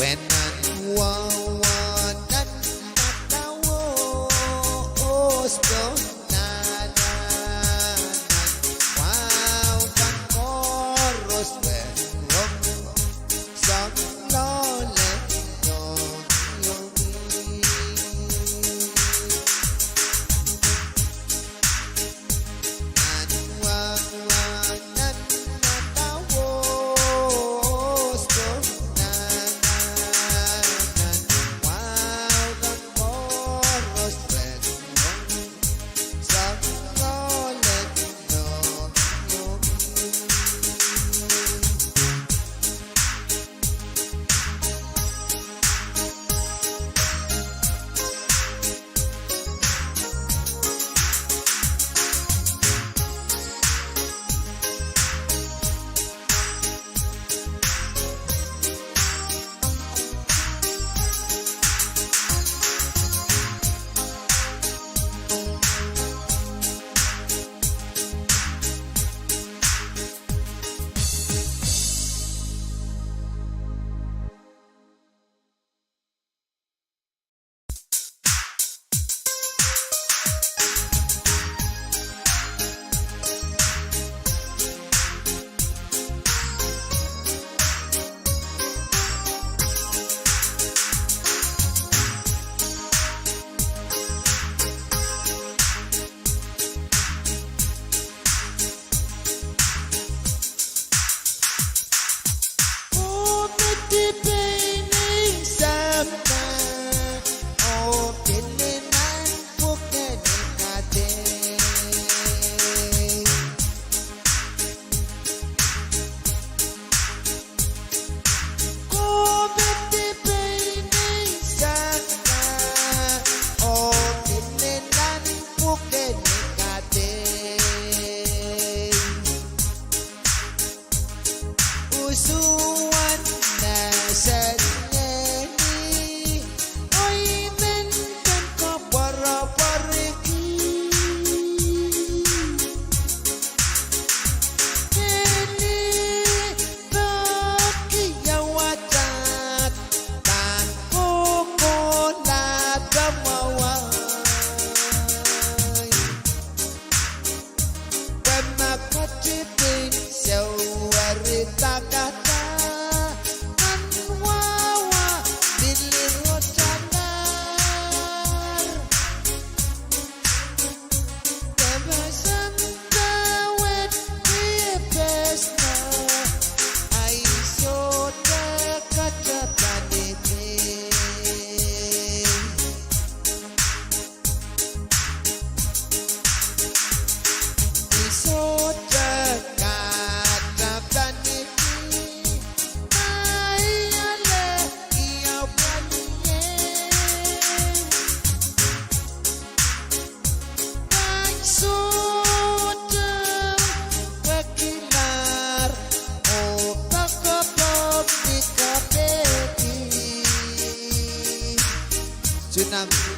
Pwe nan wahwa nan madawa, oh, soh, nan, nan, nan wahwa kan koaros pwe rong soang loale, soang loale. Tsunami.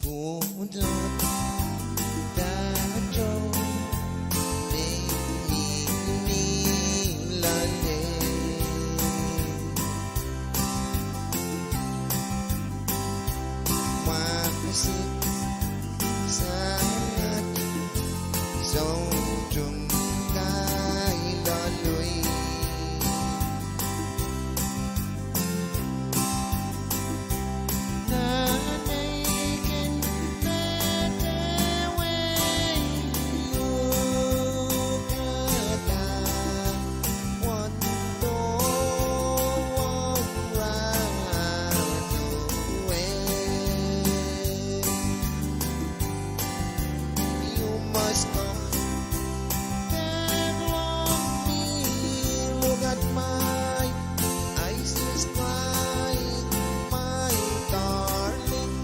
Uhdahn dato me mihmi loale. Mwahsih samat sohte kailoloi. Nan ei kin medewe uhk da wahn dohwong rahnwet. You must come back, long me, look at my eyes is crying, my darling.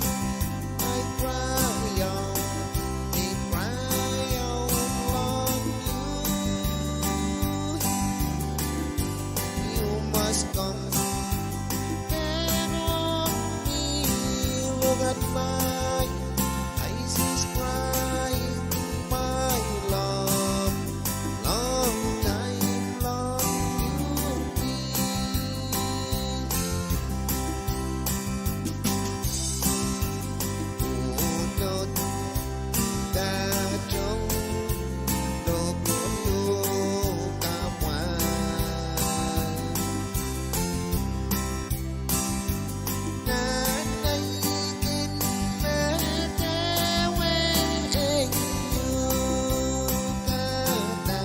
I cry out, I cry out, long you. You must come back, long me, look at my eyes is crying, my love, long time, long you been. Uhdahn dato me mihmi loale. Nan ei kin medewe uhk da,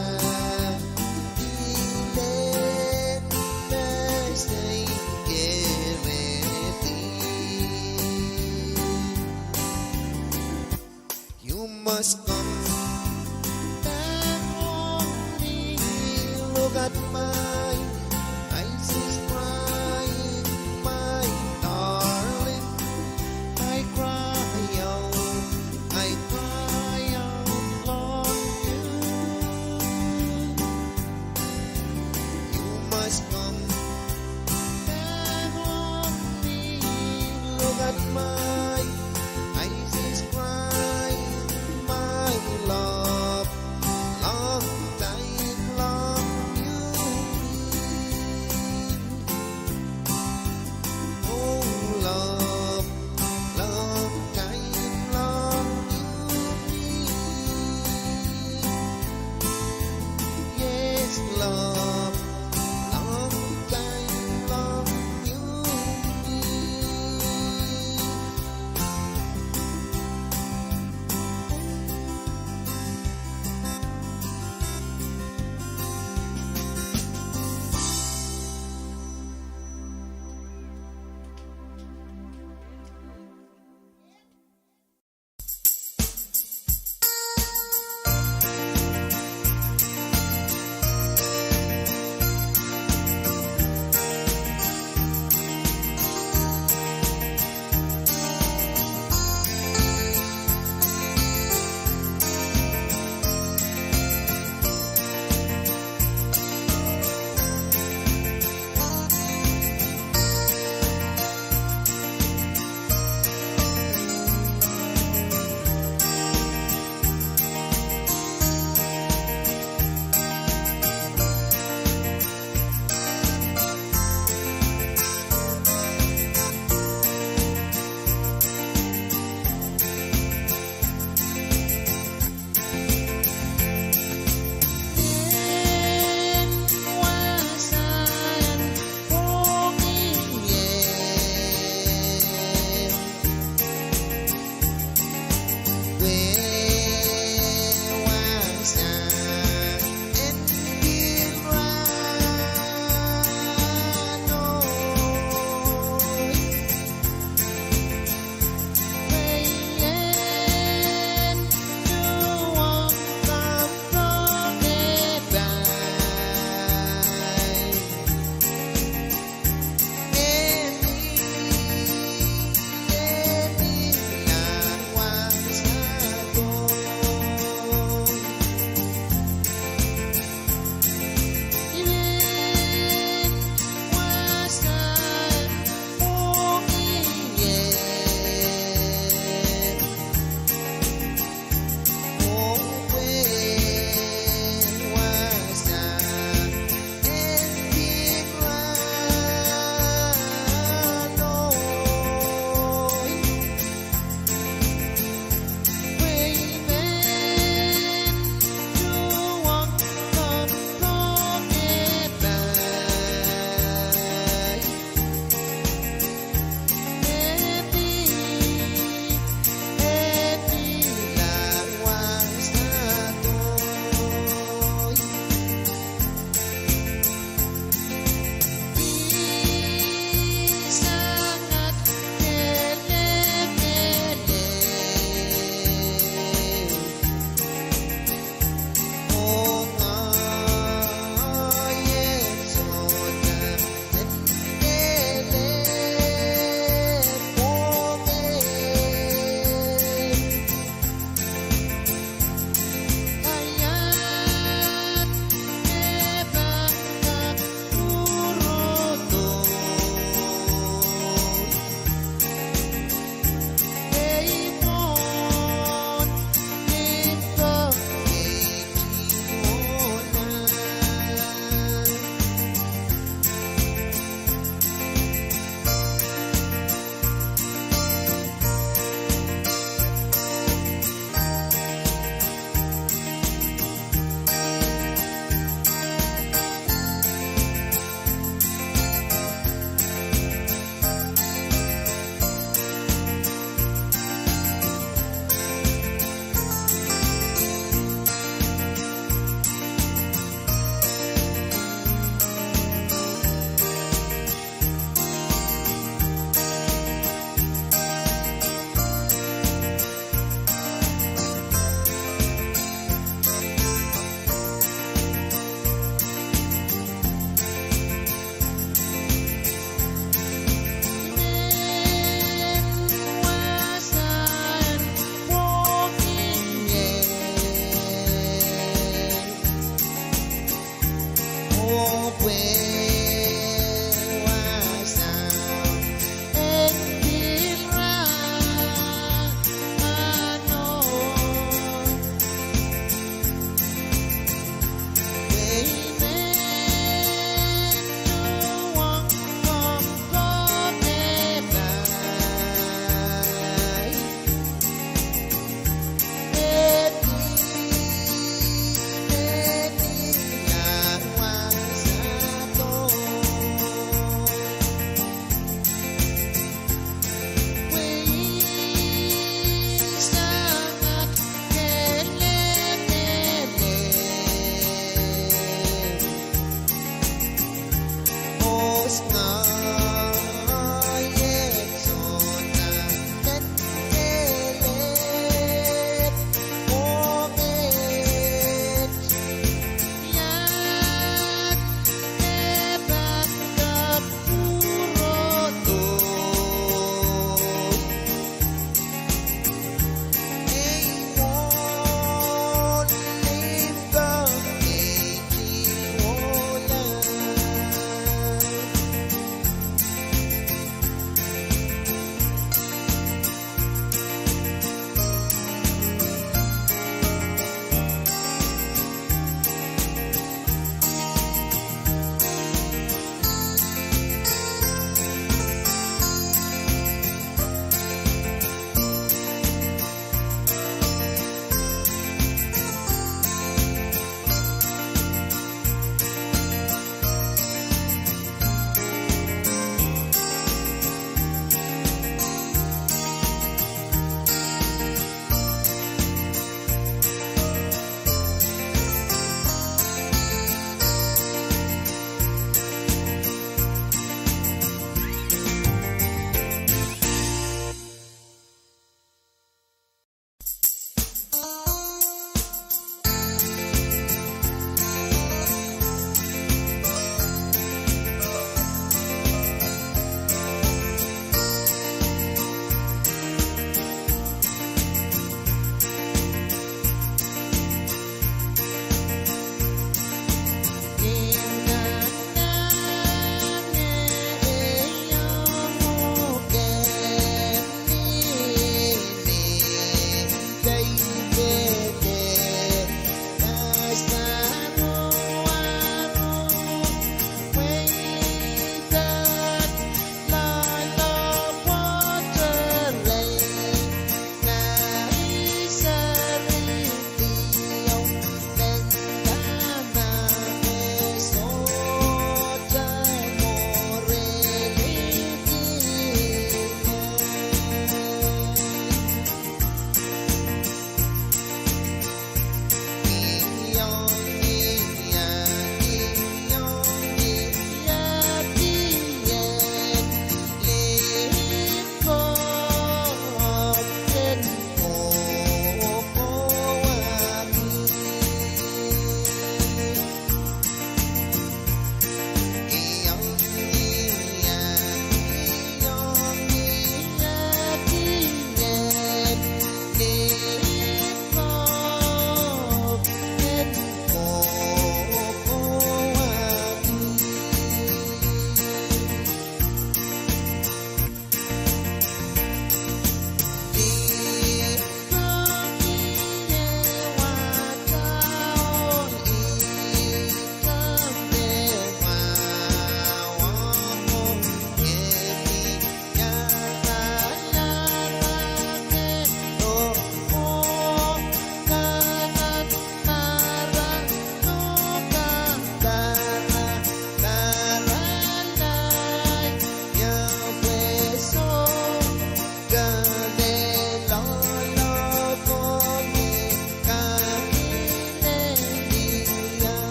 I lel mesei kerehdi. You must come back, long me, look at my eyes is crying, my darling. I cry out, I cry out, long you. You must come back, long me, look at my eyes is crying, my love, long time, long you been. Oh, love, long time, long you been. Yes, love, long time, long you been.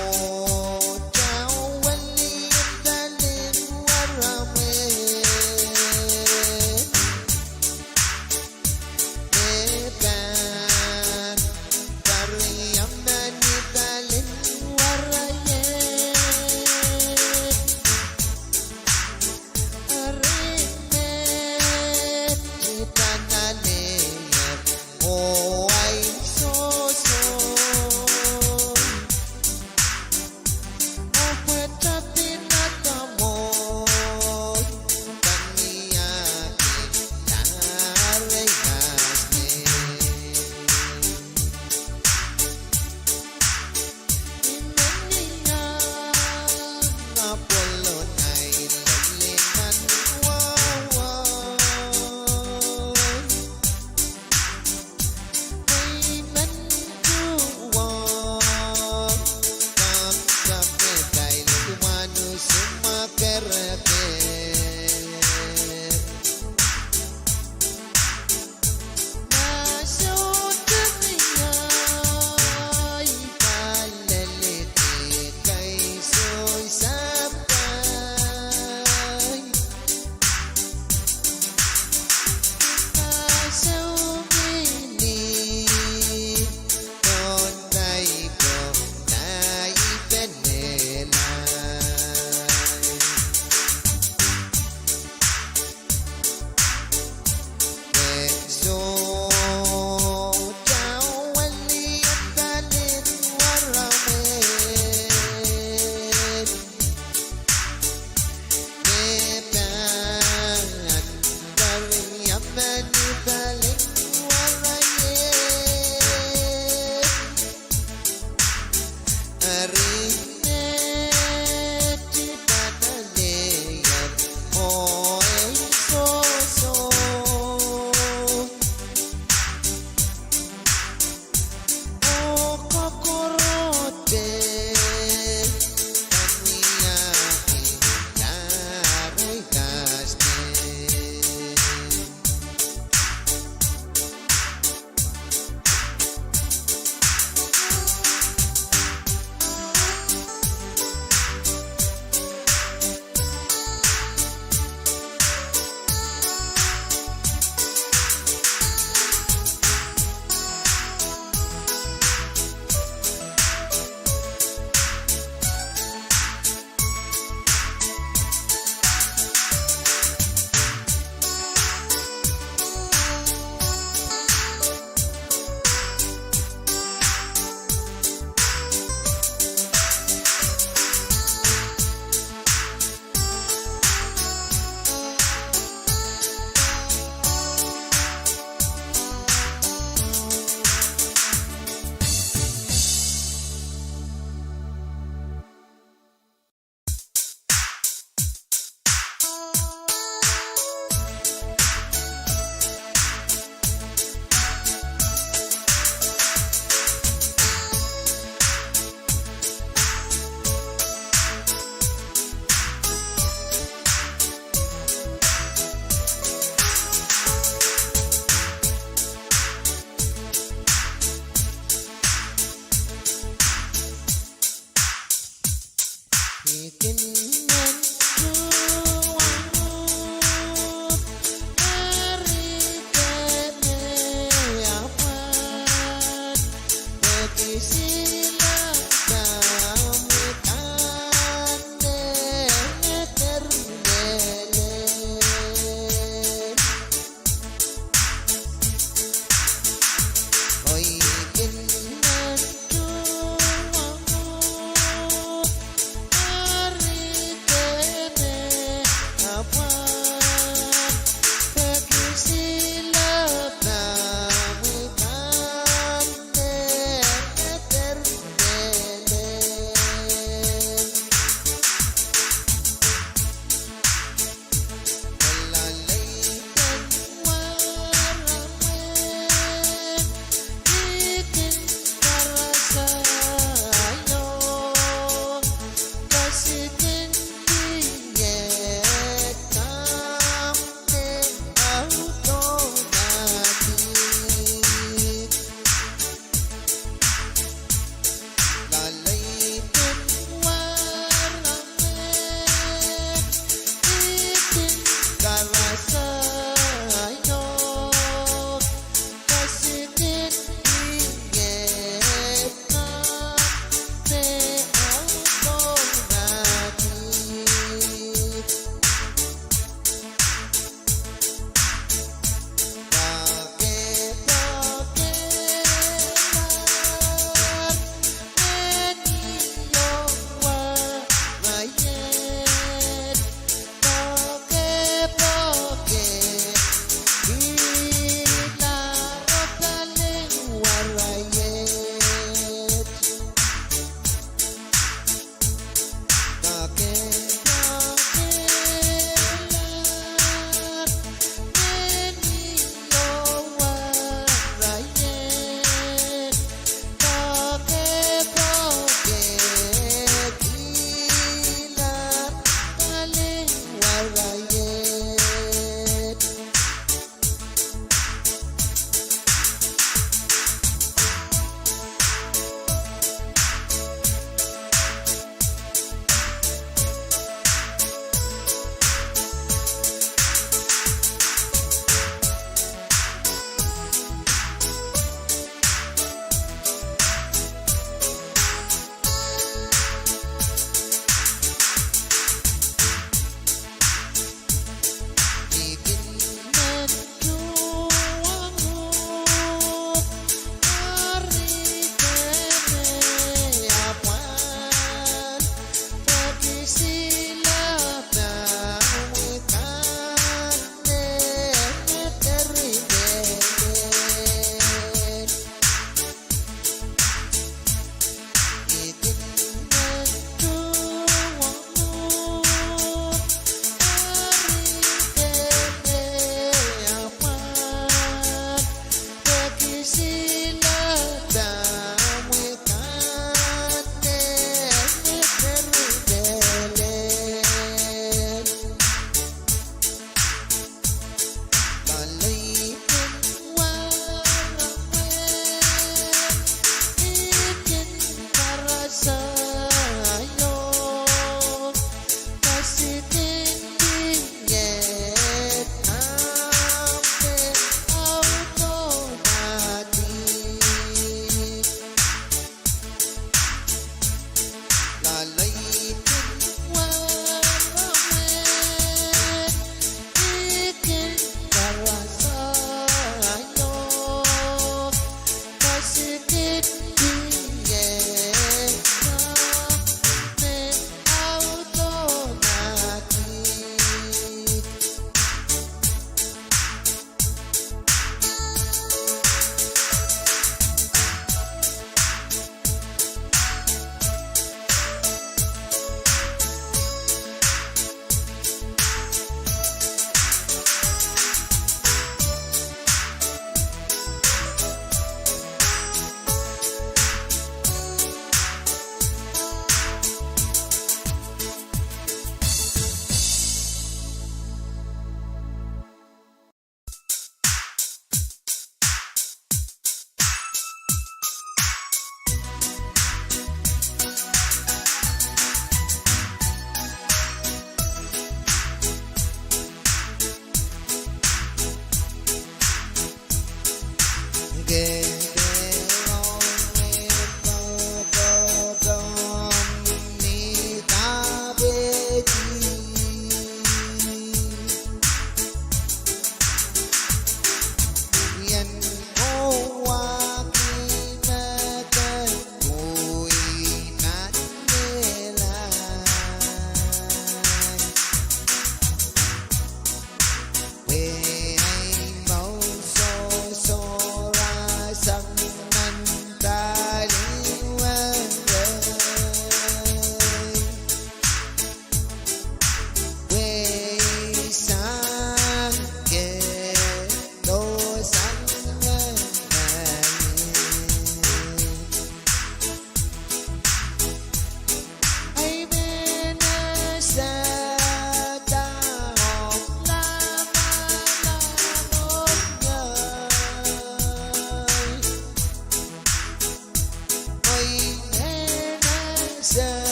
Sohte weliandi palin warame. Me pahn pariamani palin waraie. Eri me I pahn alehdi oh ahi sohsohn.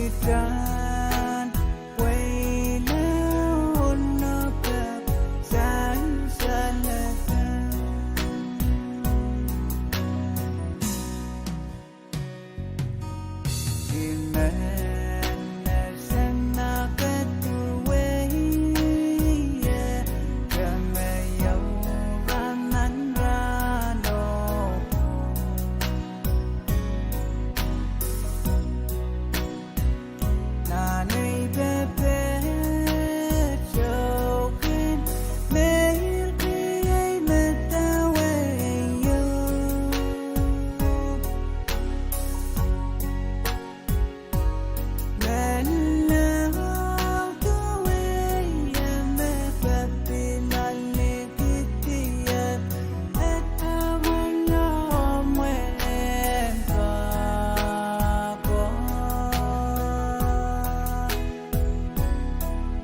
Pwehki tran pweila oh nopek sansalada. I men ese ma ke duwehie, ke me iou rahnwet nan rahno. Nan ei pepet sohkin, meirki ei medewehio. Menlau duwehie me pepin alikidie, et awen oh mwein pahpa.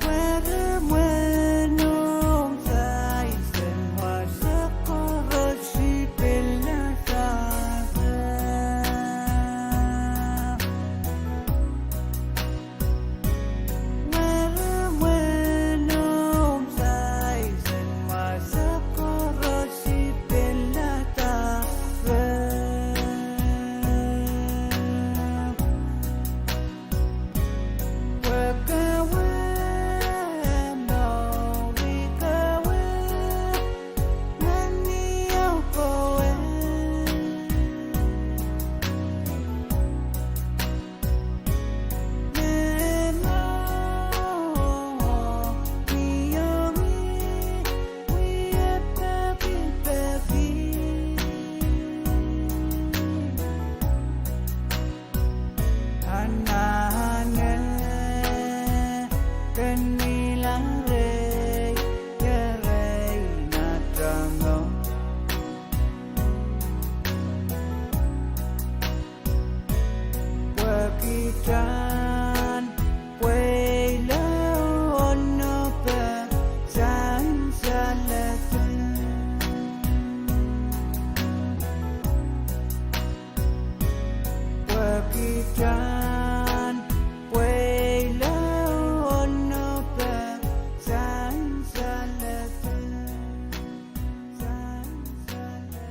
Were mwein ong saisen wasa koaros I pil lasada. Were mwein ong saisen wasa koaros I pil lasada. Pwehki kawe, mour kawe, nan ieu kowe. Mehn mour ieu I wie peki peki. Anahne kin milang rehi, rehi nan tamwo. Pwehki tran pweila oh nopek sansalada. Pwehki tran pweila oh nopek sansalada. Sansalada.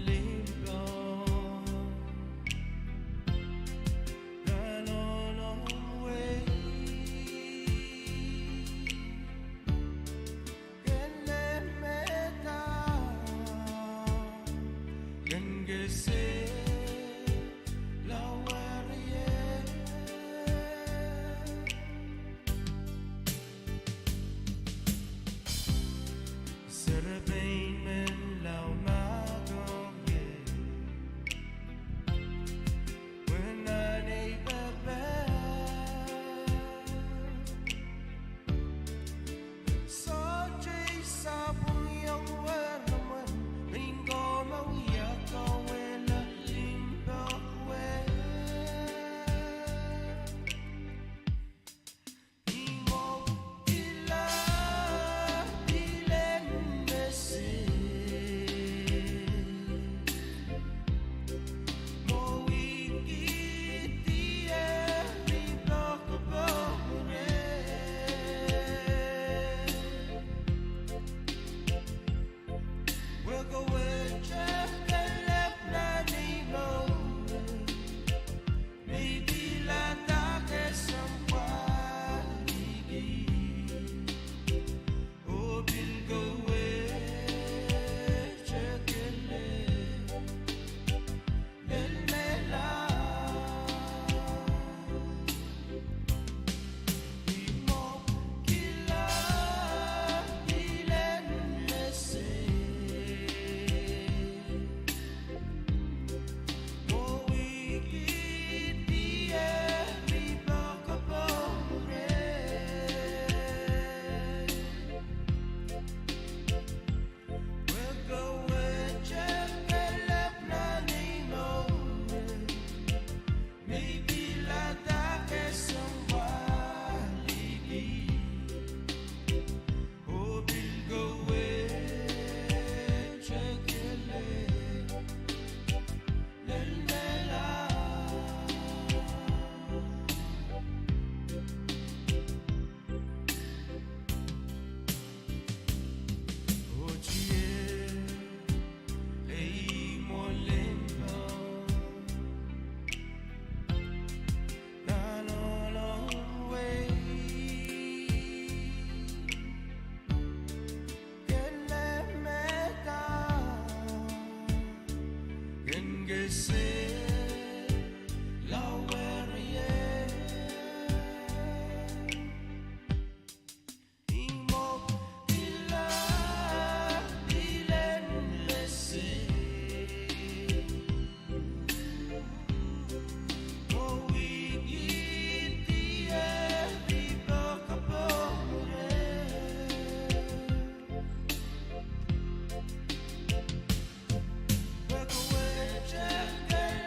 limpoak, nan ohl ong wehi, ken leme da, ken kese lao weriei. Serepein men lao mahkohng ie, pwe nan ei pepehm sohte sapwung iong werimwen, nin ko me wia kawehla limpoak wet. Ni mwo kila pilen mese, mwo wikidi eri poakpoak reh. Wekewehte kelehpw nan ei mour, me I pilada kesempwaliki, oh pil kawehte kelehpw lel mehla. Ni mwo kila pilen mese, mwo wikidi eri poakpoak reh. Wekewehte kelehpw nan ei mour, me I pilada kesempwaliki, oh pil kawehte kelehpw lel mehla. Oh tiahk, ei mwo limpoak, nan ohl ong wehi, ken leme da, ken kese lao weriei. Ni mwo kila pilen mese, mwo wikidi eri poakpoak reh. Wekewehte kelehpw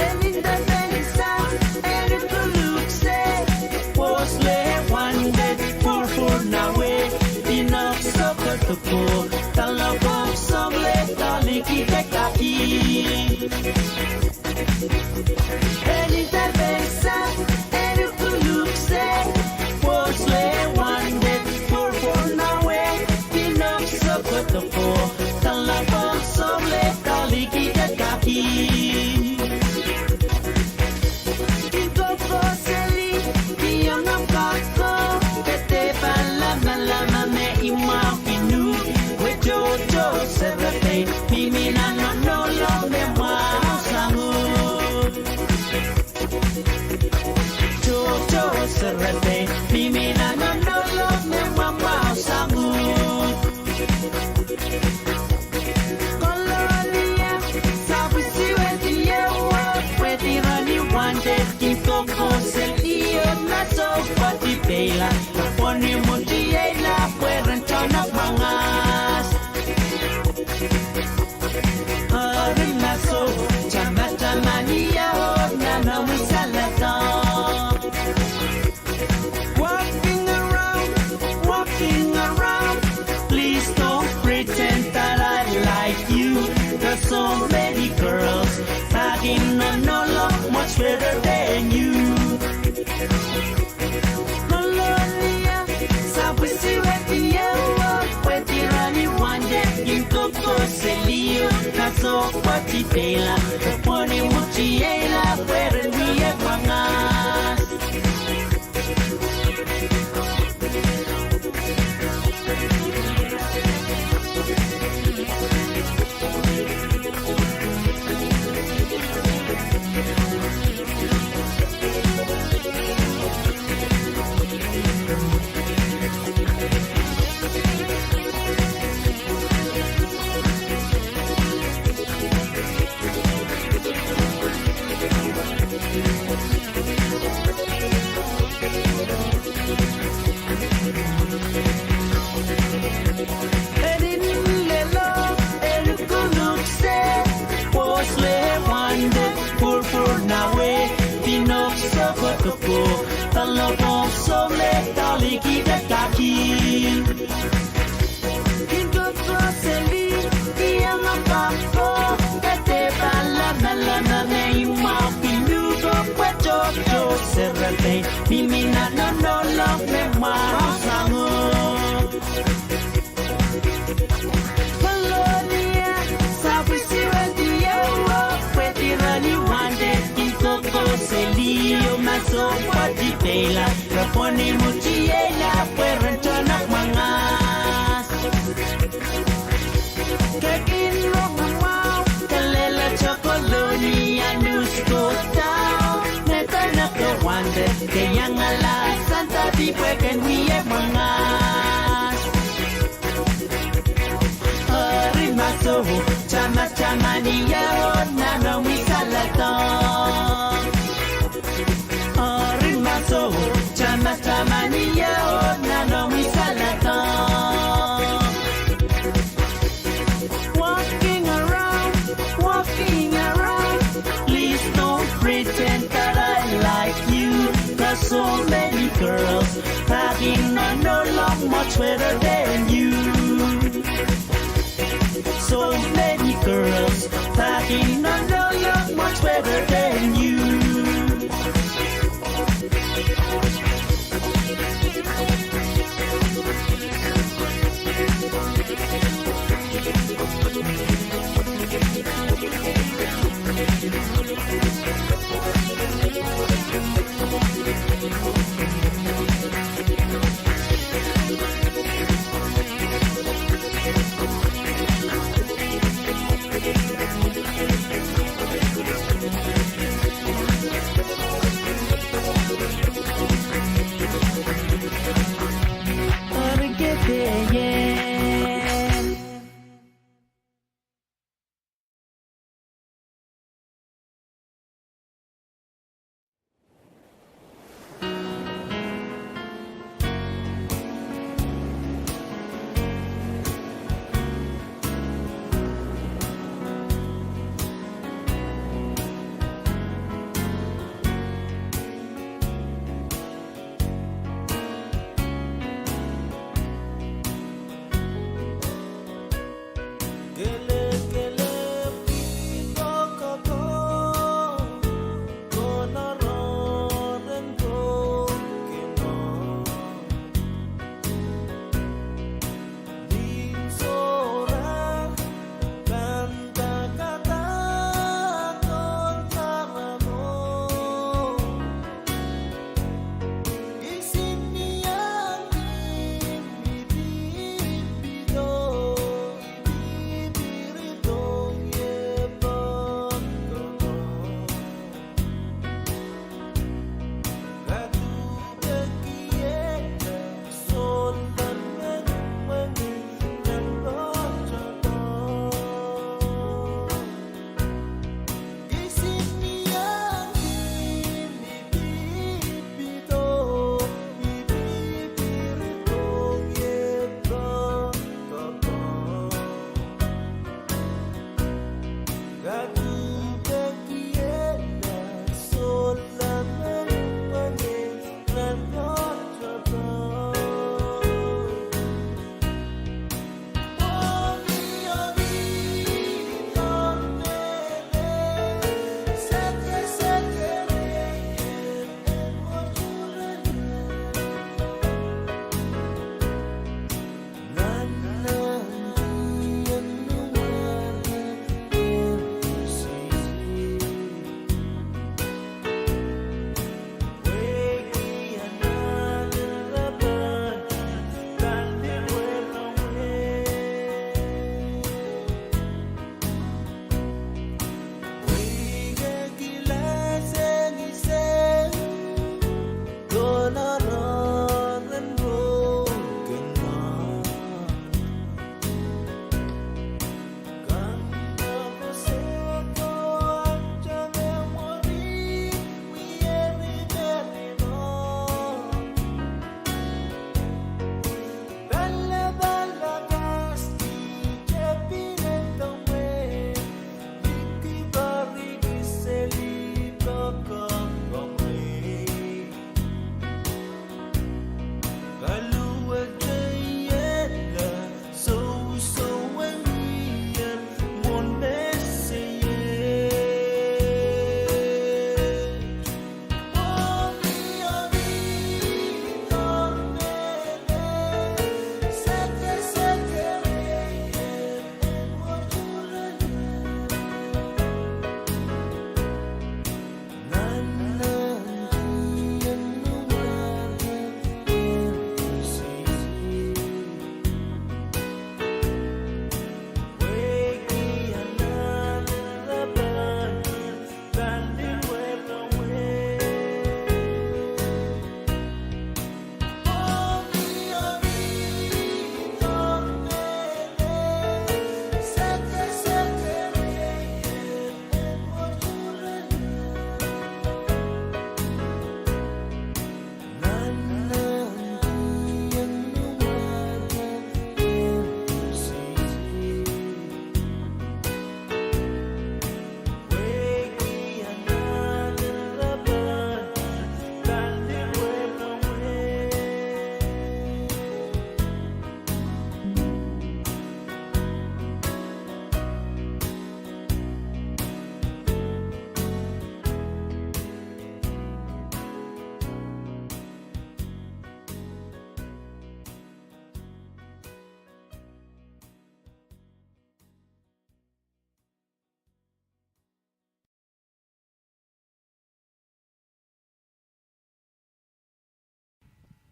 Eni dehr pehn sang, eni kuloak se, pwohs leh wanded, pwurpwur nan wei, pinoak sokotoko, doadoahk soang leh doadoahk liki de kaki. Eni dehr pehn sang, eni kuloak se, pwohs leh wanded, pwurpwur nan wei, pinoak sokotoko, doadoahk soang leh doadoahk liki de kaki. Kin koko seli, kin iang kak ko, ke dehr pahn lamalam me imwahu kin uhd, pwe tohto serepein, mihmi nan onohlong me mwahu sang uhd. Tohto serepein, mihmi nan onohlong me mwamwahu sang uhd. Kolonia, sapwisiwedi ehu oh pwehdi rahn ih wanded, kin koko seli oh maso pwohdi peila, pwoni mutiehla pwehn tohn mwangas. Eri maso, tamataman ie oh nan omwi saledek. Walking around, walking around. Please don't pretend that I like you. There's so many girls back in Honolo much better than you. Kolonia, sapwisiwedi ehu oh pwehdi rahn ih wanded, kin koko seli oh maso pwohdi peila, pwoni mutiehla pwehn wie mwangas. Eni lelo, eni kuloak se, pwohs leh wanded, pwurpwur nan wei, pinoak sokotoko, doadoahk soang leh doadoahk liki de kaki. Kin koko seli, kin iang kak ko, ke dehr pahn lamalam me imwahu kin uhd, pwe tohto serepein, mihmi nan onohlong me mwahu sang uhd. Kolonia, sapwisiwedi ehu oh pwehdi rahn ih wanded, kin koko seli oh maso pwohdi peila, pwoni mutiehla pwehn tohn mwangas. Ke kin rong mwahu, ke lella tokoloni anus ko dau, me dene ke wanded, ke iang alasang dahdi pwe ken wie mwangas. Eri maso, tamataman ie oh nan omwi So many girls packing on no long much wetter than you. So many girls packing on no long much wetter than you.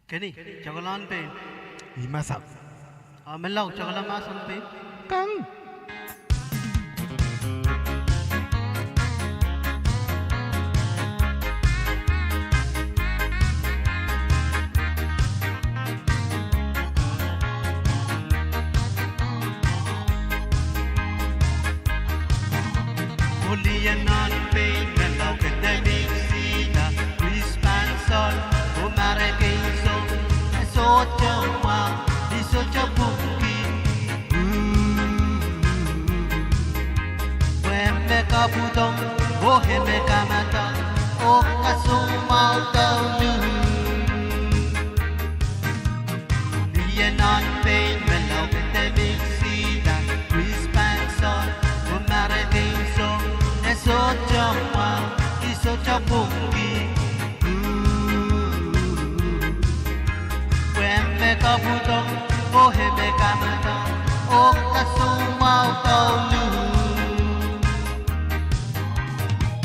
Keni, tokolahng pein. I masak. A menlau, tokolahng mahsen pein. Kang. Oh lien nan pein, menlau, ke de mihsida, Chris Manson, oh Marikeiso, e sohte mwahu, I sohte pwungki. Pwe me kapwudong, oh e me kamadang, oh kasoumwahu douluhl. Lien nan pein, menlau, ke de mihsida, Chris Manson, oh Marikeiso, e sohte mwahu, I sohte pwungki. Pwe me kapwudong, oh e me kamadang, oh kasoumwahu douluhl.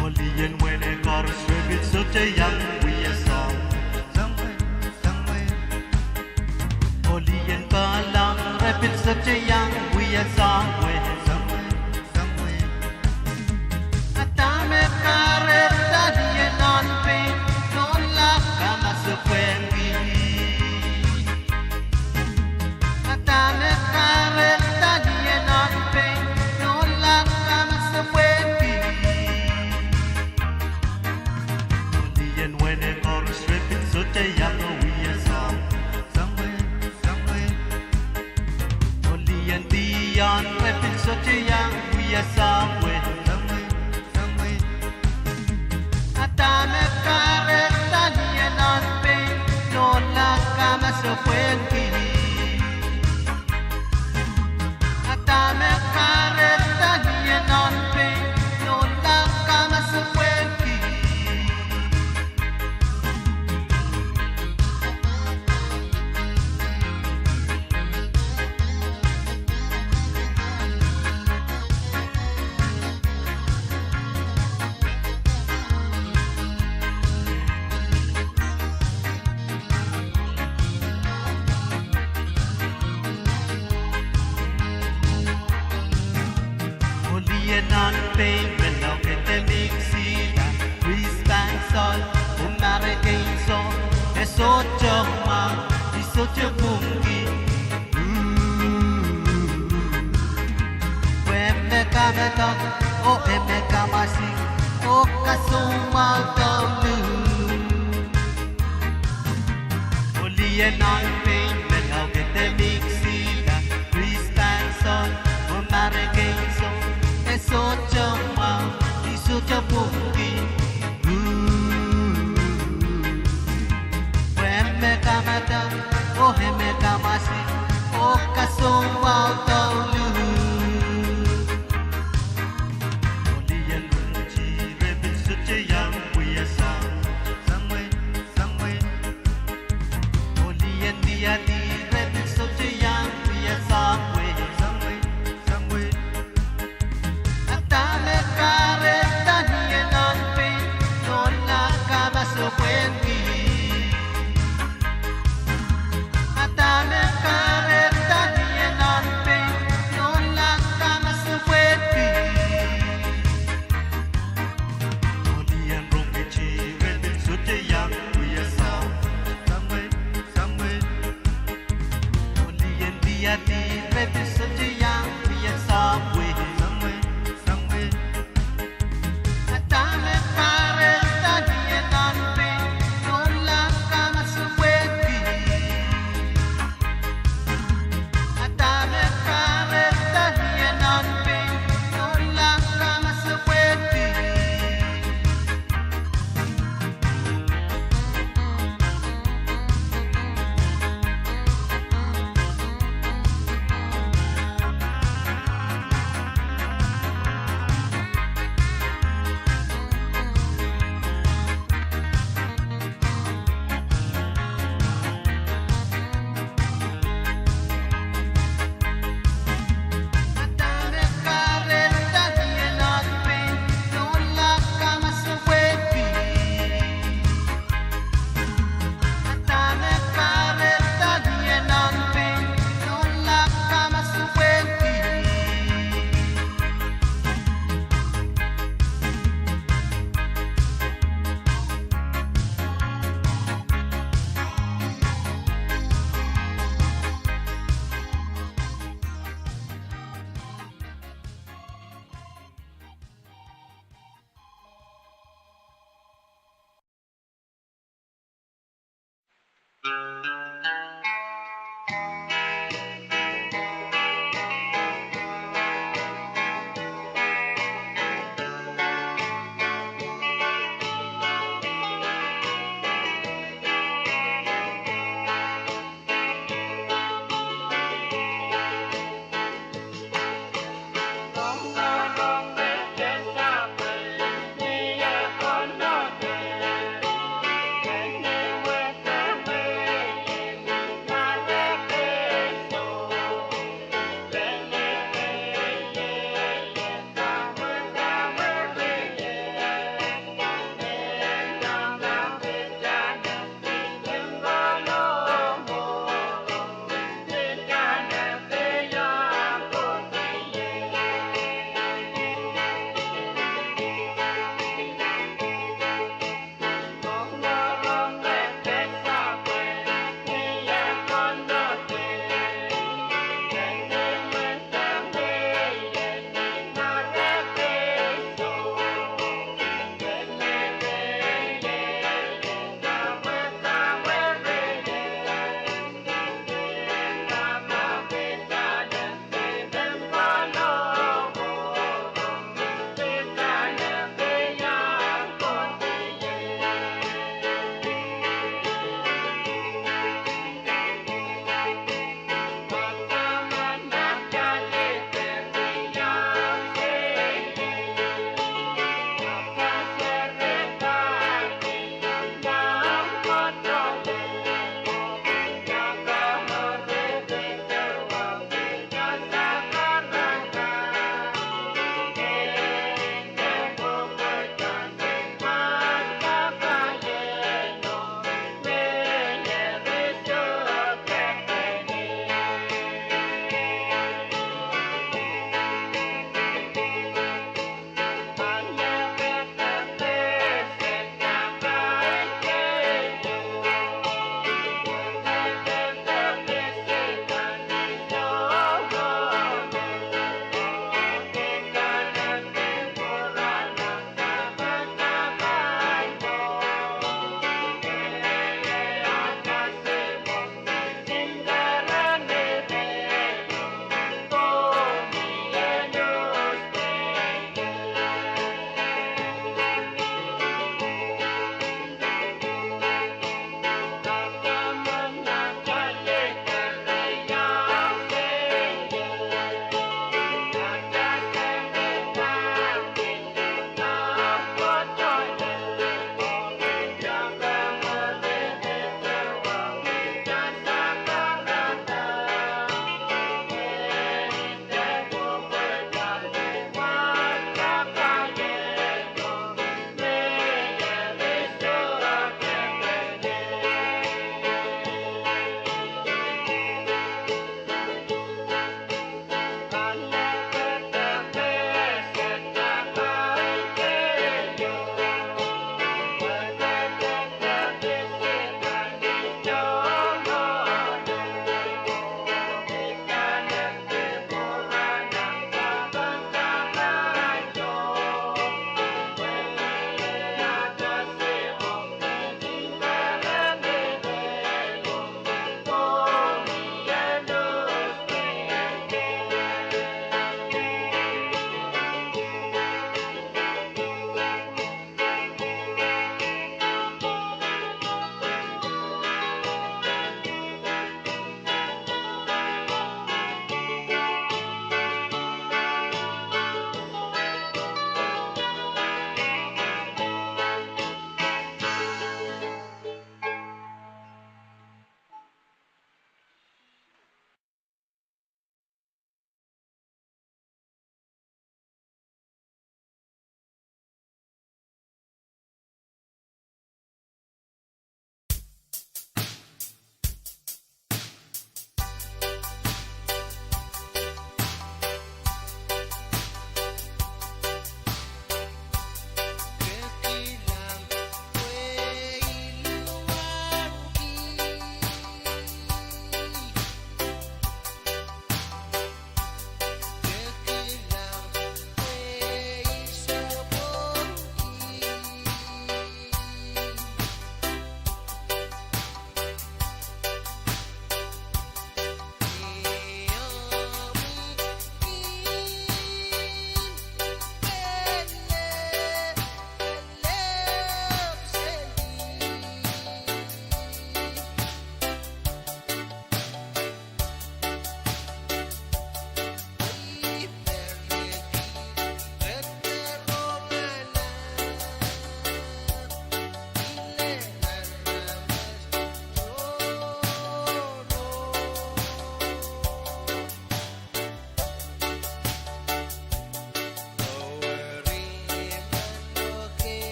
Oh lien wehne koaros re pil sohte iang wia soahng. Oh lien kahlemeng re pil sohte iang wia soahng wet. A dahme kahrehda lien nan pein, nohla kamasepwehki. A dahme kahrehda lien nan pein, nohla kamasepwehki. Oh lien wehne koaros re pil sohte iang wia soahng. Oh lien dion re pil sohte iang wia soahng wet. A dahme kahrehda lien nan pein, nohla kamasepwehki. A dahme kahrehda lien nan pein, nohla kamasepwehki. Oh lien nan pein, menlau, ke de mihsida, Chris Manson, oh Marikeiso, e sohte mwahu, I sohte pwungki. Pwe me kamadang, oh e me kamasi, oh kasoumwahu douluhl. Oh lien nan pein, menlau, ke de mihsida, Chris Manson, oh Marikeiso, e sohte mwahu, I sohte pwungki. Pwe me kamadang, oh e me kamasi, oh kasoumwahu douluhl. Oh lien rimwet re pil sohte iang wia soahng. Oh lien diadi re pil sohte iang wia soahng wet. A dahme kahrehda lien nan pein, nohla kamasepwehki. A dahme kahrehda lien nan pein,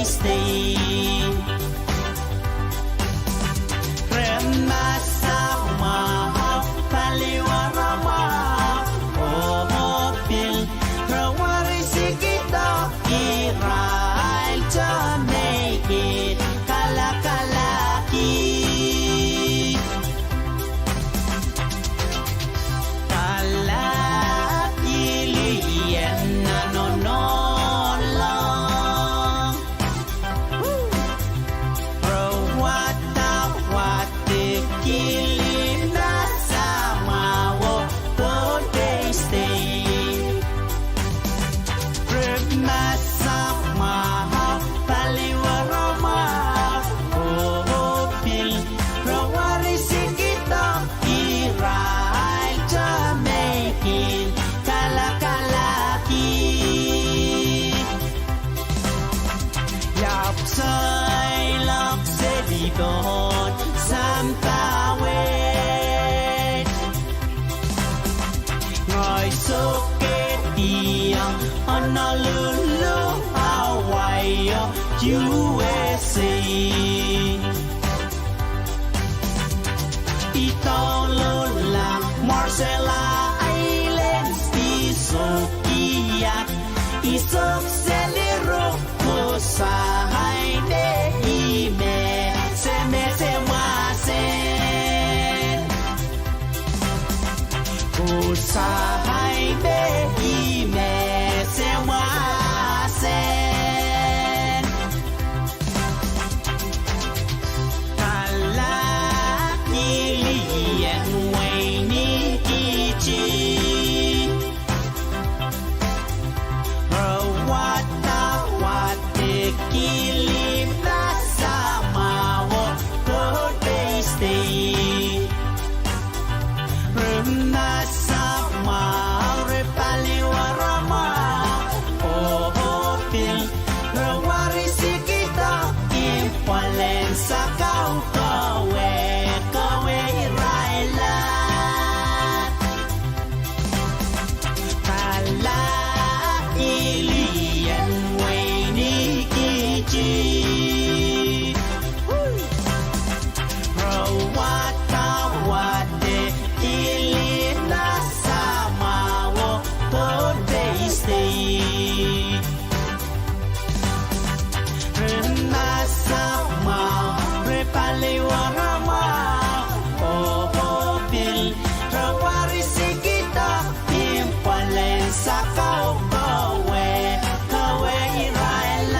State. Re masak mwahu, paliwar mwahu, oh pil re wari sikida irail tohn mehkot kalakalahki. Kalahkilien nan onohlong. Re wadawad kilin masak mwahu, Pohnpei State. Re masak mwahu, paliwar mwahu, oh pil re wari sikida irail tohn mehkot kalakalahki. Iap seiloak seli pwoud sampah wet. Ngehi sokehdiong Honolulu, Hawaii, U S A. I douluhl Marshall Islands, I sok iap, I sok seli rukusaine, I me semese mwahsen. Kusain me I me semwahsen. Kalahkilien wein Ikiti. Re wadawad kilin masak mwahu, Pohnpei State. Re masak mwahu, re paliwar mwahu, oh pil re wari sikida imwalen sakau kowe, kowe irail. Kalahkilien wein Ikiti. Re wadawad kilin masak mwahu, Pohnpei State. Re masak mwahu, re paliwar mwahu, oh pil re wari sikida imwalen sakau kowe, kowe irail.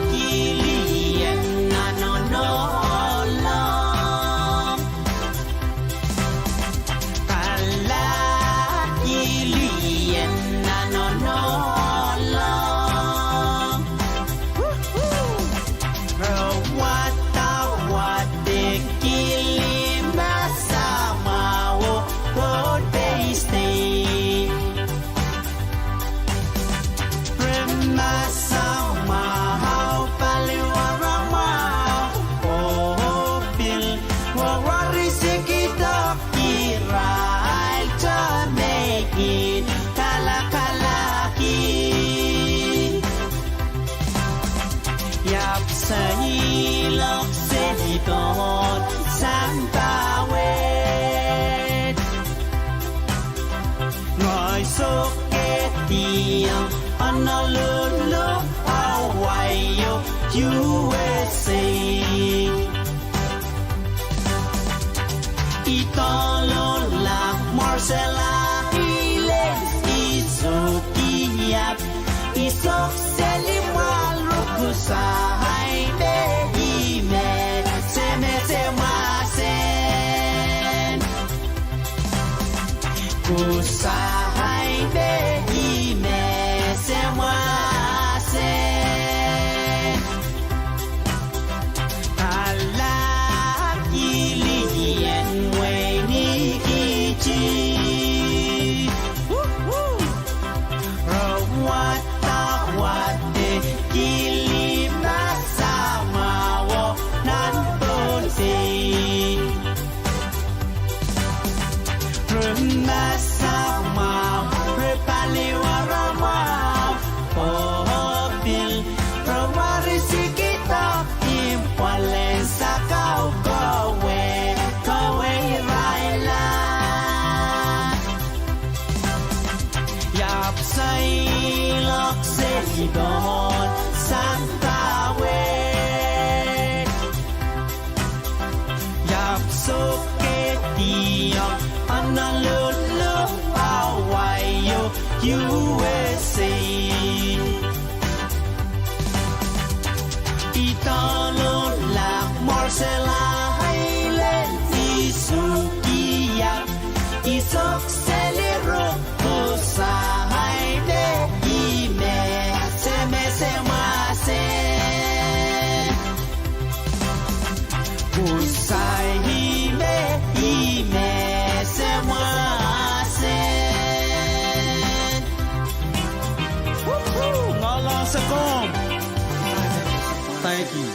Kalahkilien nan onohlong. Kalahkilien nan onohlong. Re wadawad kilin masak mwahu, Pohnpei State. Re masak mwahu, paliwar mwahu, oh pil re wari sikida irail tohn mehkot kalakalahki. Iap seiloak seli pwoud sampah wet. Ngehi sokehdiong Honolulu, Hawaii, U S A. I douluhl Marshall Islands, I sok iap, I sok seli mwahl rukusain me I me semese mwahsen. Usaid me I me semwase. Ala kili en wein Ikiti. Re wadawad kili masamwahu nan Pohnpei. Re masamwahu, re paliwaramwahu, oh pil re wahrisikihda imwalen sakau kowe, kowe irail. Iap seiloak seli pohn sampah wet. Iap sohkehdiong Honolulu, Hawaii, U S A. I douluhl Marshall Islands, I suki iap, I sok seli ruk. Usaid me I me semwase. Usaid me I me semwase. Woohoo! Ngoahlahng se komw. Thank you.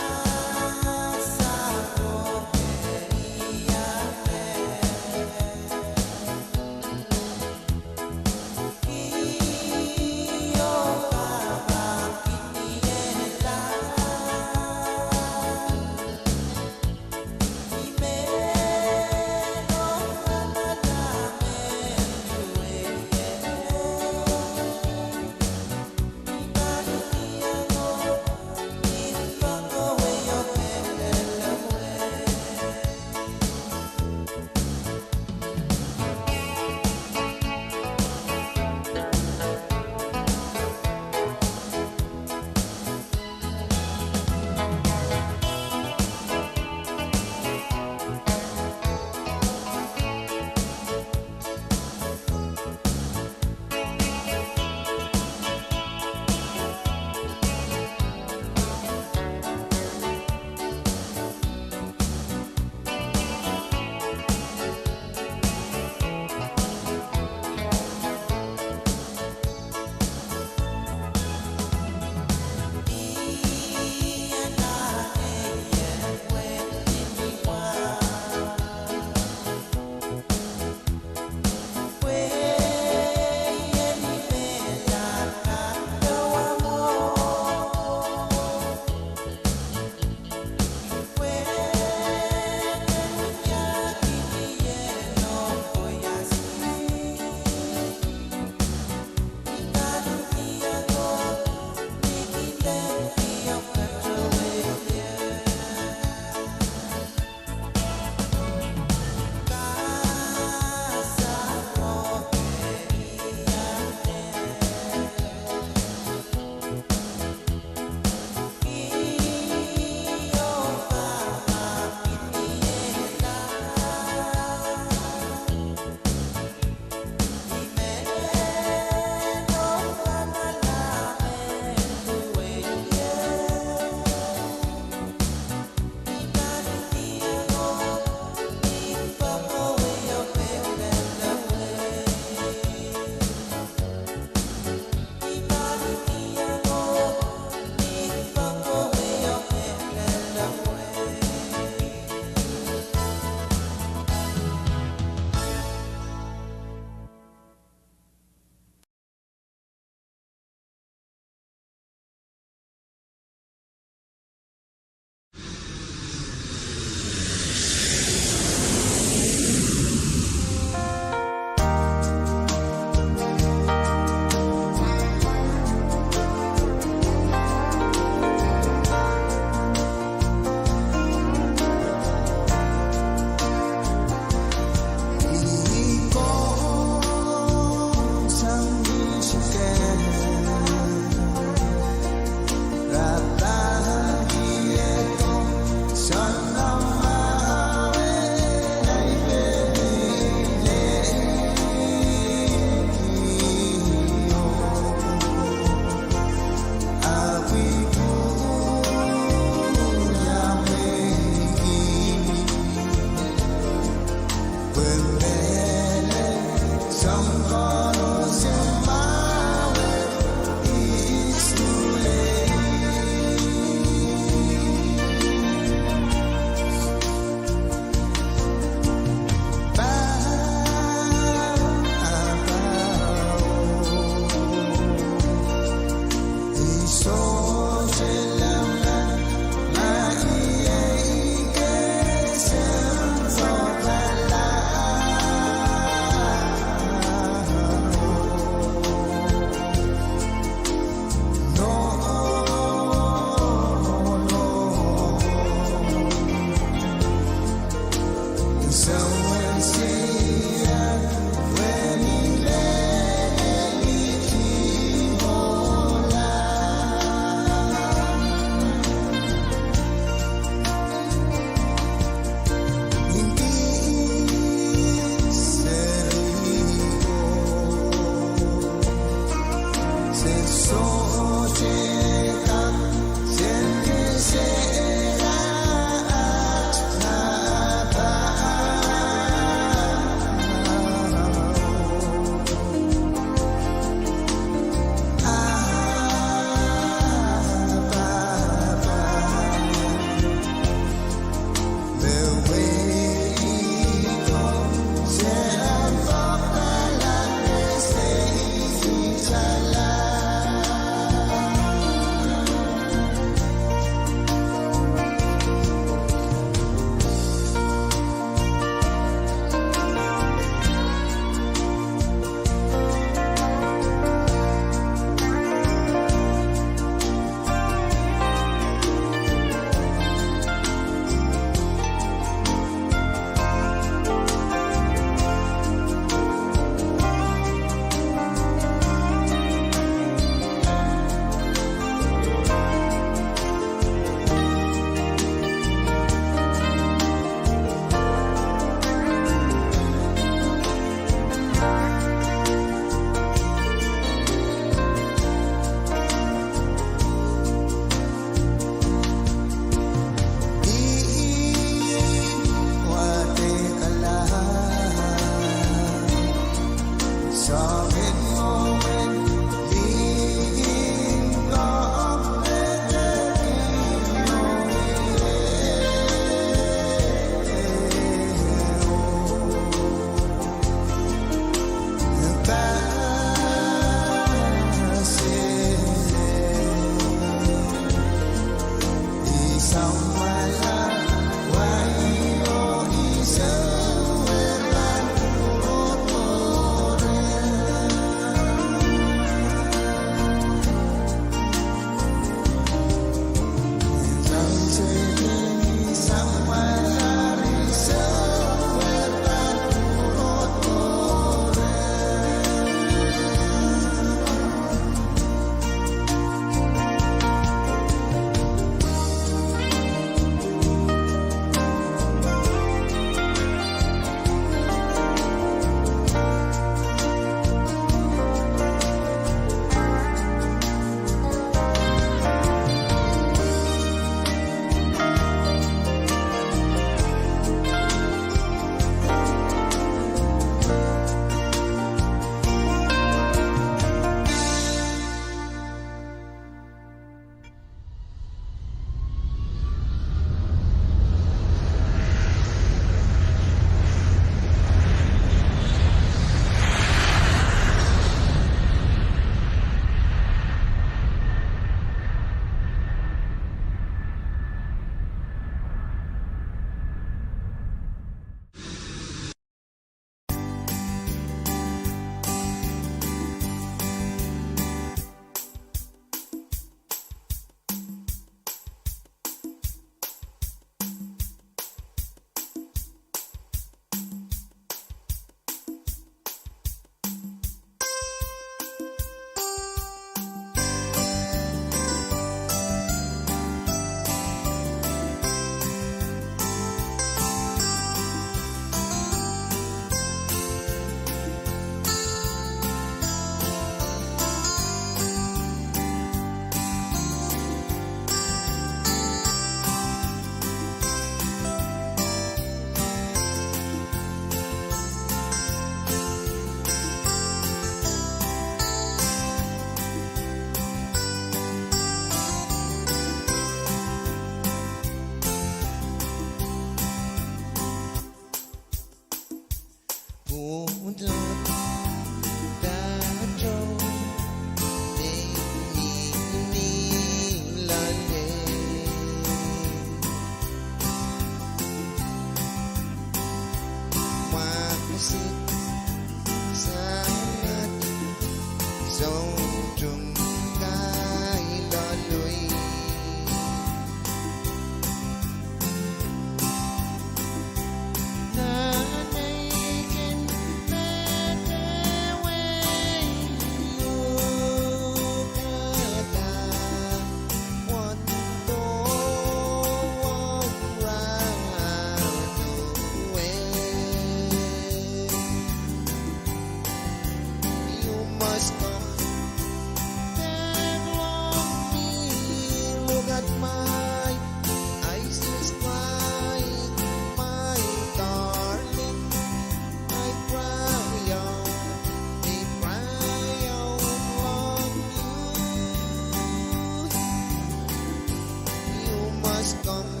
must come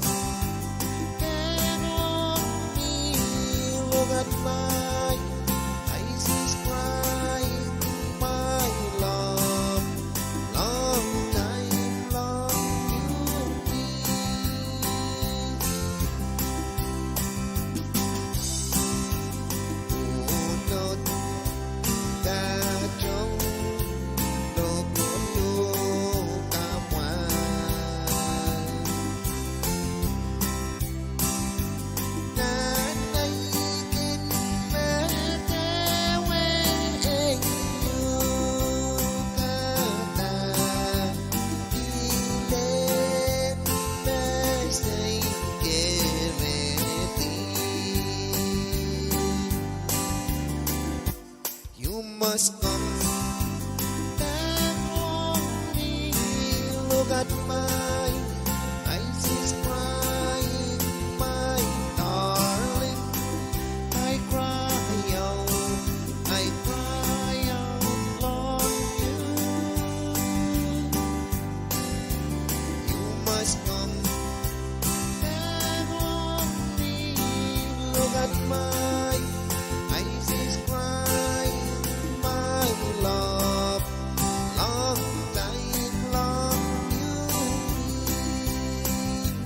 back home, me, look at my Isis crying, my love, long time long you been. Unot kato, lokolo kamwal. Nan ahi kin me dewe ehu kata, pil me sei kerehdi. You must come back home, me, look at my Isis crying, my darling. I cry out, I cry out, long you. You must come back home, me, look at my Isis crying, my love, long time long you been.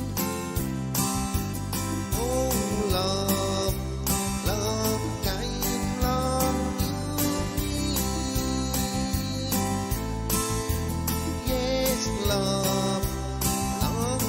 Oh, love, long time long you been. Yes, love, long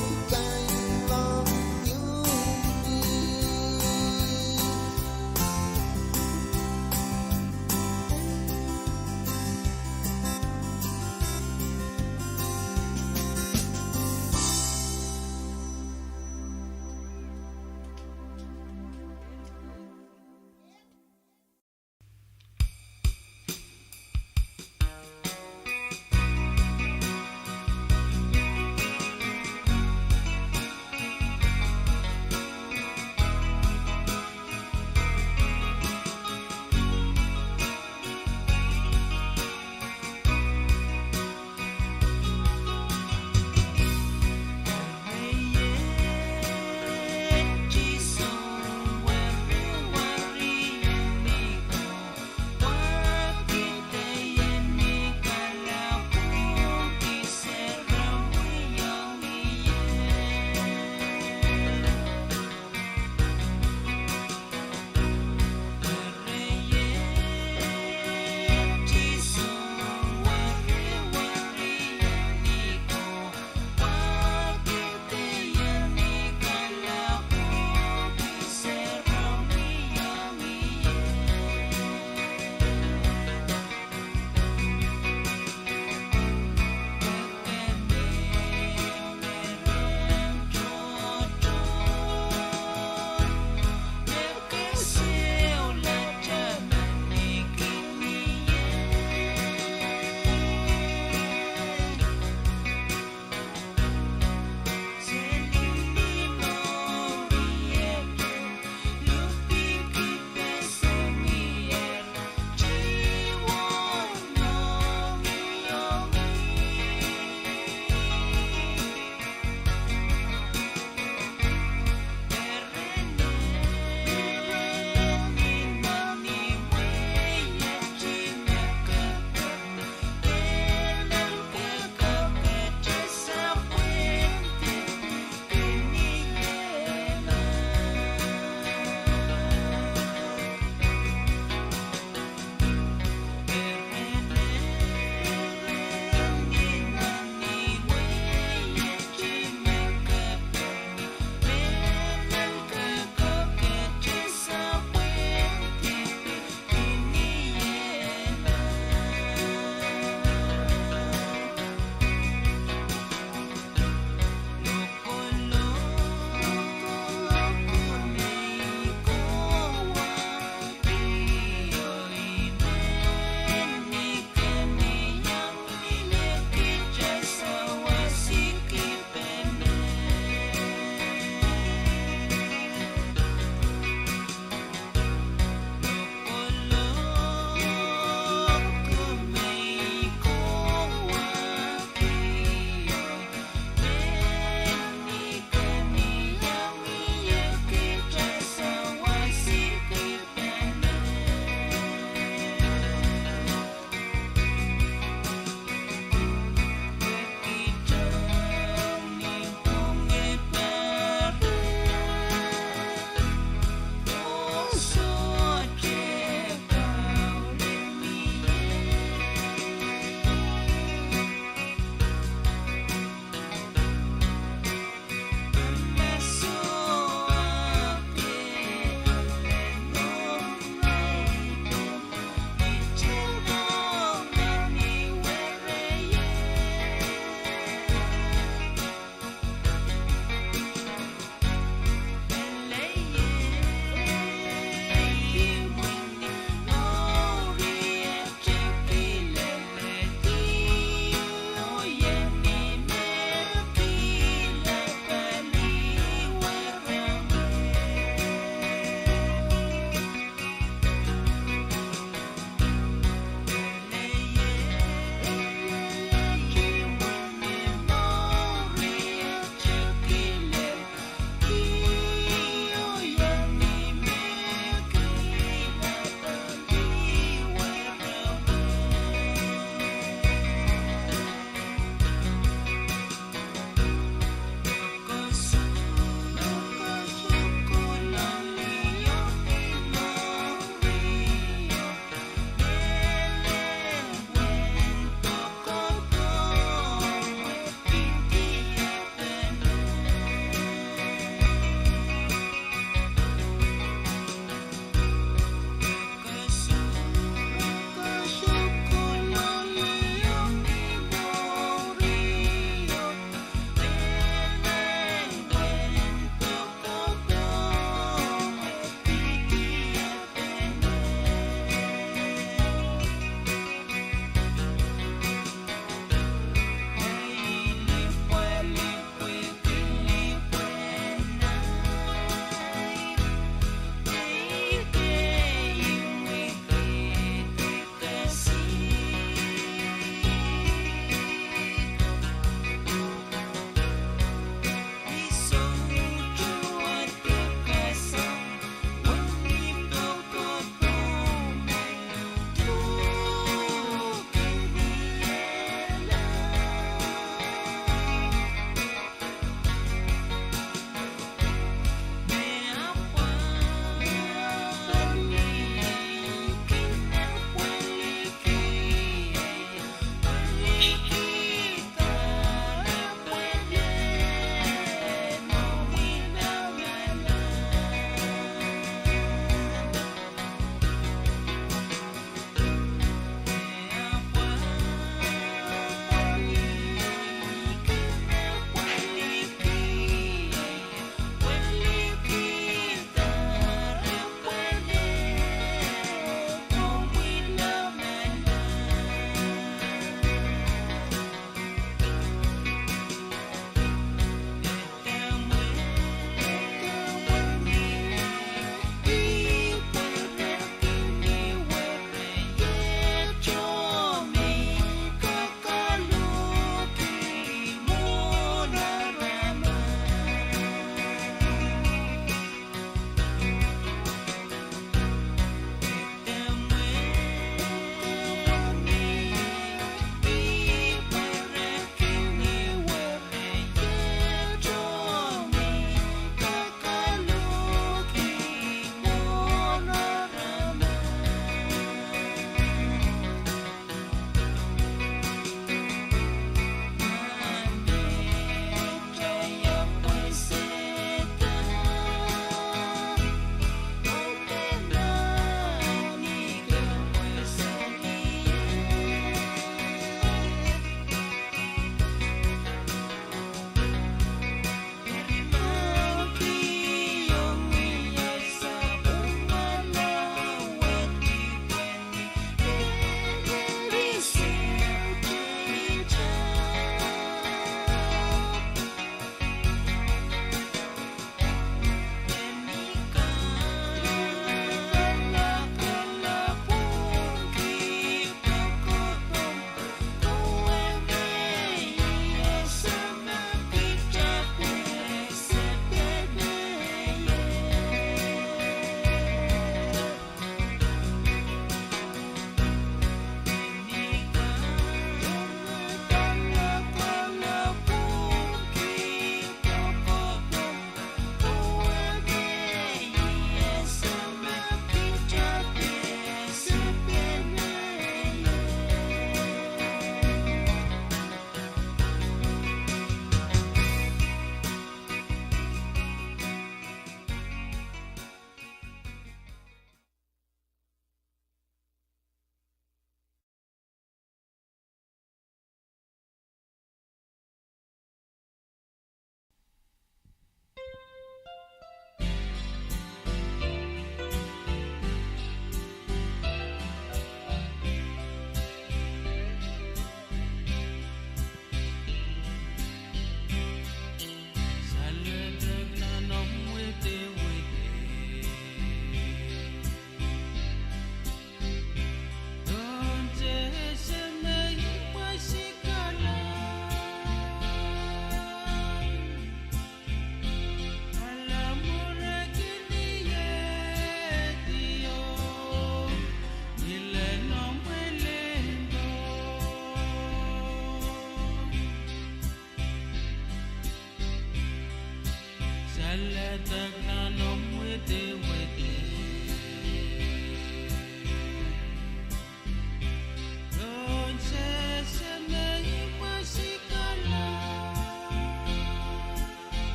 Aledek nan omw widwid.